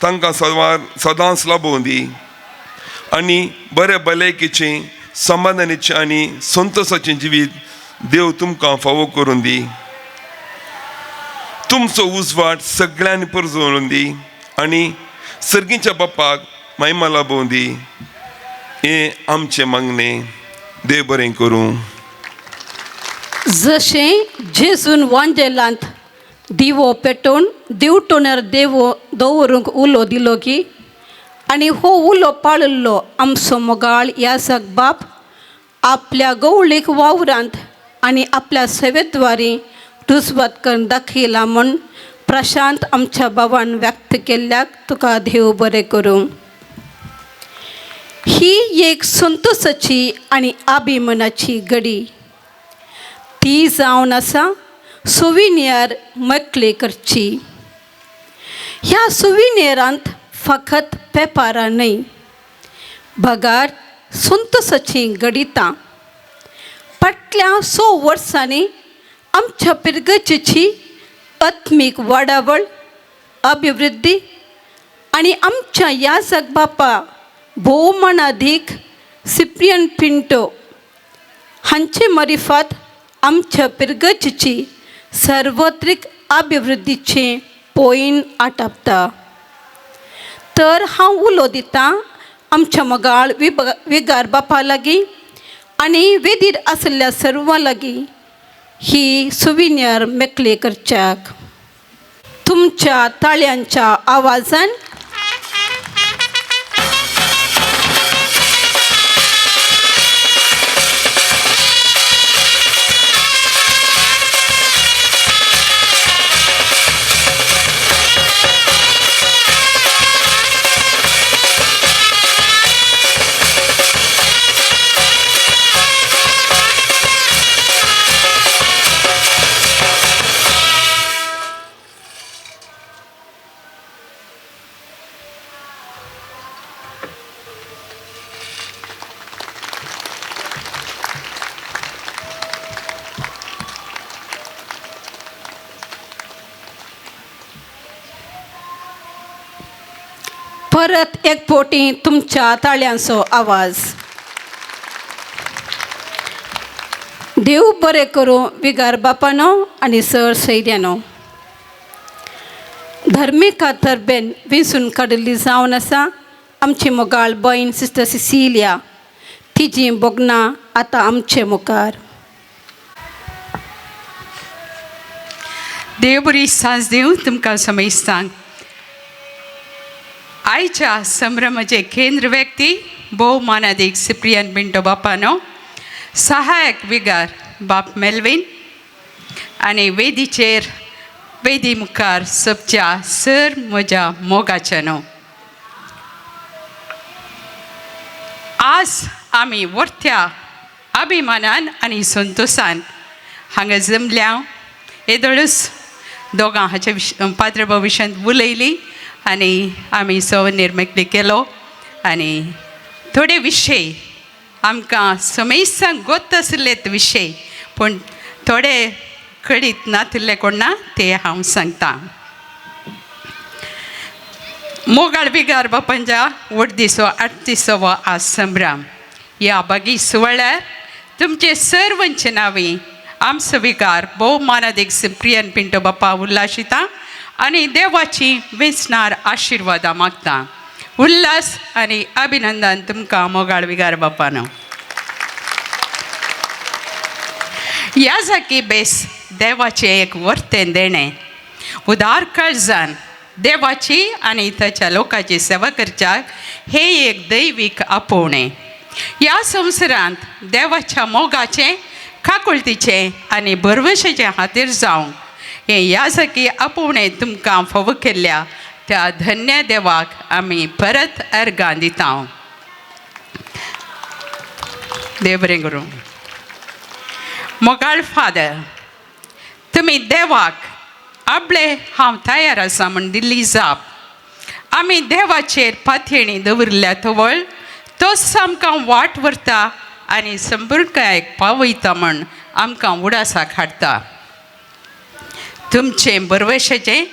तांकां सदांच लाबोवं दी आनी बरे भलायकेचें, समाधानाचें आनी संतोशाचें जिवीत देव तुमकां फावो करून दी. तुमचो उजवाड सगळ्यांनी परजोवन दी आनी सर्गीच्या बापाक महिमा लाबोवं दी. हें आमचें मागणें. देव बरें करूं. जशें जेजून वांजेलांत दिवो पेटोवन देवटोणार देवो दवरूंक उलो दिलो की आनी हो उलो पाळिल्लो आमचो मोगाळ याजक बाप आपल्या गवळीक वावरांत आनी आपल्या सेवेद्वारी रुजवात करून दाखयला म्हूण प्रशांत आमच्या बाबान व्यक्त केल्ल्याक तुका देव बरें करूं. ही एक संतोसाची आनी अभिमानाची घडी ती जावन आसा सुविनियर मेकळी करची. ह्या सुविनियरांत फकत पेपारां न्हय बगार संतोसाचीं घडितां. फाटल्या 6 वर्सांनी आमच्या पिरगचेची आत्मीक वाडावळ अभिवृद्धी आनी आमच्या याजक बापा भोवमानाधीक सिप्रियन पिंटो हांचे मारिफात आमच्या पिरगचेची सार्वत्रीक अभिवृद्धीचें पोयन आटापता. तर हांव उलो दितां आमच्या मोगाळ विगार बापा लागीं आनी वेदीर आशिल्ल्या सर्वां लागीं ही सुविनियर मेकळी करच्याक तुमच्या ताळ्यांच्या आवाजान परत एक पोटी तुमच्या ताळ्यांचो आवाज. देव बरें करूं विगार बापानो आनी सर सैऱ्यानो. धर्मीक तरबेन विंचून काडिल्ली जावन आसा आमची मोगाळ भयण सिस्टर सिसिलिया तिजी भोगणां आतां आमचे मुखार. देव बरी सांज दिवं तुमकां समेस्तांक. आयच्या संभ्रमाचे केंद्र व्यक्ती भोव मानादीक सिप्रियन पिंटो बापानो, सहायक विगार बाप मेल्विन आनी वेदीचेर वेदी मुखार सबच्या सर म्हज्या मोगाच्यानो. आज आमी वर्त्या अभिमानान आनी संतोसान हांगा जमल्या. येदोळूच दोगां हाच्या विश पात्र भविश्यांत उलयली आनी आमी सव निर्मेकली केलो आनी थोडे विशय आमकां समेस्तांक गोत आशिल्ले विशय पूण थोडे कळीत नातिल्ले कोण ना ते हांव सांगता. मोगाळ बिगार बापांच्या वडदिसो 38वो आज संभ्रम ह्या बागी सुवाळ्यार तुमचे सर्वांचे नांवी आमचो विगार भोव मानादीक सिप्रियन पिंटो बापा उल्लाशिता आनी देवाची वेंचणार आशिर्वादां मागता. उल्हास आनी अभिनंदन तुमकां मोगाळ विगार बापानो. ह्या जागी बेस देवाचें एक वर्तें देणें उदार काळजान देवाची आनी ताच्या लोकांची सेवा करच्याक हें एक दैवीक आपोवणें. ह्या संवसारांत देवाच्या मोगाचें काकुळतीचें आनी भरवशाचें खातीर जावंक हें ह्या जागी आपोवणें तुमकां फावो केल्ल्या त्या धन्य देवाक आमी परत अर्गां दिता. देव बरें करूं. मोगाळ फादर, तुमी देवाक आपले हांव तयार आसा म्हूण दिल्ली जाप आमी देवाचेर पातयेणी दवरिल्ल्या तवळ तोच आमकां वाट व्हरता आनी संपूर्णकायेक पावयता म्हूण आमकां उडासाक हाडटा. तुमचें बरवशाचें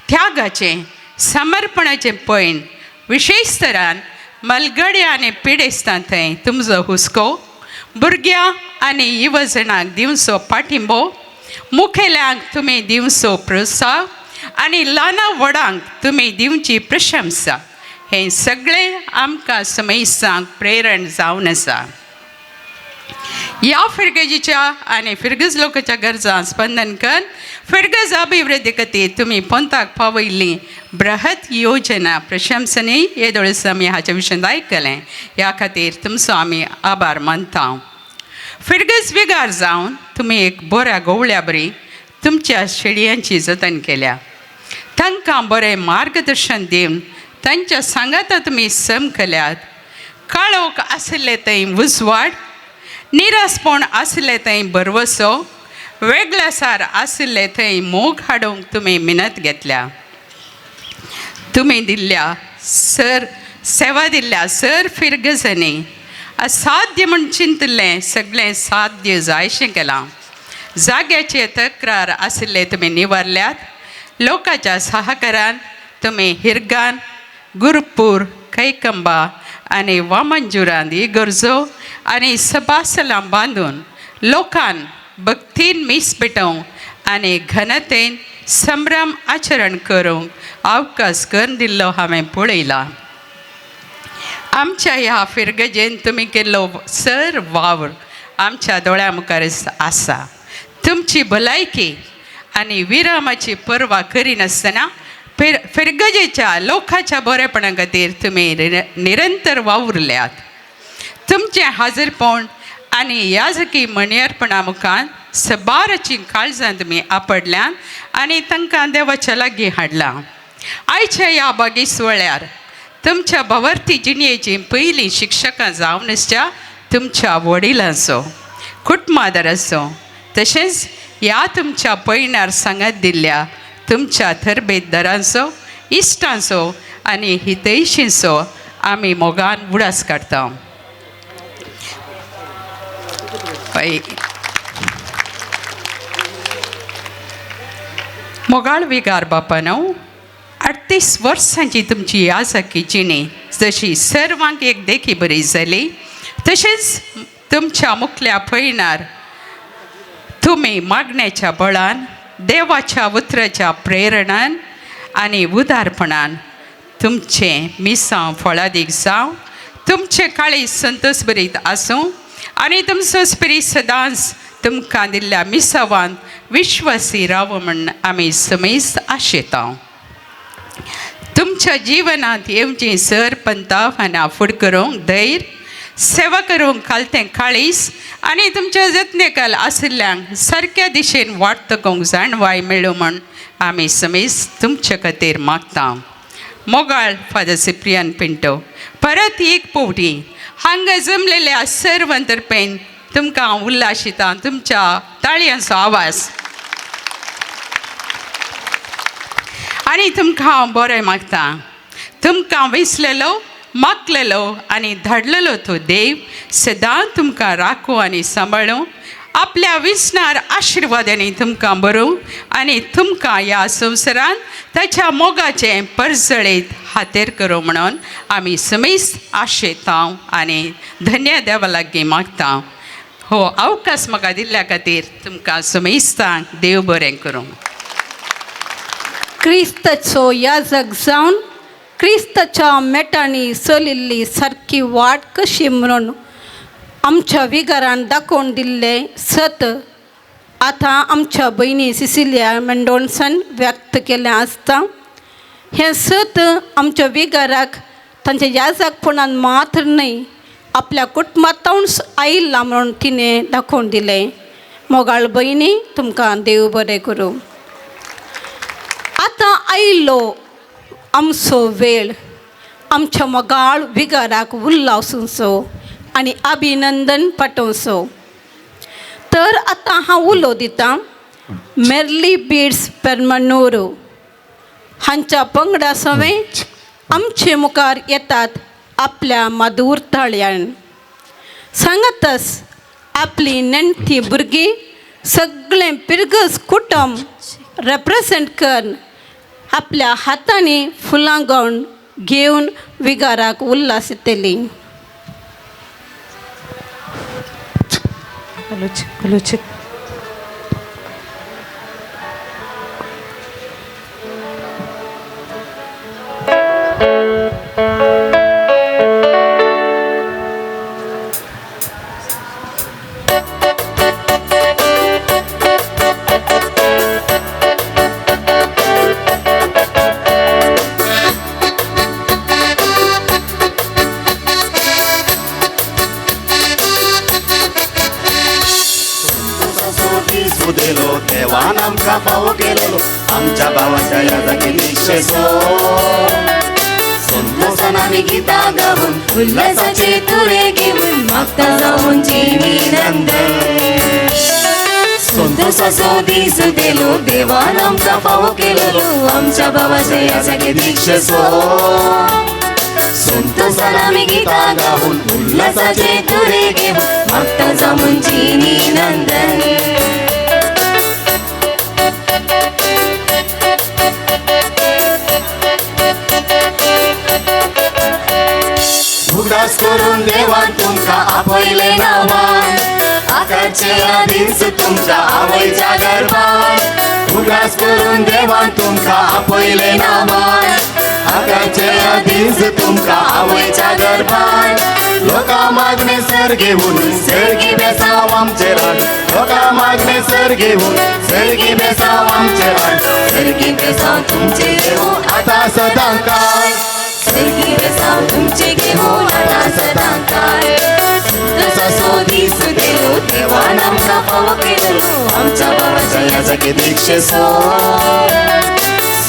त्यागाचें समर्पणाचें पयण विशेश तरान मलगड्या आनी पिडेस्तां थंय तुमचो हुस्को भुरग्यां आनी युवजणांक दिवचो पाठिंबो मुखेल्यांक तुमी दिवचो प्रोत्साह आनी ल्हाना व्हडांक तुमी दिवची प्रशंसा हें सगळें आमकां समेस्तांक प्रेरण जावन आसा. ह्या फिरगजीच्या आनी फिरगज लोकांच्या गरजां स्पंदन कर फिरगज अभिवृद्धी खातीर तुमी पंथाक पावयल्ली बृहत योजना प्रशंसनीय येदोळस आमी हाच्या विशयांत आयकलें. ह्या खातीर तुमचो आमी आभार मानता. फिरगज विगार जावन तुमी एक बऱ्या गोवळ्या बरी तुमच्या शेळयांची जतन केल्या. तांकां बरें मार्गदर्शन दिवन तांच्या सांगाता तुमी सम केल्यात. काळोख आशिल्ले थंय उजवाड, निरासपण आशिल्ले थंय भरवसो, वेगळ्यासार आशिल्ले थंय मोग हाडूंक तुमी मिनत घेतल्या. तुमी दिल्ल्या सर सेवा दिल्ल्या सर फिरगजांनी असाध्य म्हूण चिंतिल्लें सगळें साध्य जायशें केलां. जाग्याचे तक्रार आशिल्ले तुमी निवारल्यात. लोकांच्या सहकारान तुमी हिरगान, गुरपूर, कैकंबा आनी वामनजुरान इगर्जो आनी सभासलां बांदून लोकान भक्तीन मीस पेटोवंक आनी घनतेन संभ्रम आचरण करूंक अवकाश करून दिल्लो हांवें पळयला. आमच्या ह्या फिरगजेन तुमी केल्लो सर वावर आमच्या दोळ्या मुखार आसा. तुमची भलायकी आनी विरामाची पर्वा करिनासतना फिरगजेच्या लोकांच्या बरेपणा खातीर तुमी निरंतर वावुरल्यात. तुमचें हाजीरपण आनी याजकी मणयरपणा मुखार सबाराचीं काळजां तुमी आपडल्यात आनी तांकां देवाच्या लागीं हाडलां. आयच्या ह्या बागी सुवाळ्यार तुमच्या भवर्ती जिणेचीं पयलीं शिक्षकां जावन आसच्या तुमच्या वडिलांचो, कुटुंबादाराचो, तशेंच ह्या तुमच्या पयणार सांगात दिल्ल्या तुमच्या थरबेतदारांचो, इश्टांचो आनी हितैशींचो आमी मोगान उडास काडटा. मोगाळ विगार बापानो, 38 वर्सांची तुमची याजकी जिणी जशी सर्वांक एक देखी बरी जाली, तशेंच तुमच्या मुखल्या पयणार तुमी मागण्याच्या बळान, देवाच्या उतराच्या प्रेरणान आनी उदारपणान तुमचें मिसांव फळादीक जावं, तुमचें काळीज संतोश बरीत आसूं आनी तुमचो स्पिरीत सदांच तुमकां दिल्ल्या मिसावान विश्वासी रावो म्हूण आमी समेस्त आशेता. तुमच्या जिवनांत येवची सर पंताफाना फुड करूंक धैर्य, सेवा करूंक खालतें काळीस आनी तुमच्या जतनेकाल आशिल्ल्यांक सारक्या दिशेन वाट तकोवंक जाणवाय मेळूं म्हूण आमी समेस्त तुमचे खातीर मागता. मोगाळ फादर सिप्रियान पिंटो, परत एक पवटी हांगा जमलेल्या सर्वंतर्पेन तुमकां हांव उल्लाशिता. तुमच्या ताळयांचो आवाज आनी तुमकां हांव बरें मागता. तुमकां विसलेलो, मागलेलो आनी धाडलेलो तो देव सदां तुमकां राखूं आनी सांबाळूं, आपल्या विसणार आशिर्वादांनी तुमकां बरोवं आनी तुमकां ह्या संवसारांत ताच्या मोगाचें परजळीत हातेर करूं म्हणून आमी समेस्त आशेता आनी धन्य देवा लागीं मागता. हो अवकाश म्हाका दिल्ल्या खातीर तुमकां समेस्तांक देव बरें करूं. क्रिस्ताचो याजक जावन क्रिस्ताच्या मेटांनी चलिल्ली सारकी वाट कशी म्हणून आमच्या विगारान दाखोवन दिल्लें सत आतां आमच्या भयणी सिसिलिया मेंडोन्सान व्यक्त केलें आसता. हें सत आमच्या विगाराक तांच्या याजकपणान मात्र न्हय आपल्या कुटुंबांतूच आयिल्लां म्हणून तिणें दाखोवन दिलें. मोगाळ भयणी, तुमकां देव बरें करूं. आतां आयिल्लो आमचो वेळ आमच्या मोगाळ विगाराक उल्लासूचो आनी अभिनंदन पाठोवचो. तर आतां हांव उलो दितां मेर्ली बीड्स पेरमनूर हांच्या पंगडा सवें आमचे मुखार येतात आपल्या माधूर ताळयान. सांगातच आपली नेणटी भुरगीं सगळें पिरगस कुटुंब रेप्रेसेंट करून आपल्या हातांनी फुलां गावन घेवन विगाराक उल्हास येतली. दीक्षेसो संतोषान आमी गितां गावन उल्हासाचे तुरे घेवन मागता जावन जिवी नंदन संतोषाचो दीस दिलो देवान आमकां फावो केलेलो आमच्या भावाचे याजकी दीक्षेसो संतोषान आमी गितां गावन उल्हासाचे तुरे घेवन मागता जावन जिवी नंदन. उगडास करून देवान तुमकां आपयले नांवान आकाचे आदींच तुमच्या आवयच्या गर्भान उगडास करून देवान तुमकां आपयले नांवान आकाचे आदींच तुमकां आवयच्या गर्भान लोकां मागणे सर घेवन सर्गी बेसांव आमचें रान लोकां मागणे सर घेवन सर्गी बेसांव आमचें रान सर्गी बेसांव तुमचें घेवन आतां सदां काळ सर्गी बेसांव तुमचें घेवन आतां सदां काळ संतोषाचो दीस दिलो देवान आमकां फावो केलो आमच्या भावाच्या याजकी दीक्षेसो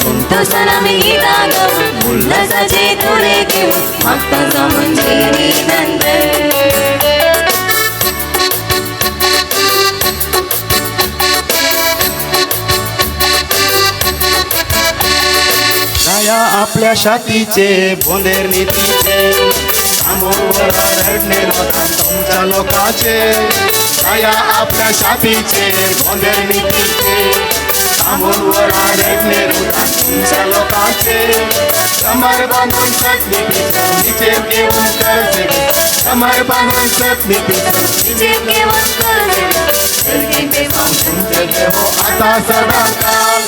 संतोषान आमी गितां गावन उल्हासाचे तुरे घेवन मागता जावन जिवी नंदन. दया आपल्या छातीचे बोंदेर नीतीचे आमोर रडणे रोदान तुमच्या लोकाचे दया आपल्या छातीचे बोंदेर नीतीचे आमोर रडणे रोदान तुमच्या लोकाचे कमर बांधून सतनीतीचे निचेव घेऊन करसे कमर बांधून सतनीतीचे निचेव घेऊन करसे सर्गी बेसांव तुमचे घेवो आता सदां काळ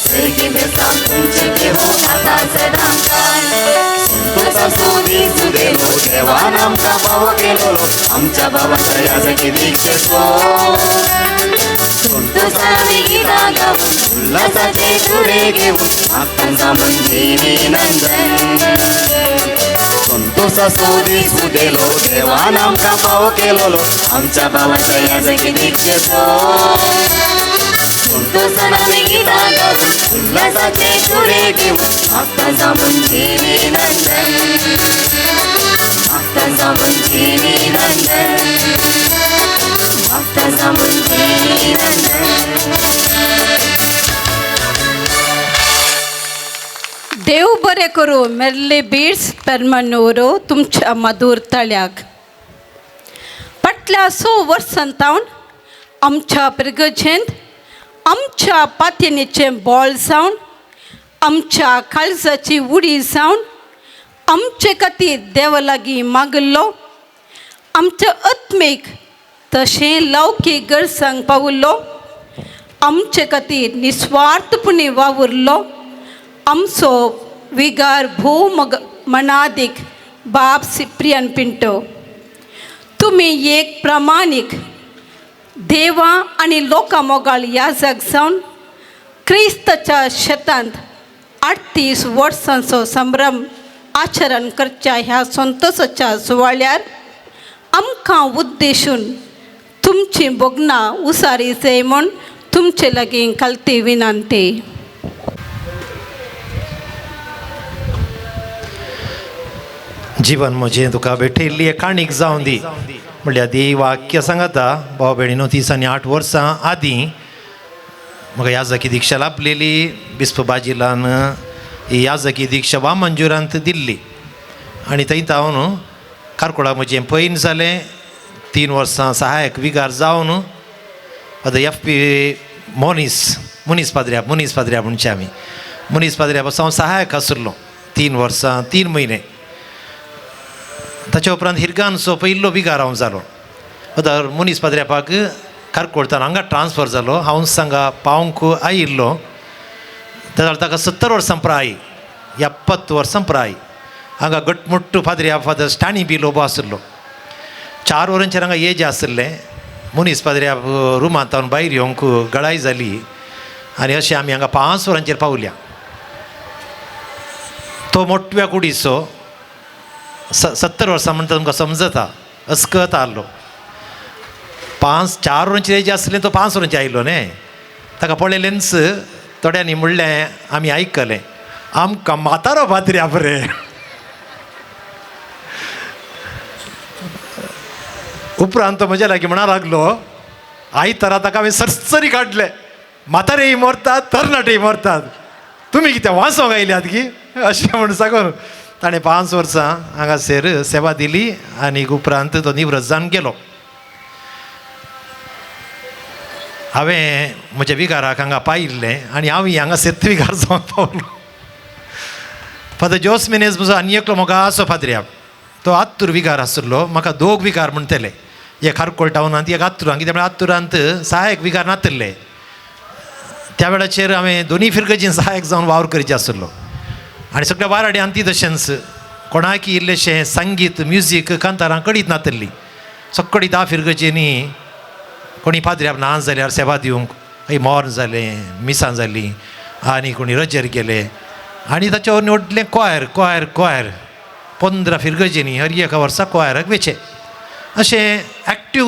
सर्गी बेसांव तुमचे घेवो आता सदां काळ संतोषाचो दीस दिलो देवान आमकां फावो केलोलो आमच्या भावाच्या याजकी दीक्षेसो संतोषान आमी गितां गावन उल्हासाचे तुरे घेवन मागता जावन जिवी नंदन संतोषाचो दीस दिलो देवान आमकां फावो केलोलो आमच्या भावाच्या याजकी दीक्षेसो संतोषान आमी गितां गावन उल्हासाचे तुरे घेवन मागता जावन जिवी नंदन मागता जावन जिवी नंदन मागता जावन जिवी नंदन. देव बरें करूं मेर्ले बीड्स पेरमानूर तुमच्या मधूर तळ्याक फाटल्या 6 वर्सां तावन आमच्या पिरगजेंत आमच्या पातयेचें बॉल जावन आमच्या काळजाची उडी जावन आमचे खातीर देवा लागीं मागिल्लो आमच्या आत्मीक तशें लौकीक गरजांक पाविल्लो आमचे खातीर निस्वार्थपणी वावुरलो आमचो विगार भोव मग मनादीक बाब सिप्रियन पिंटो. तुमी एक प्रामाणीक देवा आनी लोकां मोगाळ याजक जावन क्रिस्ताच्या शेतांत 38 वर्सांचो संभ्रम आचरण करच्या ह्या संतोषाच्या सुवाळ्यार आमकां उद्देशून तुमची भोगणां उसारी जाय म्हूण तुमचे लागीं खालती विनंती. जीवन म्हजें तुका भेटयल्ली काणीक जावन दी म्हणल्यार ती वाक्य सांगता. भाव भयणीनो 38 वर्सां आदीं म्हाका याजकी दीक्षा लाभलेली. बिस्प बाजिलान ही याजकी दीक्षा वामंजुरांत दिल्ली आनी थंय हांव कारकोळा म्हजें पैन जालें. 3 वर्सां सहायक विगार जावन आतां एफ पी मोनीस मुनीस पाद्र्या मुनीस पाद्र्या म्हणचे आमी मुनीस पाद्र्या पासून हांव सहायक आशिल्लो 3 वर्सां 3 म्हयने. ताच्या उपरांत हिरगानचो पयलो विगार हांव जालो. आतां मुनीस पाद्र्यापाक कारकोळतान हांगा ट्रान्सफर जालो. हांव सांगा पावंक आयिल्लो तेन्ना ताका 70 वर्सां प्राय 70 वर्सां प्राय हांगा गटमुट्ट पाद्र्या फादर स्टानी बी लोबो आशिल्लो. 4 वरांचेर हांगा एज आशिल्लें. मुनीस पाद्र्या रुमांत हांव भायर येवंक गळाय जाली आनी अशें आमी हांगा 5 वरांचेर पावल्या. तो मोटव्या कुडीचो 70 वर्सां म्हणटा तुमकां समजता अस्कत आहलो. 5-4 वरांचेर एज आसलें तो 5 वरांचेर आयलो न्ही. ताका पळयलेंच थोड्यांनी म्हणलें आमी आयकलें आमकां म्हातारो पाद्र्याब रे. उपरांत तो म्हज्या लागीं म्हणा लागलो, आयतारा ताका हांवें सरसरी काडले, म्हातारेय मरतात तरणाटेय मरतात, तुमी कितें वाचोंक आयल्यात की अशें म्हूण सांगून ताणें 5 वर्सां हांगासर सेवा दिली आनी उपरांत तो निवृत्त जावन गेलो. हांवें म्हज्या विगाराक हांगा पायिल्लें आनी हांव हांगा सेत विगार जावन पावलो. फादर जोस मिनेज म्हजो आनी एकलो मोगाचो पाद्र्याब, तो आत्तूर विगार आशिल्लो. म्हाका दोग विगार म्हणटले, एक खारकोळ टावनांत, एक आत्तुरांत. कित्याक म्हळ्यार आत्तुरांत सहायक विगार नातिल्ले. त्या वेळाचेर हांवें दोनूय फिरगजीन सहायक जावन वावर करचे आशिल्लो. आनी सगळ्या वाराड्यान ती तशेंच कोणाकी इल्लेशें संगीत म्युजीक कांतारां कडीत नातिल्ली. सगळी 10 फिरगजींनी कोणी पाद्र्याब ना जाल्यार सेवा दिवंक, खंय मोर जालें, मिसां जालीं आनी कोणी रजेर गेले आनी ताच्यावर व्हडलें क्वायर क्वायर क्वायर 15 फिरगजींनी हर एका वर्सा क्वायराक वेचें. अशें एक्टीव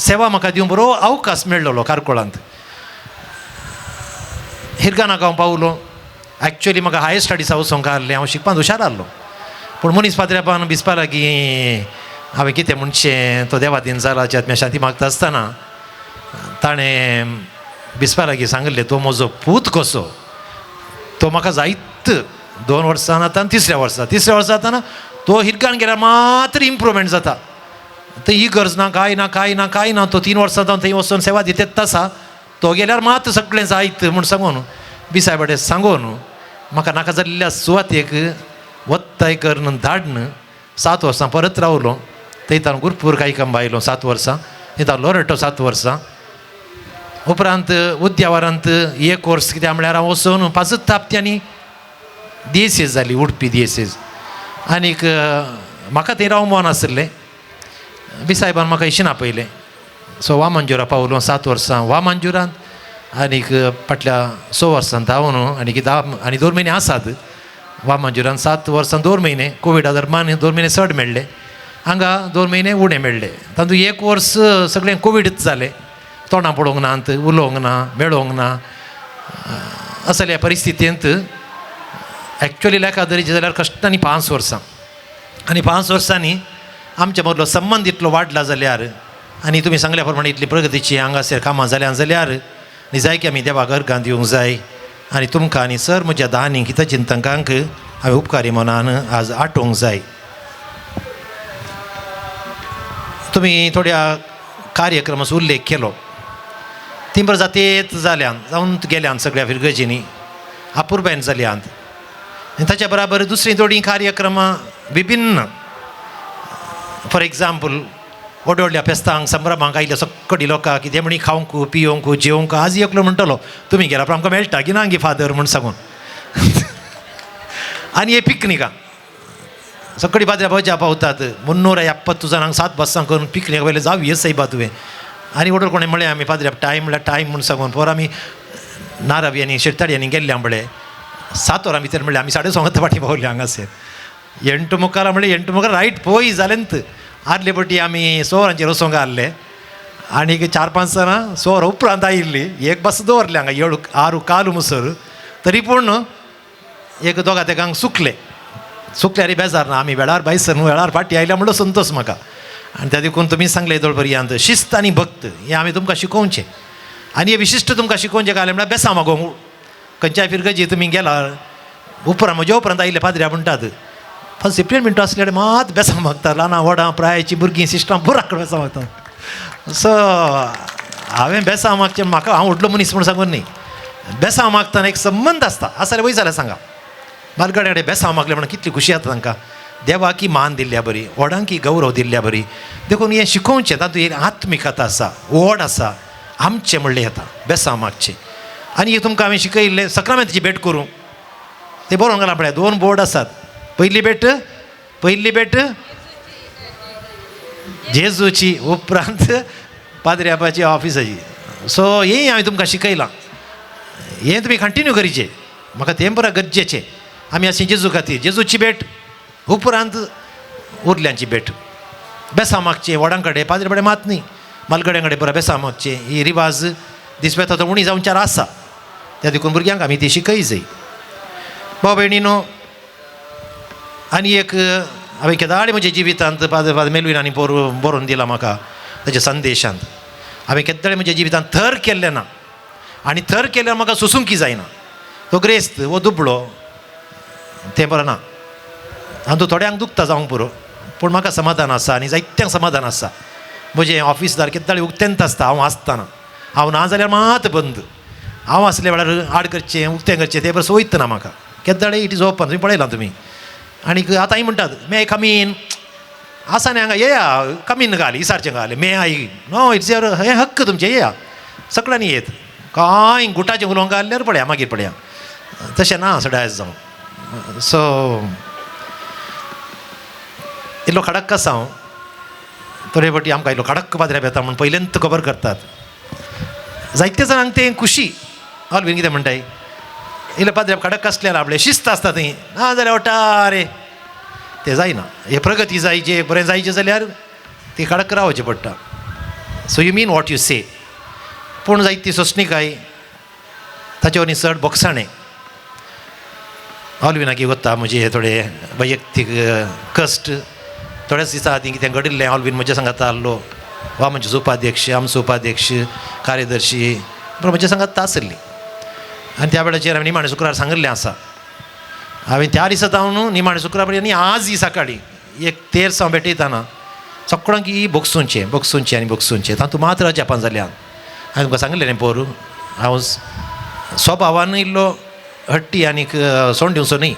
सेवा म्हाका दिवंक बरो अवकाश मेळ्ळो कारकोळांत. हिरगानाक हांव पावलो. एक्चुअली म्हाका हायर स्टडीज वचोंक आहलें, हांव शिकपाक हुशार आहलो, पूण मनीस पाद्र्याबान भिजपा लागीं हांवें कितें म्हणचें, तो देवा दिन जाला आत्म्या शांती मागता आसतना ताणें बिस्पा लागीं सांगिल्लें, तो म्हजो पूत कसो, तो म्हाका जायत 2 वर्सां जाता आनी तिसऱ्या वर्सा जाताना तो हिरगान गेल्यार मात्र इम्प्रूवमेंट जाता. थंय ही गरज ना, कांय ना, कांय ना, कांय ना. तो 3 वर्सां जावन थंय वचून सेवा दितेच आसा, तो गेल्यार मात सगळें जायत म्हूण सांगून बिसाय सांगून म्हाका नाका जाल्ल्या सुवातेक वत्ताय करून धाडन 7 वर्सां परत रावलो. थंय ताणें गुरपूर कांय आयलो 7 वर्सां, थंय ताणें लोरेटो 7 वर्सां. उपरांत उद्यावरांत एक वर्स कित्याक म्हळ्यार हांव वचून 5 हप्त्यांनी दियेसेज जाली, उडपी दियेसेज. आनीक म्हाका थंय रावंक मन आशिल्लें. बिसायबान म्हाका इशेन आपयलें. सो वामनजुरा पावलो 7 वर्सां वामनजुरांत आनीक फाटल्या 6 वर्सां धांवन आनी 10 आनी 2 म्हयने आसात वामनजुरान. 7 वर्सां 2 म्हयने कोविडा दरम्यान 2 म्हयने चड मेळ्ळे, हांगा 2 म्हयने उणें मेळ्ळे. तातूंत 1 वर्स सगळें कोविडच जालें, तोंडां पळोवंक ना, उलोवंक ना, मेळोवंक ना. असल्या परिस्थितींत एक्चुअली लेखा धरीचें जाल्यार कश्टांनी 5 वर्सां आनी 5 वर्सांनी आमच्या मदलो संबंद इतलो वाडला जाल्यार आनी तुमी सांगल्या प्रमाणे इतली प्रगतीची हांगासर कामां जाल्यां जाल्यार आनी जाय की आमी देवाक अर्गां दिवंक जाय. आनी तुमकां आनी सर म्हज्या दानी हितचिंतकांक हांवें उपकारी मनान आज आठोवंक जाय. तुमी थोड्या कार्यक्रमाचो उल्लेख केलो, तिंबर जातेच जाल्यान जावन गेल्यान सगळ्या फिरगजींनी अपुरबायन जाल्यान. आनी ताच्या बराबर दुसरीं थोडीं कार्यक्रमां विभिन्न, फॉर एग्जाम्पल व्हड व्हडल्या फेस्तांक संभ्रमांक आयिल्ल्या सगळी लोकांक कितें म्हणी खावंक पियोवंक जेवंक. आज एकलो म्हणटलो तुमी गेला पूण आमकां मेळटा की ना गी फादर म्हूण सांगून. आनी हे पिकनिकां सगळी पाद्र्या भजा पावतात 370 जाणांक 7 बसां करून पिकनीक वयले जावये सायबा तुवें. आनी व्हडलो कोणें म्हळें आमी पाद्र्या टायम म्हळ्यार टायम म्हूण सांगून पोर आमी नारावी आनी शेरताडी गेल्ल्या म्हळें 7 वरां भितर म्हळ्यार आमी 6:30 फाटीं पावले हांगासर. 8 मुखार म्हळ्यार 8 मुखार रायट पोय जालें. आदले पटी आमी 6 वरांचेर वचोंक आहले आनीक 4-5 जाणां 6 वरां उपरांत आयिल्ली. एक बस दवरलें हांगा 7 6 मुसर, तरी पूण एक दोगा तेगांक सुकले. सुकल्यार बेजार ना, आमी वेळार भायसर न्हू वेळार फाटीं आयल्या म्हणलो संतोश म्हाका. आनी त्या देखून तुमी सांगलें येदोळ पर्यंत शिस्त आनी भक्त हें आमी तुमकां शिकोवचें. आनी हें विशिश्ट तुमकां शिकोवचें काय म्हळ्यार बेसांव मागोवंक खंयच्याय फिरगजी तुमी गेला उपरांत म्हज्या उपरांत आयिल्ले पाद्र्या म्हणटात पण सिप्रियन मिंटो आसल्यार मात बेसांव मागता, ल्हानां व्हडां प्रायेचीं भुरगीं सिस्टां पुराक बेसांव मागता. सो हांवें बेसांव मागचें म्हाका हांव व्हडलो मनीस म्हूण सांगून न्ही, बेसांव मागतना एक संबंद आसता. आसा जाल्यार वयर जाल्यार सांगा बालगड्या कडेन बेसांव मागलें म्हणून कितली खुशी जाता तांकां, देवाकी मान दिल्ल्या बरी, व्हडांकी गौरव दिल्ल्या बरी. देखून हें शिकोवचें, तातूंत एक आत्मिकता आसा, व्हड आसा, आमचें म्हणलें येता बेसांव मागचें. आनी हें तुमकां हांवें शिकयिल्लें सक्रामेंताची भेट करूं तें बरोवन घालां पळय, 2 बोर्ड आसात. पयली भेट जेजूची, उपरांत पाद्र्याबाची ऑफिसाची. सो हें हांवें तुमकां शिकयलां, हें तुमी कंटिन्यू करीचें, म्हाका तें बरें गरजेचें. आमी अशें जेजू खातीर जेजूची भेट, उपरांत उरल्यांची भेट. बेसांव मागचें व्हडां कडेन, पाद्रे कडेन मात न्ही, मालगड्यां कडेन बरें बेसांव मागचें. ही रिवाज दिसपेता तो उणी जावच्यार आसा, त्या देखून भुरग्यांक आमी ती शिकय जाय. भाव भयणीनो, आनी एक हांवें केदाळी म्हज्या जिवितांत फादर मेलवीन आनी बरोवन दिला म्हाका ताच्या संदेशांत, हांवें केदाळी म्हज्या जिवितांत थर केल्लें ना आनी थर केल्यार म्हाका सोसूंकी जायना. तो ग्रेस्त वो दुबळो तें बरें ना, आनी थोड्यांक दुखता जावंक पुरो, पूण म्हाका समाधान आसा आनी जायत्यांक समाधान आसा. म्हजें ऑफिसदार केदाळी उक्तेंत आसता हांव आसतना, हांव ना जाल्यार मात बंद. हांव आसल्या वेळार आड करचें उक्तें करचें तें बरें सोयतना म्हाका केदाळे it is open. तुमी पळयलां तुमी. आनी आतांय म्हणटात मे कमीन आसा न्ही हांगा येया कमीन घाल इसारचें घाल मे I know it's your हें हक्क तुमचें येया सगळ्यांनी येत कांय गुटाचें उलोवंक घाल्यार पळया मागीर पळया तशें ना सदांच जावं. सो इल्लो खडक आसा हांव, थोडे फावटी आमकां इल्लो खडक पाद्र्याब येता म्हूण पयलेंत खबर करतात जायते जाणांक तें खुशी. ऑलवीन कितें म्हणटाय इल्लो पाद्र्याब खडक आसल्यार आपलें शिस्त आसता थंय ना जाल्यार वटा रे तें जायना. हे प्रगती जायचे बरें जायचें जाल्यार ती खडक रावचें पडटा. So you mean what you say. पूण जायती सोंसणीकाय ताचे वरवीं चड बोगसाणें. ऑलविनाकी वता म्हजे थोडे वैयक्तीक कश्ट थोड्याच दिसा आदीं कितें घडिल्लें ऑलवीन म्हज्या सांगाता आहलो वा म्हजे उपाध्यक्ष आमचो उपाध्यक्ष कार्यदर्शी पूण म्हज्या सांगाता आसली आनी त्या वेळाचेर हांवें निमाणें शुक्रार सांगिल्लें आसा. हांवें त्या दिसा जावन निमाणें शुक्रार आनी आज ही सकाळीं एक तेर्स हांव भेटयतना सगळ्यांक ही भोगसुंचें भोगसुंचें आनी भोगसुंचें तातूंत मात्र अजापान जाल्यान हांवें तुमकां सांगिल्लें न्ही पोरू हांव स्वभावान इल्लो हट्टी आनीक सोंड दिवचो न्ही.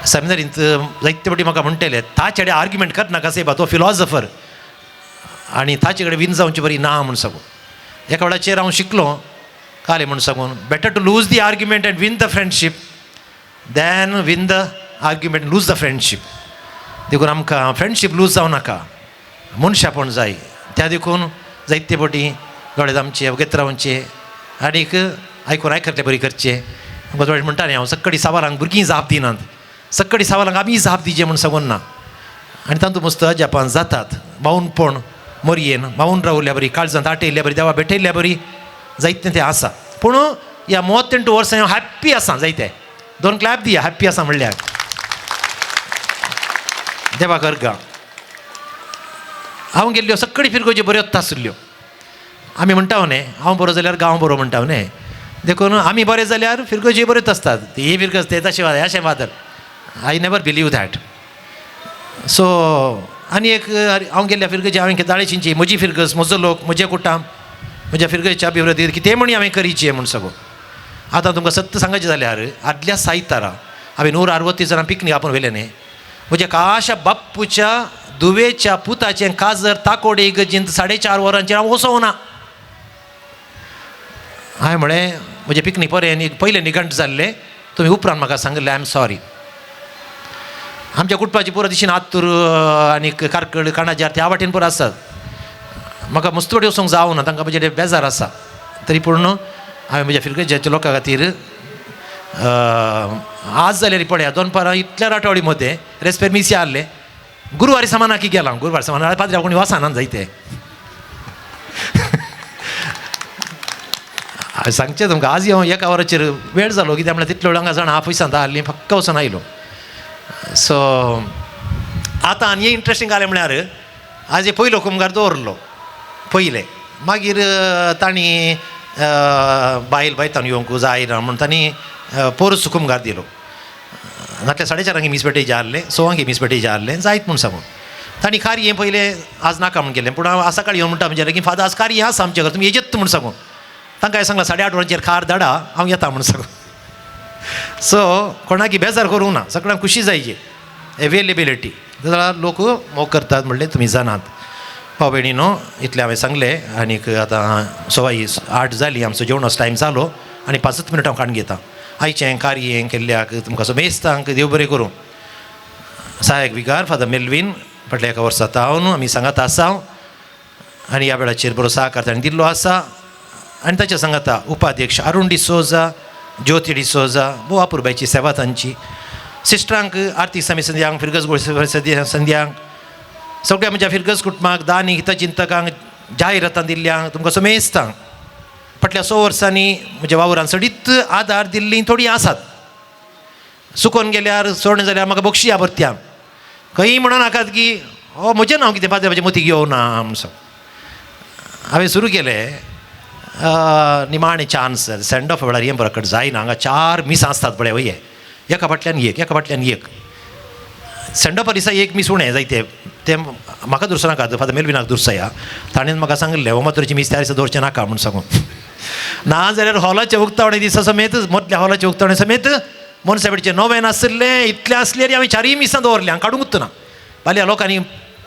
सेमिनरींत जायते फावटी म्हाका म्हणटले ताचे कडेन आर्ग्युमेंट करनाका सेबा तो फिलॉजफर आनी ताचे कडेन विन जावची बरी ना म्हूण सांगून. एका वेळाचेर हांव शिकलो काले म्हूण सांगून better to lose the argument and win the friendship than win the argument lose the friendship. देखून आमकां फ्रेंडशीप लूज जावं नाका, मनशापण जाय. त्या देखून जायते फावटी दोळे आमचे वगेत रावचे आनीक आयकून आयकतले बरी करचें. आमकां थोडे म्हणटा न्ही हांव सक्कडी सवालांक भुरगीं जाप दिनात, सक्कडी सवालांक आमी जाप दिवचें म्हूण सांगून ना. आनी तातूंत मस्त अजापान जातात मावनपण मोरयेन मावून रावल्या बरी काळजांत आटयल्ल्या बरी देवा भेटयल्ल्या बरी जायतें तें आसा. पूण ह्या मोर दॅन 2 वर्सां हांव हॅप्पी आसा. जायते दोन क्लॅप दिया हॅप्पी आसा म्हणल्यार देवा करगा. हांव गेल्ल्यो सक्कडी फिरगोज्यो बऱ्योच आसल्यो. आमी म्हणटा न्ही हांव बरो जाल्यार गांव बरो म्हणटा न्ही, देखून आमी बरे जाल्यार फिरगोज्यो बऱ्योच आसतात. ही फिरगज ते तशें अशें वादल I never believe that. So आनी एक हांव गेल्ल्या फिरगजी हांवें दाळे चिंची म्हजी फिरगज म्हजो लोक म्हजें कुटाम म्हज्या फिरगजेच्या अभिवृद्धी कितें म्हणी हांवें करीचें म्हूण सगळो. आतां तुमकां सत्य सांगायचें जाल्यार आदल्या सायतारा हांवें 160 जाणां पिकनीक आपोवन व्हेलें न्ही. म्हज्या काशा बाप्पूच्या दुवेच्या पुताचें काजर ताकोडे इगर्जेंत 4:30 वरांचेर हांव वचोंक ना. हांवें म्हळें म्हजें पिकनीक बरें पयलें निघंट जाल्लें तुमी उपरांत म्हाका सांगिल्लें I am sorry. आमच्या कुटुंबाची पुरो दिशीन आत्तूर आनी कारकळ काणाजार त्या वाटेन पुरो आसात. म्हाका मस्त वाटे वचूंक जावना तांकां म्हजे बेजार आसा. तरी पूण हांवें म्हज्या फिरगजेच्या लोकां खातीर आज जाल्यार पळया दोनपारां इतल्या राटवडी मदें रेस्पेर मिसी आहलें गुरवारी सामानाकी गेला गुरवार सामान पाद्र्या कोणी वचना जायते सांगचें तुमकां. आज हांव एका वराचेर वेळ जालो कित्याक म्हणल्यार तितलो वेळ हांगा जाणां ऑफिसांत आहलीं फक्त वचून आयलो. सो आतां आनी इंट्रस्टींग जालें म्हळ्यार आज पयलो कुमगार दवरलो पयलें मागीर तांणी बायल बायतान येवंक जायना म्हूण तांणी पोरस कुमगार दिलो. नातल्या 4:30 मीस पेटेचे आहलें 6 मीस पेटेचे आहलें जायत म्हूण सांगून तांणी कार्य पयलें आज नाका म्हूण केलें. पूण हांव सकाळीं येवन म्हणटा म्हणजे की फादर आज कार्य आसा आमच्या घर तुमी येजेत म्हूण सांगून तांकां हांवें सांगलां 8:30 वरांचेर खार धाडा हांव येता म्हूण सांगून. सो कोणाकी बेजार करूंक ना सगळ्यांक खुशी जायची एवेलेबिलिटी जाल्यार लोक मोग करतात म्हणलें तुमी जाणात. भाव भयणीनो इतलें हांवें सांगलें आनीक आतां 8:15 जाली आमचो जेवणाचो टायम जालो आनी 5 मिनटां हांव काडून घेता. आयचें कार्य केल्ल्याक तुमकां समेस्तांक देव बरें करूं. सहायक विगार फादर मेलवीन फाटल्या एका वर्सा तावन आमी सांगात आसा आनी ह्या वेळाचेर बरो सहकार ताणें दिल्लो आसा. आनी ताच्या सांगाता उपाध्यक्ष अरुण डिसोजा ज्योती डिसोजा भोव अपुरबायची सेवा तांची. सिस्टरांक आरती स्वामी संध्यांक फिरगज गोळ संध्यांक सगळ्या म्हज्या फिरगज कुटुंबाक दानी हितचिंतकांक जाहिरातां दिल्ल्यांक तुमकां समेस्तांक फाटल्या 100 वर्सांनी म्हज्या वावरान सडीत आदार दिल्लीं थोडीं आसात. सुकोन गेल्यार सोडणें जाल्यार म्हाका बक्षिया भरत्या खंय म्हणून नाकात की हो म्हजें नांव कितें पाद्रे म्हजें मतीक येवना म्हूण हांवें सुरू केलें. निमाणें चान्स सँड ऑफ वेळार हें बरो जायना. हांगा 4 मिसां आसतात पळय वय, एका फाटल्यान एक, एका फाटल्यान एक. सँड ऑफा दिसा एक मीस उणें जायते तें म्हाका दुरसो नाका, फादर मेलविनाक दुरसया. ताणें म्हाका सांगिल्लें ओमातोरीची मीस त्या दिसा दवरचें नाका म्हूण सांगून. ना जाल्यार हॉलाच्या उक्तावणे दिसा समेत, मदल्या हॉलाच्या उक्तावणे समेत मनसाबेडचें नवें नासलें इतलें आसलें आनी हांवें 4 मिसां दवरलें. हांव काडूंकच ना, फाल्यां लोकांनी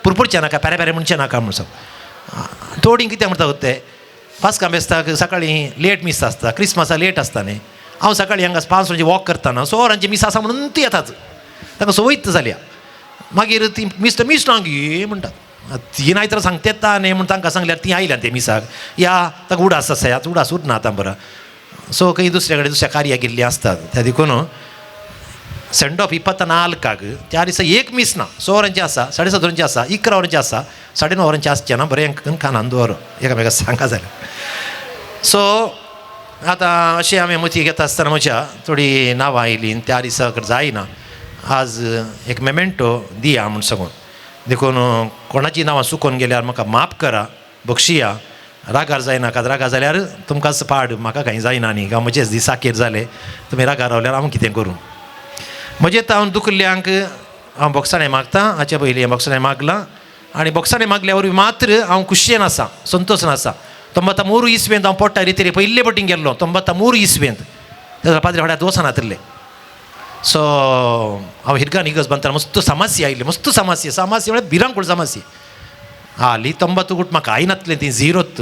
पुरपुरचें नाका, प्यारे प्यारे म्हणचें नाका म्हूण सांग. थोडीं कितें म्हणटा ते पास्कां बेस्ताक सकाळीं लेट मीस आसता, क्रिसमसा लेट आसता न्ही. हांव सकाळीं हांगा 5 वरांची वॉक करतना 6 वरांची मीस आसा म्हणून ती येतात, तांकां संवयच जाल्या. मागीर ती मीस मीस ना गे म्हणटात, ती नाय तर सांगता येता न्ही म्हूण तांकां सांगल्यार ती आयल्यान ते मिसाक या तांकां उडास आसा, आतां उडास उरना आतां बरो. सो खंय दुसऱ्या कडेन दुसऱ्या कार्याक गेल्लीं आसतात. त्या देखून सँड ऑफ 24 त्या दिसा एक मीस ना, 6 वरांची आसा, 7:30 वरांची आसा, 11 वरांची आसा, 9:30 वरांची आसचें ना. बरें कानान दवर एकामेका सांगा जाल्यार. सो आतां अशें हांवें मती घेता आसतना म्हज्या थोडीं नांवां आयलीं त्या दिसा जायना. आज एक मेमेंटो दिया म्हूण सांगून देखून कोणाची नांवां चुकोन गेल्यार म्हाका माफ करा, बक्षिया, रागार जायनाकात. रागार जाल्यार तुमकांच पाड, म्हाका कांय जायना न्ही, गांव म्हजेच दीस आखेर जाले, तुमी रागार रावल्यार हांव कितें करूं. म्हजें हांव दुखल्ल्यांक हांव बोगसाणें मागता. हाचे पयलीं हांवें बोगसाणें मागलां आनी बोगसाणें मागल्या वरवीं मात्र हांव खुशयेन आसा, संतोशान आसा. 93 इस्वेंत हांव पोटा रितीर पयले पटीन गेल्लो, 93 इस्वेंत तेन्ना पाद्री फाड्यार वचनातिल्ले. सो हांव हिरगान इगर्ज बांदतना मस्त समस्या आयली, मस्त समस्या, समस्या म्हळ्यार भिरांकूळ समस्या आली. 90 कुट म्हाका आयनातलें ती झिरोत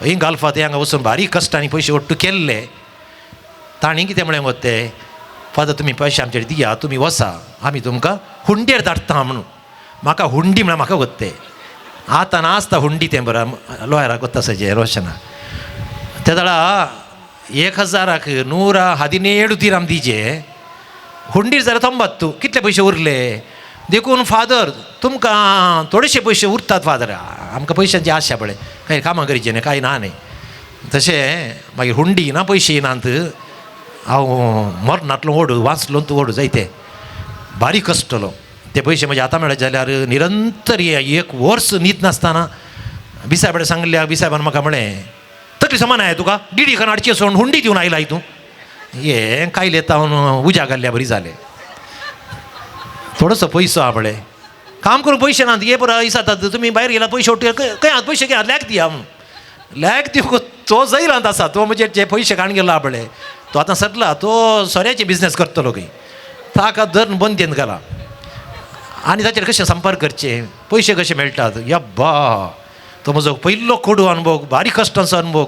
ही गाल्फा ते हांगा वचून बारीक कश्टांनी पयशे ಒಟ್ಟು केल्ले. तांणी कितें म्हळें गो ते, फादर तुमी पयशे आमचे दिया, तुमी वसा, आमी तुमकां हुंडयेर धाडटा म्हणून. म्हाका हुंडी म्हळ्यार म्हाका गोत्ते आतां नासता हुंडी तें बरें लॉयराक गोत्ता सजे रोशना. ते जाणा 1000 117 दिराम दिजे हुंडीर जाल्यार 90 कितले पयशे उरले. देखून फादर तुमकां थोडेशे पयशे उरतात फादर, आमकां पयशांची आशा पळय, कांय कामां करचें न्ही, कांय ना न्ही. तशें मागीर हुंडी ना पयशे नात, हांव मरणांतलो ओड वाचलो तूं ओड जायते बारीक कश्टलो. ते पयशे म्हज्या हाता मेळत जाल्यार निरंतर एक वर्स न्हीद नासतना बिसायबा सांगल्या. बिसायबान म्हाका म्हळें तकली समान आहे तुका, डिडी खाण हाडची सोड हुंडी दिवन आयलाय तूं, हे कायले तावन उज्या घाल्ल्या बरी जालें. थोडोसो पयसो आहा पळय, काम करून पयशे नात, हे बरो दिसतात तुमी भायर गेला पयशे वट्टू खंय आहात पयशे, खंय लॅक दिया म्हणून लॅक दिवंक तो जैलांत आसा, तो म्हणजे जे पयशे काण गेलो आहा पळय तो आतां सरला, तो सोऱ्याचे बिजनेस करतलो खंय, ताका धरून बंदेन घाला. आनी ताचेर कशें संपर्क करचे, पयशे कशे मेळटात, यब्बा तो म्हजो पयलो कोडू अनुभव, बारीक कश्टांचो अनुभव.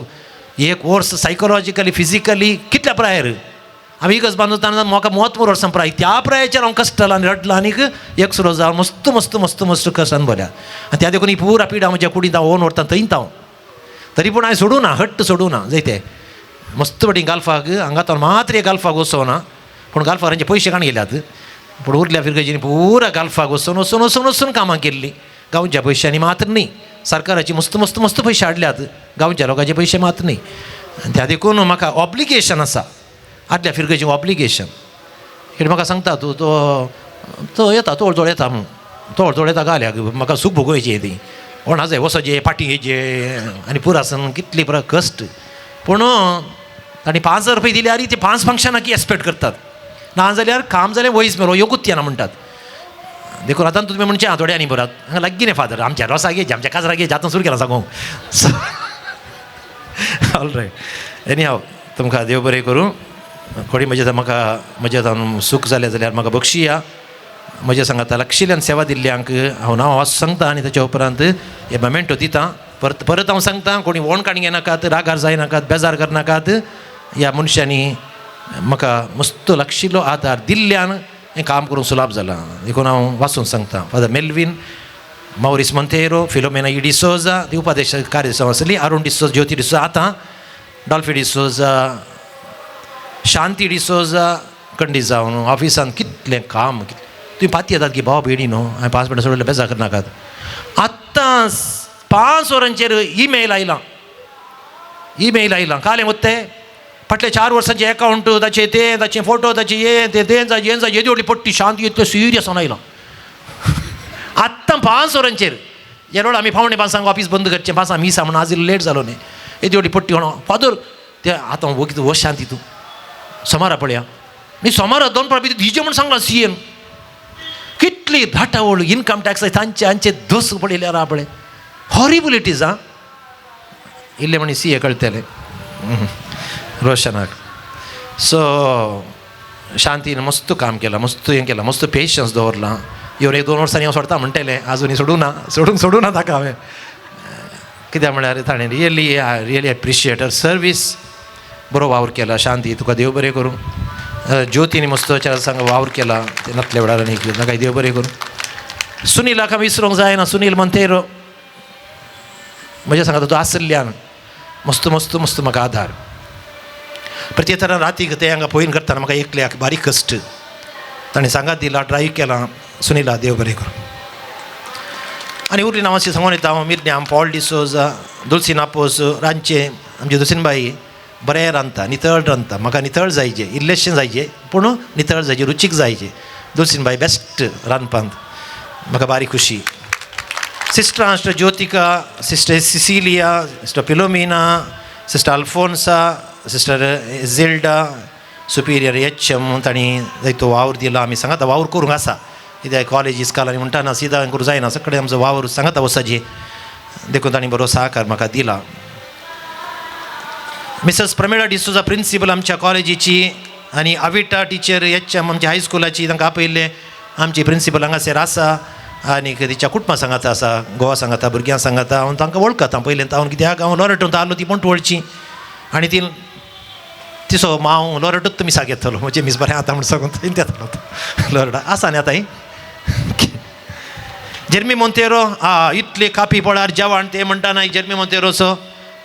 एक वर्स सायकोलॉजिकली फिजिकली कितल्या प्रायर हांवें इगर्ज बांदून म्हाका 73 वर्सां प्राय, त्या प्रायचेर हांव कश्टलां आनी रडलां आनीक एक सुरो जावन मस्त मस्त मस्त मस्त कश्ट अनुभवल्या. आनी त्या देखून ही पुरा पिडा म्हज्या कुडींत हांव ओन व्हरता थंयत हांव, तरी पूण हांवें सोडूं ना, हट्ट सोडूं ना. जायते मस्त पटी गाल्फाक हांगा तर मात्र एक गाल्फाक वचोना, पूण गाल्फारांचे पयशे काण गेल्यात, पूण उरल्या फिरगजीनी पुरा गाल्फाक वचून वचून वचून वचून कामां केल्लीं. गांवच्या पयशांनी मात्र न्ही, सरकाराची मस्त मस्त मस्त पयशे हाडल्यात, गांवच्या लोकांचे पयशे मात्र न्ही. आनी त्या देखून म्हाका ऑब्लिगेशन आसा, आदल्या फिरगजी ऑब्लिगेशन. कितें म्हाका सांगता तूं, तो तो येता तोळ तोळ येता म्हणून, तोळ तोळ येता घाल्याक म्हाका सूख भोगोवची ती कोणा जाय वचोचे फाटीं येचे आनी पुरासन कितली पुरा कश्ट. पूण तांणी 5000 रुपये दिल्यार ते 5 फंक्शनां की एक्सपेक्ट करतात, ना जाल्यार काम जाल्यार वयस मेलो योगूच येना म्हणटात. देखून आतां तुमी म्हणचें आं थोड्यांनी बरात हांगा लागीं न्ही फादर, आमच्या रोसाक ये, आमच्या काजराक ये, आतां सुरू केला सांगूंक. ऑल रायट, एनी हांव तुमकां देव बरें करूं. कोणी म्हज्या म्हाका म्हज्या जावन सूख जालें जाल्यार म्हाका बक्षिया. म्हज्या सांगाता लागशिल्ल्यान सेवा दिल्ल्यांक हांव नांव वाचून सांगता आनी ताच्या उपरांत हे मोमेंटो दिता. परत परत हांव सांगता, कोणी वोण काणी घेनाकात, रागार जायनाकात, बेजार करनाकात. ह्या मनशांनी म्हाका मस्त लागशिल्लो आदार दिल्ल्यान हें काम करूंक सुलाभ जालां. देखून हांव वाचून सांगता. Father Melvin, Maurice Monteiro, Philomena E D'Souza, ती उपाध्यक्ष कार्यसंस्था आसली, अरुण डिसोजा, ज्योती डिसोजा, आतां डॉल्फी डिसोजा, शांती डिसोजा कंडी जावन ऑफिसान कितलें काम. तुमी पाती येतात की भाव भयणी न्हू, हांवें 5 मिनटां सोडलें, बेजार करनाकात. आतां 5 वरांचेर ईमेल आयलां, ईमेल आयलां कालें वत्ते फाटल्या 4 वर्सांचे एकावंट ताचे ते ताचे फोटो ताचे हे ते तें जाय हें जाय येदी व्हडली पट्टी शांती इतलें सिरियस आयलां. आत्तां 5 वरांचेर येरोड आमी 4:45 ऑफीस बंद करचें, 5 मिसा म्हणून आज लेट जालो न्ही, येदी व्हडली पट्टी म्हणून फादर ते आतां वगी वस शांती तूं सोमारा पळया न्ही, सोमारा दोनपार भितर दिजे म्हूण सांगलां सी एन. कितली धाटावळ इनकम टॅक्स तांचे हांचे दोस पडिल्ले राव पळय, हॉरिबल it is. आं इल्लें म्हणी सी ए कळटलें रोशनाक. सो शांतीन मस्त काम केलां, मस्त हें केलां, मस्त पेशन्स दवरलां. येवन 1-2 वर्सांनी हांव सोडटा म्हणटलें, आजुनूय सोडूं ना, सोडूंक ना ताका हांवें. कित्याक म्हळ्यार ताणें really I really appreciate her service. बरो वावर केला शांती, तुका देव बरें करूं. ज्योतीन मस्त सांग वावर केला ते नातल्या वेळार आनी ताका देव बरें करूं. सुनीलाक हांवें विसरूंक जायना, सुनील मंतेरो म्हज्या सांगात तो आसल्यान मस्त मस्त मस्त म्हाका आदार. प्रत्येक रातीक ते हांगा पळोवन करतना म्हाका एकल्याक बारीक कश्ट ताणें सांगात दिला, ड्रायव्ह केला. सुनीला देव बरें करूं. आनी उरली नांवां सांगून येता हांव, मिरन्याम, पॉल डिसोजा, दुलसी नापोस, रांदचें आमची दुलसीनबाई बरें रांदता, नितळ रांदता. म्हाका नितळ जायचे, इल्लेशें जायचे पूण नितळ जायचे, रुचीक जायचे. दुलसीनबाई बेस्ट रांदपांत, म्हाका बारीक खुशी. सिस्टरां sister Jyotika, sister Cecilia, sister Philomena, sister Alphonsa, sister Zilda, superior H M तांणी जायतो वावर दिला. आमी सांगाता वावर करूंक आसा, कित्याक कॉलेज इस्कालांनी म्हणटा ना सिदा करूंक जायना, सगळे आमचो वावर सांगाता वचपाची, देखून तांणी बरो सहकार म्हाका दिला. मिसेस प्रमिळा डिसोजा प्रिंसिपल आमच्या कॉलेजीची आनी अविटा टिचर एच एम आमच्या हायस्कुलाची, तांकां आपयल्लें. आमची प्रिंसिपल हांगासर आसा आनी तिच्या कुटुंबा सांगाता आसा, गोवा सांगाता, भुरग्यां सांगाता. हांव तांकां वळखता पयलें हांव, कित्याक हांव लॉरेटूंत आहलो ती पंटवळची आनी ती तिसो हांव लॉरेटूच मिसाक येतलो, म्हजें मीस बरें आतां म्हूण सांगून थंय येतलो लॉरेटा आसा न्ही आतां. जेर्मी मोंतेरो आ इतले कापी पळार जेवण ते म्हणटा ना, जेर्मी मोंतेरोचो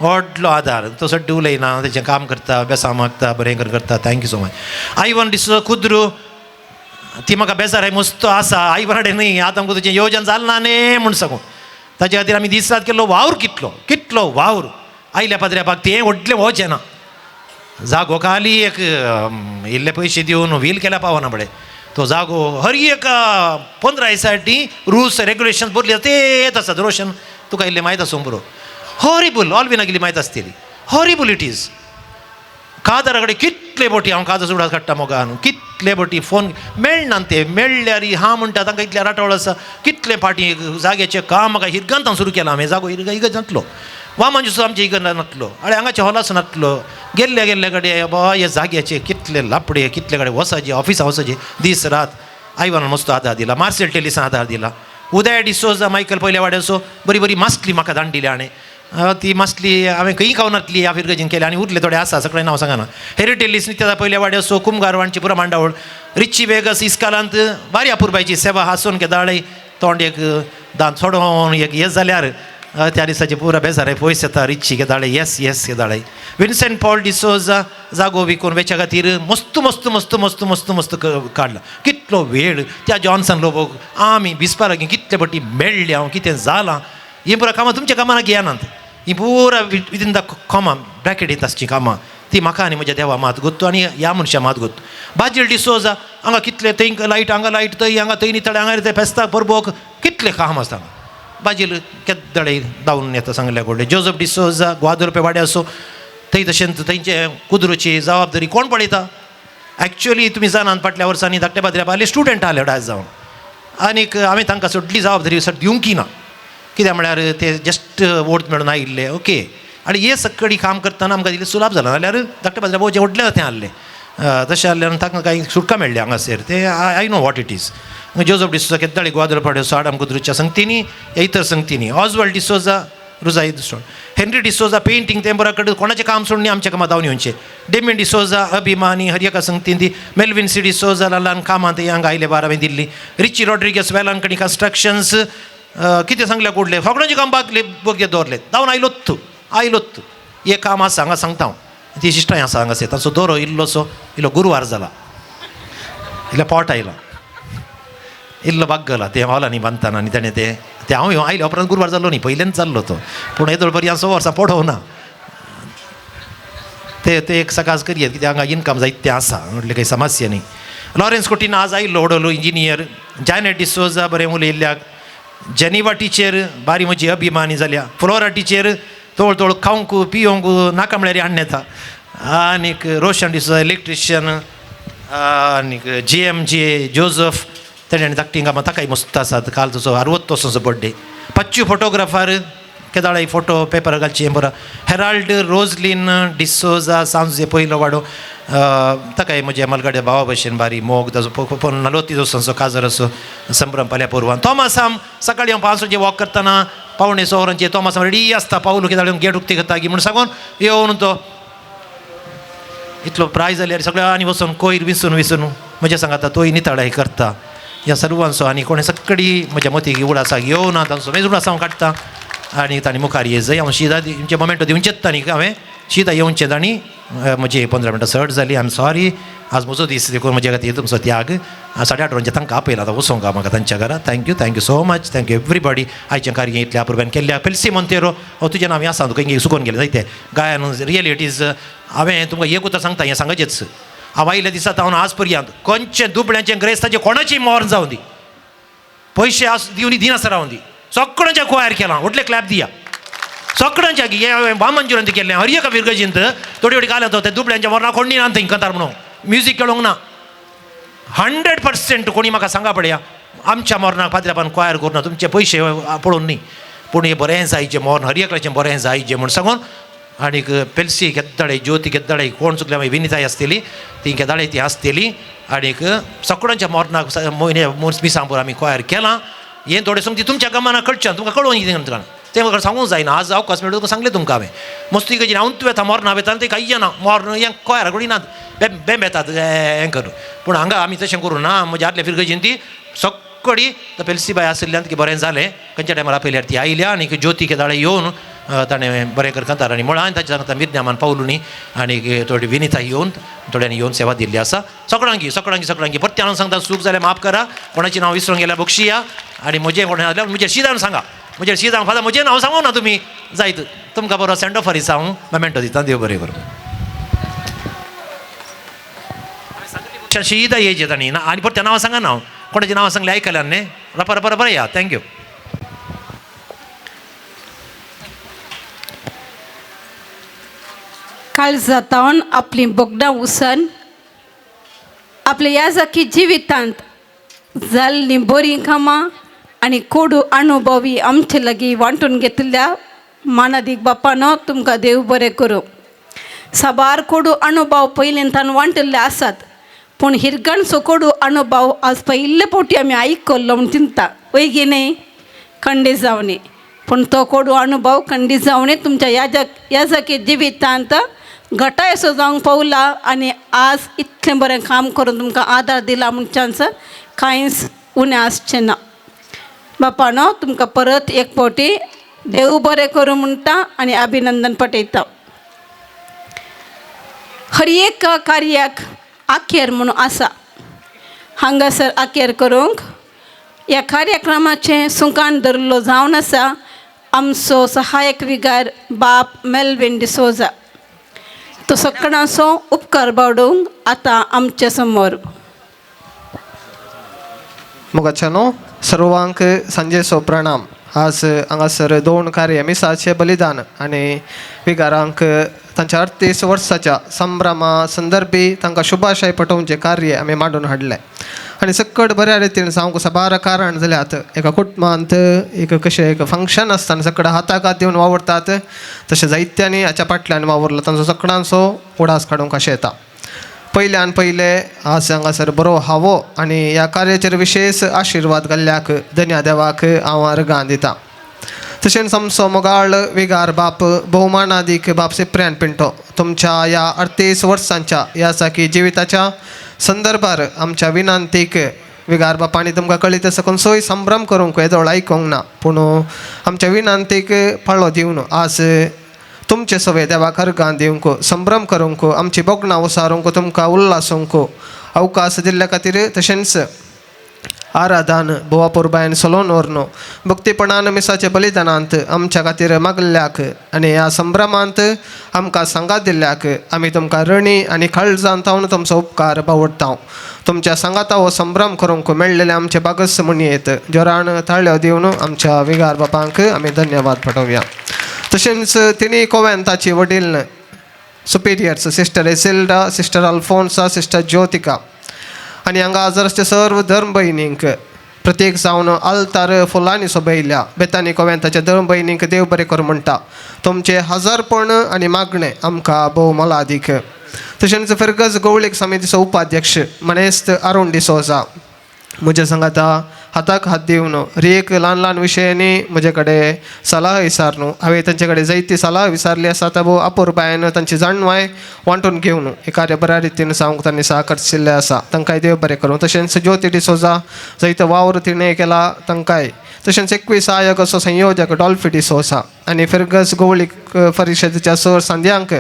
व्हडलो आदार, तो सड्डे उलयना, तेचें काम करता, बेसांव मागता, बरें करता. Thank you so much. Ivan D'Souza कुद्रू ती म्हाका बेजार मस्त आसा, आयवन कडेन न्ही आतां आमकां तुजें योजन जालें ना न्ही म्हूण सांगू. ताचे खातीर आमी दीस रात केल्लो वावर, कितलो कितलो वावर आयल्या पाद्र्यापाक तें व्हडलें वचें ना. जागो खाली एक इल्ले पयशे दिवन व्हील केल्या पावना पळय तो जागो, हर एक 15 दिसांनी रुल्स रेगुलेशन्स बरले तेच आसात. रोशन तुका इल्लें म्हायत आसूंक पुरो, हॉरिबल ऑलविनाक इल्ली म्हायत आसतली, हॉरिबल it is. कादरा कडेन कितले बोटी हांव कादर सुडास काडटा मोगान, कितले बोटी फोन मेळना ते, मेळ्ळ्यार हा म्हणटा तांकां इतले राटवळ आसा. कितले फाटीं जाग्याचें काम म्हाका हिरगांत सुरू केलां हांवें, जागो हिरगा इगर्ज नातलो, वामांजो आमच्या इगर्ज नातलो, आनी हांगाच्या हॉलास नातलो. गेल्ल्या गेल्ल्या कडेन बाबा हे जाग्याचे कितले लापडे, कितले कडेन वसाचे ऑफिसां वसाचे दीस रात. आयवान मस्त आदार दिला, मार्सेल टेलिसान आदार दिला, उदय डिसोजा मायकल पयल्या वाड्याचो बरी बरी मासली म्हाका धाडून दिली हाणें, ती मासली हांवें खंय खावनातली ह्या फिरगजीन केली आनी उरले थोडे आसा, सगळें नांव सांगना. हेरिटेलीस नित्या पयल्या वाड्याचो कुमगारवाणची पुरा मांडावळ, रिची वेगस इस्कालांत बारी अपुरबायची सेवा, हासून केदाळे तोंड एक दांत सोडोवन एक येस जाल्यार त्या दिसाचे पुरा बेजार पयस येता. रिची केदाळे येस येस केदाळे. विन्सेंट पॉल डिसोजा जागो विकून वेच्या खातीर मस्त मस्त मस्त मस्त मस्त मस्त काडला कितलो वेळ त्या जॉन्सन लोबो आमी बिस्पा लागीं कितले पटी मेळ्ळे हांव, कितें जालां हीं पुरा कामां तुमच्या कामां घेनात, हीं पुरा विदीन the comma ब्रॅकेटींत आसचीं कामां ती म्हाका आनी म्हज्या देवा मात गोत्तू आनी ह्या मनशा मात गोत्तू. बाजील डिसोजा हांगा कितले थंय लायट, हांगा लायट थंय, हांगा थंय नितळे, हांगा थंय फेस्ताक परबोक कितले काम आसता. बाजील केदळे धांवून येता सांगल्या कडले. जोजफ डिसोजा ग्वादुरपे वाड्याचो थंय तशेंच थंयचे कुद्रूची जबाबदारी कोण पळयता एक्चुअली तुमी जाणात फाटल्या वर्सांनी धाकट्या पाद्र्या आले स्टुडंट आले डायस जावन आनीक हांवें तांकां सगळी जबाबदारी सर दिवंकी ना, कित्याक म्हळ्यार ते जस्ट वोट मेळून आयिल्ले ओके. आनी हे सगळी काम करतना आमकां इल्लें सुलाभ जालां, जाल्यार धाकट्या पाद्र्या भोव जें व्हडलें तें आहलें तशें आहल्यान तांकां कांय सुटका मेळ्ळी हांगासर ते I know what it is. Joseph D'Souza केद्दाळी Gwadar पाड्यो Adam कुद्रूच्या संगतींनी इतर संगतींनी, ऑजवाल्ड डिसोजा रुजाई सोड, हेनरी डिसोजा पेंटींग तें बरो कडेन कोणाचें काम सोडून आमच्या कामां धांवन येवचें, डेमियन डिसोजा अभिमानी हर एका संगतीन ती, मेलवीन सी डिसोजा ल्हान कामां ते हांगा आयले बार हांवें दिल्ली, रिची रॉड्रिगस वेलांकणी कन्स्ट्रक्शन्स कितें सांगल्या कुडलें सगळ्यांचें काम बागले बगे दवरलें धांवन आयलोच तूं आयलोच हें काम आसा हांगा सांगता हांव, ती शिश्टां आसा हांगासर ताचो दोरो इल्लोसो इल्लो गुरवार जाला, इल्लो पोट आयला, इल्लो बागला तें हॉलांनी बांदतना आनी तेणें तें तें हांव आयले उपरांत गुरवार जाल्लो न्ही, पयल्यान जाल्लो तो, पूण येदोळ पर्यंत 100 वर्सां पडोवना. ते ते एक सकाळ करयेत कित्याक हांगा इनकम जायते आसा म्हटलें काही समस्या न्ही. लॉरेन्स कुटीन आज आयिल्लो व्हडलो इंजिनियर, जॅनेट डिसोजा बरें उलयल्ल्याक, जेनिवा टिचर बारी म्हजी अभिमानी जाल्या, फ्लोरा टिचर तोळ तोळ खावंक पियोंक नाका म्हळ्यार हाडून येता, आनीक रोशन डिसोजा इलेक्ट्रिशियन, आनीक जे एम जे जोजफ तेणे धाकटी कामां ताकाय मस्त आसात. काल तसो 60 वर्सांचो बड्डे. पच्चू फोटोग्राफर केदाळाय फोटो पेपर घालची बरो. हेराल्ड रोजलीन डिसोजा सांजे पयलो वाडो ताकाय म्हज्या मलगाड्या भावा भशेन बारी मोग ताजो 40 वर्सांचो काजार असो संभ्रम पाल्या पोरवान. तोमासाम सकाळी हांव 5 वरांचेर वॉक करतना 5:45 वरांचेर तोमासाम रेडी आसता, पावलो केदाळ गेट उक्ती करता म्हूण सांगून येवन तो इतलो प्राय जाल्यार सगळ्यांनी वचून कोयर विसून विसून म्हज्या सांगाता तोय नितळाय करता. ह्या सर्वांचो आनी कोणें सगळी म्हज्या मतीक उडासाक येवना तांचो मागीर उडास हांव काडटा आनी तांणी मुखार ये जाय. हांव शिदा तुमचे मोमेंटो दिवचेच तांणी हांवें शिदा येवचें तांणी म्हजी 15 मिनटां चड जाली. I am sorry, आज म्हजो दीस देखून म्हज्या खातीर तुमचो त्याग. 8:30 वरांचेर तांकां आपयला आतां वचोंक म्हाका तांच्या घरा. Thank you, thank you so much, thank you everybody. आयचें कार्य इतलें अप्रुपान केल्ल्या. पेल्सी मोंतेरो हो तुजें नांव हें आसा तुका हिंगा चुकोन गेलें जायते गायन रियली it is. हांवें तुमकां एक उतर सांगता, हें सांगचेंच. हांव आयिल्ल्या दिसा हांव आज पर्यंत खंयचें दुबळ्यांचें ग्रेस्ताचें कोणाची मरण जावं दी, पयशे आस दिवनी दिनासतना रावूं दी, सगळ्यांच्या कोयर केलां. व्हडलें क्लॅप दिया सगळ्यांच्या. हें हांवें वामनजुरांत केल्लें हर एका फिरगजींत थोडी थोडी घालें ते दुबळ्यांच्या मरणां कोणी ना थंय कंतार म्हणून म्युजीक खेळोंक ना. 100% कोणी म्हाका सांगा पळया आमच्या मरणाक पाद्र्यापान कोयर करुना, तुमचे पयशे पळोवन न्ही, पूण हें बरें जायचें मरण हर एकल्याचें बरें जायचें म्हूण सांगून. आनीक पेल्सी केद्दाळे, ज्योती केद्दाळे, कोण चुकल्या मागीर विनिताय आसतली, ती केदाळे ती आसतली. आनीक सगळ्यांच्या मरणाक म्हयने मिसांपूर आमी कोयर केलां. हें थोडें सोमती तुमच्या गमना कळचें, तुमकां कळोवन कितें तें म्हाका सांगूंक जायना. आज अवकाश मेळ्ळो तुमकां सांगलें तुमकां हांवें. मस्ती गजी हांव वता मरणां वेता तें कांय ना, मरण हें कोयरा कोणी ना बेम येतात हें करून. पूण हांगा आमी तशें करूं ना. म्हज्या आदल्या फिरगजीन ती सगळी पेल्सी बाय आशिल्ल्यान की बरें जालें. खंयच्या टायमार आपयल्यार ती आयल्या आनी ज्योती केदाळे येवन ताणें बरें कर कांतार आनी म्हळां आनी ताच्या सांगता मिरन्यामान पावलू न्ही. आनी थोडी विनिता येवन थोड्यांनी येवन सेवा दिल्ली आसा. सगळ्यांकी सगळ्यांकी सगळ्यांकी परते हांव सांगता, चूक जाल्यार माफ करा, कोणाचें नांव विसरून गेल्यार बक्षिया. आनी म्हजें कोणें जाल्यार म्हजें शिदान सांगा, म्हजें शिदान फादर म्हजें नांव सांगू ना तुमी जायत. तुमकां बरो सँड ऑफर दिसा हांव मोमेंटो दिता. देव बरें करूं. शिदा येयचें तांणी ना आनी परतें नांव सांगा ना, हांव कोणाचें नांव सांगलें आयकल्यार न्ही. रपा रपा बरें या. Thank you. काळजातावन आपली बोगदां उसन आपल्या ह्या जाकी जिवितांत जाल्लीं बरीं कामां आनी कोडू अनुभवी आमचे लागीं वांटून घेतिल्ल्या मानादीक बापानो तुमकां देव बरें करूं. साबार कोडू अनुभव पयलींतान वांटिल्ले आसात, पूण हिरगणचो कोडू अनुभव आज पयले फावटी आमी आयकल्लो म्हूण चिंता वयगी न्ही खंडीत जावनी. पूण तो कोडू अनुभव खंडीत जावनी तुमच्या ह्या जाकी जिवितांत घटाय असो जावंक पावला आनी आज इतलें बरें काम करून तुमकां आदार दिला म्हणच्याच कांयच उणें आसचें ना. बापानो तुमकां परत एक फावटी देव बरें करूं म्हणटा आनी अभिनंदन पटयता. हर एक कार्याक आखेर म्हणून आसा. हांगासर आखेर करूंक ह्या कार्यक्रमाचें सुंकान धरलो जावन आसा आमचो सहायक विगार बाप मेलविन डिसोजा. तो सगळ्यांचो उपकार बावडूंक आतां आमच्या समोर. मोगाच्यानो सर्वांक सांजेचो प्रणाम. आज हांगासर दोन कार्य मिसाचें बलिदान आनी विगारांक तांच्या 38 वर्साच्या संभ्रमा संदर्भी तांकां शुभाशय पटोवचें कार्य आमी मांडून हाडलें. आनी सकट बऱ्या रितीन जावंक साबार कारण जाल्यात. एका कुटुंबांत एक कशें एक फंक्शन आसता आनी सकट हाताक हात दिवन वावुरतात तशें जायत्यांनी हाच्या फाटल्यान वावुरला. तांचो सगळ्यांचो उडास काडूंक अशें येता. पयल्यान पयले आज हांगासर बरो हावो आनी ह्या कार्याचेर विशेश आशिर्वाद घाल्ल्याक धन्या देवाक हांव अर्गां दिता. तशेंच आमचो मोगाळ विगार बाप भोवमानादीक बाप सिप्रियान पिंटो तुमच्या ह्या 38 वर्सांच्या ह्या साकी जिविताच्या संदर्भार आमच्या विनंतीक विगार बापांनी तुमकां कळीत आसा खंयचोय संभ्रम करूंक येदोळ आयकूंक ना, पूण आमच्या विनंतीक पाळो दिवन आज तुमचे सवे देवाक अर्गां दिवंक संभ्रम करूंक आमची भोगणां उसारूंक तुमकां उल्लासूंक अवकाश दिल्ल्या खातीर तशेंच आराधन बोवापुरबायन सलोन व्हरून भक्तीपणान मिसाचे बलिदानांत आमच्या खातीर मागल्याक आनी ह्या संभ्रमांत आमकां सांगात दिल्ल्याक आमी तुमकां रणी आनी काळजान तावन तुमचो उपकार बावडटा. तुमच्या सांगाता हो संभ्रम करूंक मेळ्ळेले आमचे बागस म्हणयेत जोरान ताळ्यो दिवन आमच्या विगार बापांक आमी धन्यवाद पाठोवया. तशेंच तिणी कोवेंताची वडील superiors sister Isilda, sister Alphonsa, sister Jyotika आनी हांगा हजर आसचे सर्व धर्म भयणींक प्रत्येक जावन आल्तार फुलांनी सोबयल्या बेतानी कोवेंताच्या धर्म भयणींक देव बरें करूं म्हणटा. तुमचें हजारपण आनी मागणें आमकां भोव मोलादीक. तशेंच फिरगज गवळीक समितीचो उपाध्यक्ष मनेस्त अरुण डिसोजा म्हज्या सांगाता हाताक हात दिवन हर एक ल्हान ल्हान विशयांनी म्हजे कडेन सलाह विचारून हांवें तांचे कडेन जायती सलाह विचारली आसा. भोव अपुरबायेन तांची जाणवाय वांटून घेवन हे कार्य बऱ्या रितीन जावंक तांणी सहकर्शिल्लें आसा. तांकांय देव बरें करूं. तशेंच ज्योती डिसोजा जायतो वावर तिणें केला तांकांय. तशेंच 21 आयोगाचो संयोजक डॉल्फी डिसोजा आनी फिरगज गोवळीक परिशदेच्या सर सांद्यांक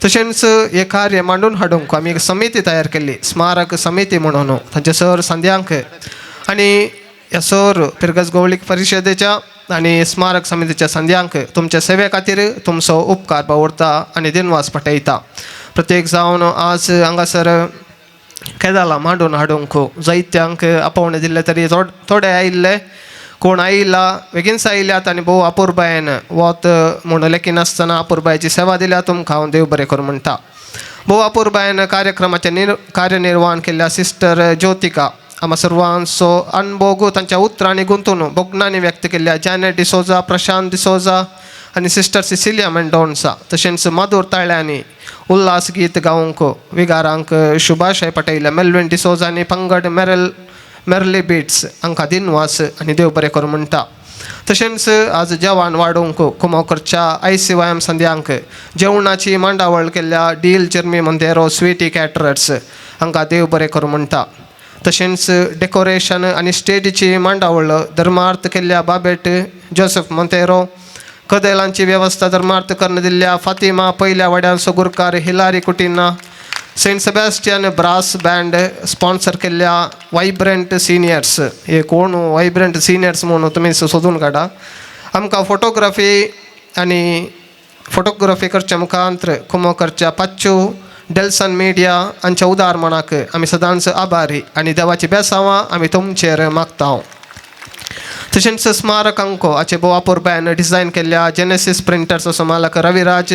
तशेंच हे कार्य मांडून हाडूंक आमी एक समिती तयार केल्ली स्मारक समिती म्हणून तांचे सर सांद्यांक आनी ह्या सर फिरगज गवळीक परिशदेच्या आनी स्मारक समितीच्या सांद्यांक तुमच्या सेवे खातीर तुमचो उपकार बावडता आनी दिनवास पटयता. प्रत्येक जावन आज हांगासर केदाला मांडून हाडूंक जायत्यांक आपोवणें दिल्लें तरी थोडे आयिल्ले कोण आयला बेगीनच आयल्यात आनी भोव अपुरबायेन वत म्हूण लेखिनासतना अपुरबायेची सेवा दिल्या तुमकां हांव देव बरें करूं म्हणटा. भोव अपुरबायेन कार्यक्रमाचें कार्यनिर्वाहन केल्ल्या सिस्टर ज्योतिका आमा सर्वांचो अनभोग तांच्या उतरांनी गुंतून भोगणांनी व्यक्त केल्ल्या जॅनेट डिसोजा, प्रशांत डिसोजा आनी सिस्टर सिसिलिया मेंडोन्सा तशेंच मधुर ताळ्यांनी उल्हास गीत गावंक विगारांक शुभाशय पटयल्या मेल्विन डिसोजा आनी पंगड मेरली बीट्स हांकां दिनवास आनी देव बरें करूं म्हणटा. तशेंच आज जेवण वाडोवंक कुमोकरच्या ICYM संद्यांक जेवणाची मांडावळ केल्ल्या डील जर्मी मंदेरो स्वीटी कॅटरर्स हांकां देव बरें करूं म्हणटा. तशेंच डेकोरेशन आनी स्टेजीची मांडावळ धर्मार्थ केल्ल्या बाबेट जोसेफ मोंतेरो कदेलांची वेवस्था धर्मार्थ करून दिल्ल्या फातिमा पयल्या वाड्यांचो गुरकार Hillary Coutinho Saint Sebastian brass band sponsor केल्ल्या वायब्रंट सिनियर्स हे कोण वायब्रंट सिनियर्स म्हणून तुमी सोदून काडा. आमकां फोटोग्राफी आनी फोटोग्राफी करच्या मुखांत्र कुमोकरच्या पाच्चू डेल्सन मिडिया हांच्या उदारमणाक आमी सदांच आभारी आनी देवाची बेसांवां आमी तुमचेर मागता. तशेंच स्मारक अंको हाचे भोव अपुरबायेन डिझायन केल्ल्या जेनेसीस प्रिंटर्स मालक रविराज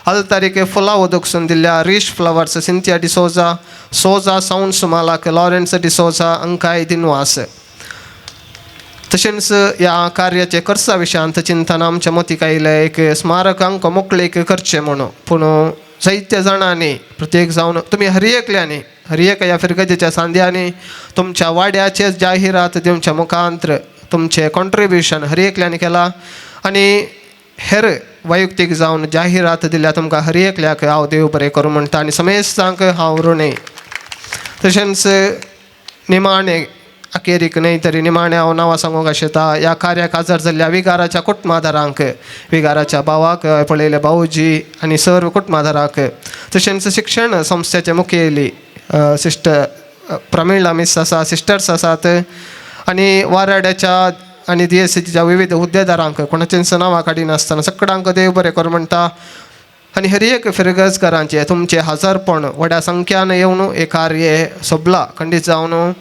अल्तारीक फुलां उदकसून दिल्ल्या Rish flowers Cynthia D'Souza Souza sounds मालक लॉरेन्स डिसोजा हांकांय दिनवास. तशेंच ह्या कार्याचे खर्चा विशयांत चिंतन आमच्या मतीक आयलें एक स्मारक अंक मोकळीक करचें म्हणून पूण जायत्या जाणांनी प्रत्येक जावन तुमी हर एकल्यांनी हर एक ह्या फिरगजेच्या सांद्यांनी तुमच्या वाड्याचे जाहिरात दिवच्या मुखांत्र तुमचें कॉन्ट्रिब्युशन हर एकल्यांनी केलां आनी हेर वैयक्तीक जावन जाहिरात दिल्या तुमकां हर एकल्याक हांव देव बरें करूं म्हणटा आनी समेस्तांक हांव ऋणी. तशेंच निमाणें अखेरीक न्हय तरी निमाणें हांव नांवां सांगूंक आशेता ह्या कार्याक हजर जाल्ल्या विगाराच्या कुटुंबादारांक विगाराच्या भावाक पळयल्या भाऊजी आनी सर्व कुटुंबादारांक तशेंच शिक्षण संस्थेचे मुखेली सिस्टर प्रमिळा मिस आसा सिस्टर्स आसात आनी वाराड्याच्या आनी DSCच्या विविध हुद्देदारांक कोणाचेंच नांवां काडिनासतना सगळ्यांक देव बरें करूं म्हणटा. आनी हर एक फिरगजकारांचे तुमचें हजारपण व्हड्या संख्यान येवन हें कार्य सोबलां खंडीत जावन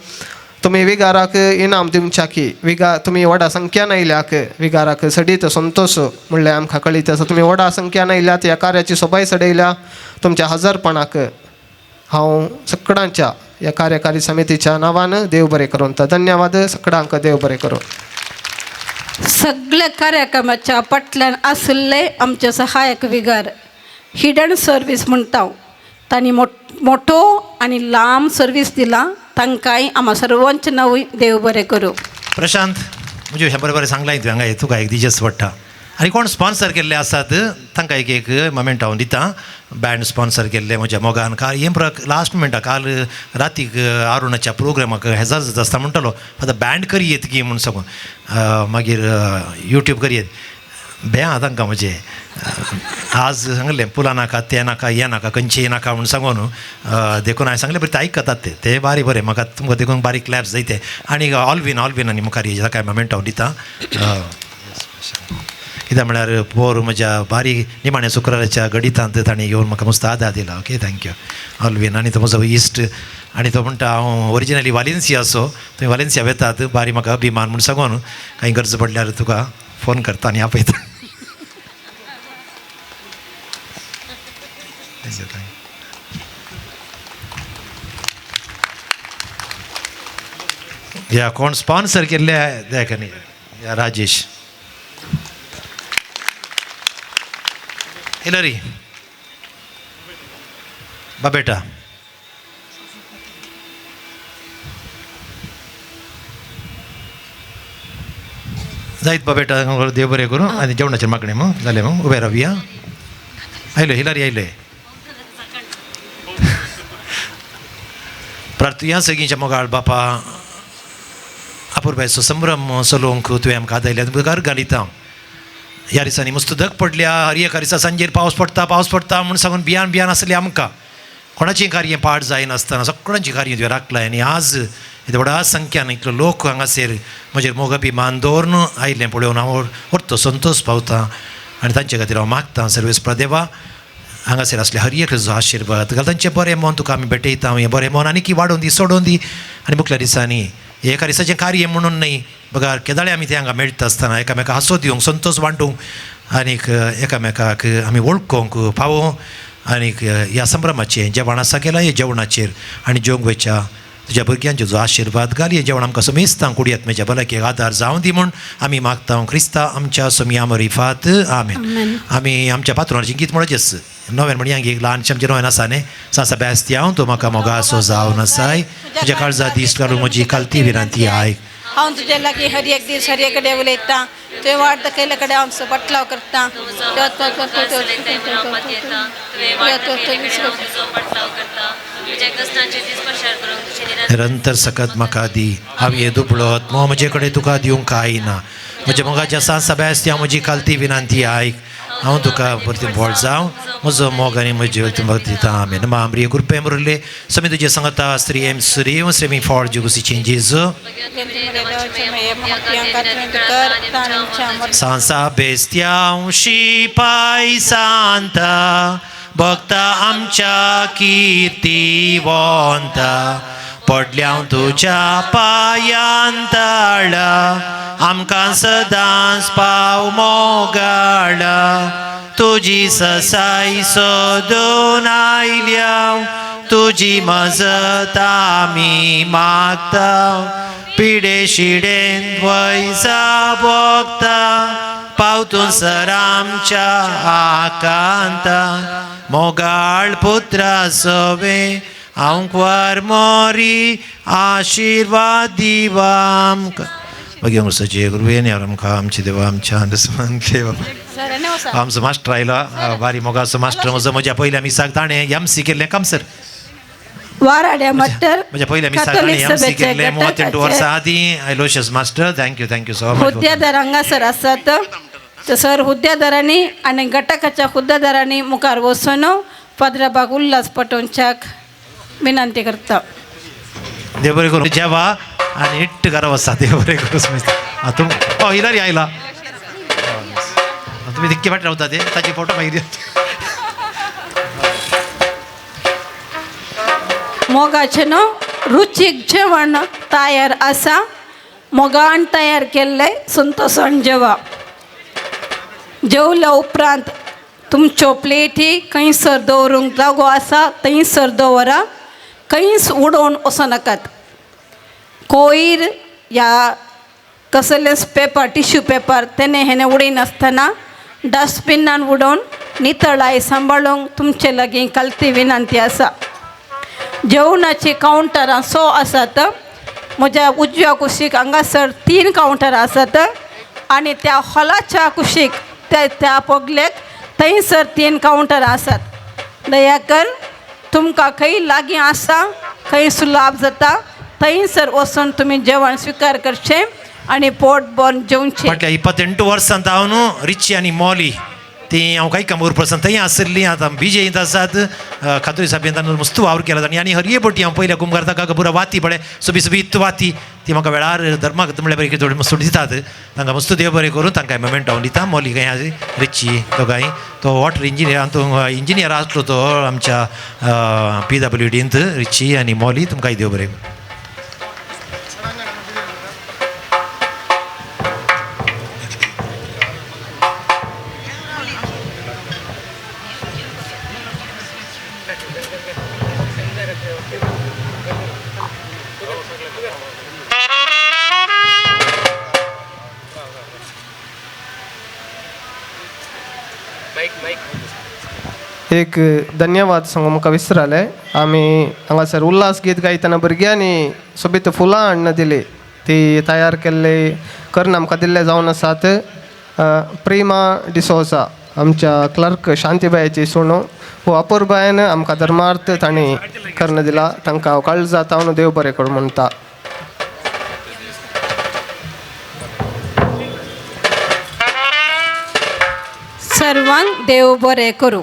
तुमी विगाराक इनाम दिवच्या की तुमी व्हडा संख्यान आयल्याक विगाराक सडीत संतोश म्हणल्यार आमकां कळीत आसा तुमी व्हडा संख्यान आयल्यात ह्या कार्याची सोबाय सडयल्या तुमच्या हजारपणाक हांव सगळ्यांच्या ह्या कार्यकारी समितीच्या नांवान देव बरें करूं. धन्यवाद सगळ्यांक देव बरें करूं. सगळ्या कार्यक्रमाच्या फाटल्यान आशिल्ले आमचे सहायक विगार हिडन सर्वीस म्हणटा तांणी मोठो आनी लांब सर्वीस दिला तांकांय आमा सर्वांचें नांवूय देव बरें करूं. प्रशांत म्हणजे 100 बरें सांगलां तुवें हांगा तुका एक दिजेस पडटा आनी कोण स्पॉन्सर केल्ले आसात तांकां एक एक मोमेंट हांव दिता. बँड स्पॉन्सर केल्ले म्हज्या मोगान काल हें लास्ट मोमेंटा काल रातीक आरुणाच्या प्रोग्रामाक हेजार आसता म्हणटलो आतां बँड करयेत की म्हूण सगळो मागीर यूट्यूब करयेत. बें तांकां म्हजें आज सांगलें पुलां नाका तें नाका हें नाका खंयचें नाका म्हूण सांगून देखून हांवें सांगलें बरें ते आयकतात ते ते बारी बरें म्हाका तुमकां देखून बारीक क्लॅप्स जाय ते. आनी ऑलवीन ऑलवीन आनी मुखार ताका मोमेंट हांव दिता कित्याक म्हळ्यार पोर म्हज्या बारीक निमाण्या शुक्राराच्या गणितांत ताणें येवन म्हाका मस्त आदार दिला. Okay thank you Alvin. आनी तो म्हजो इश्ट आनी तो म्हणटा हांव ओरिजिनली वालेन्सियाचो, तुमी वालेन्सिया वेतात बारी म्हाका अभिमान म्हूण सांगून कांय गरज पडल्यार तुका फोन करता आनी आपयता. या कोण स्पॉन्सर केल्ले देख न्ही या राजेश हिलरी बाबेटा जायत बाबेटा देव बरें करूं आनी जेवणाचेर मागणें मग जालें मग उबें रावया. आयले हिलरी आयले. प्रार्थुया सगळींच्या मोगाळ बापा अपुरबायचो संभ्रम चलोवंक तुवें आमकां आदायल्या तुमकां घालिता. ह्या दिसांनी मस्त धग पडल्या, हर एका दिसा सांजेर पावस पडटा पावस पडटा म्हूण सांगून भियान भियान आसलें आमकां. कोणाचीं कार्यां पाड जायनासतना सगळ्यांचीं कार्यां तुवें राखलां आनी आज येद्या व्हडा संख्यान इतलो लोक हांगासर म्हजेर मोग अभिमान दवरून आयिल्लें पळोवन हांव व्हडतो संतोश पावता आनी तांचे खातीर हांव मागतां सर्वेस्पर देवा हांगासर आसले हर एकलो आशिर्वाद घाल, तांचें बरें मन तुका आमी भेटयता, हें बरें मन आनीक वाडोवन दी सोडोवन दी आनी मुखल्या दिसांनी एका दिसाचें कार्य म्हणून न्हय बगर केदाळे आमी ते हांगा मेळटा आसतना एकामेका हांसो दिवंक संतोश वांटूंक आनीक एकामेकाक आमी वळखूंक पावोवंक आनीक ह्या संभ्रमाचें जेवण आसा केलां हें जेवणाचेर आनी जेवंक वयच्या तुज्या भुरग्यांचो जो आशिर्वाद घाल हें जेवण आमकां समेस्तांक कुडयत म्हज्या भलायकेक आदार जावं दी म्हूण आमी मागता क्रिस्ता आमच्या सोमया मरिफात आमेन. आमी आमच्या पात्रोनाचें गीत म्हणचेच नव्यान म्हणया एक ल्हानशें आमचें नव्यान आसा न्ही सांसा बेस्त्यांव तूं म्हाका मोगासो जावन आसाय तुज्या काळजा दीस घालून म्हजी कालती विनंती आयक. हांव तुजे लागीं हर एक दीस हर एक कडेन उलयतां, तुवें वाट दाखयल्ले कडेन हांव बटलाव करता. निरंतर सकत म्हाका दी हांव हे दुबळत मोग म्हजे कडेन तुका दिवंक कांय ना म्हज्या मोगाच्या सांसा बेस्त्यांव म्हजी कालती विनंती आयक हांव तुका परती व्हड जावं म्हजो मोग आनी म्हजी दिता आमेन. मामरी कृपे मुरले समी तुजे सांगता स्त्री एम श्री श्रेमी फॉळ जुगुसीचें जेजू सांसा बेस्त्यांव शिपाय सांता भक्ता आमच्या किर्तीवंता पडल्या तुज्या पांयान ताळा आमकां सदांच पाव मोगाळा तुजी ससाय सोदून आयल्या तुजी मजत आमी मागता पिडे शिडेन वैजा भोगता पावतून सर आमच्या आकांता मोगाळ पुत्रा सवे हांव मोरी आशिर्वाद दिवा आमकां. मागीर सजे गुरुवेन आमकां आमचे देवा आमच्या आमचो मास्टर आयला बारी मोगाचो मास्टर म्हजो म्हज्या पयल्या मिसाक ताणें एम सी केल्लें काम सर वाराड्या मास्टर म्हज्या पयल्या मिसाक ताणें एम सी केल्लें मोर दॅन 2 वर्सां आदीं. Aloysius master thank you thank you so much. हुद्द्यादार हांगासर आसात सर हुद्द्यादारांनी आनी घटकाच्या हुद्द्यादारांनी मुखार वचून फादराबाग उल्हास पटोवच्याक विनंती करता. देव बरें करूं जेवा आनी इट्ट घरा वचा देव बरें करूं समजता. तूं हय हिलारी आयला तुमी तितके फाटी रावता ते ताचे फोटो मागीर. मोगाचें न्हू रुचीक जेवण तयार आसा, मोगान तयार केल्लें संतोषान जेवा. जेवल्या उपरांत तुमच्यो प्लेटी खंयसर दवरूंक जागो आसा थंयसर दवरा, खंयच उडोवन वचनाकात. कोयर या कसलेंच पेपर टिश्यू पेपर तेणे हेणे उडयनासतना डस्टबिनान उडोवन नितळाय सांबाळूंक तुमचे लागीं कालती विनंती आसा. जेवणाची कावंटरां 6 आसात. म्हज्या उजव्या कुशीक हांगासर 3 कावंटरां आसात आनी त्या हॉलाच्या कुशीक त्या त्या पगलेक थंयसर 3 कावंटरां आसात. दया कर तुमकां खंय लागीं आसा खंय सुलाभ जाता थंयसर वचून तुमी जेवण स्विकार करचें. आनी पोट भरून जेवचें. फाटल्या 28 वर्सां हांव न्हू रिची आनी मॉली ती हांव कांय कामूर प्रसन्न थंय आशिल्ली. आतां बीजेंत आसात खातोरी साबेंत मस्त वावर केला आनी आनी हरये पटी हांव पयल्या कुमगार ताका पुरा वाती पळय सोबी सोबीत वाती ती म्हाका वेळार धर्माक म्हणल्यार बरी थोडी मस्त दितात. तांकां मस्त देव बरें करून तांकां मोमेंट हांव दिता. मॉली खंय रिची दोगांय तो वॉटर इंजिनियर तो इंजिनियर आसलो तो आमच्या PWDंत. रिची आनी मॉली तुमकांय देव बरें. एक धन्यवाद सांगू म्हाका विसराले. आमी हांगासर उल्हास गीत गायतना भुरग्यांनी सोबीत फुलां हाडून दिली ती तयार केल्ले करून आमकां दिल्ले जावन आसात. प्रेमा डिसोजा आमच्या क्लर्क शांतीबायची सुणो हो अपुरबायन आमकां धर्मार्थ तांणी करून दिला. तांकां हांव काळजांत हांव देव बरें करूं म्हणटा. सर्वांक देव बरें करूं.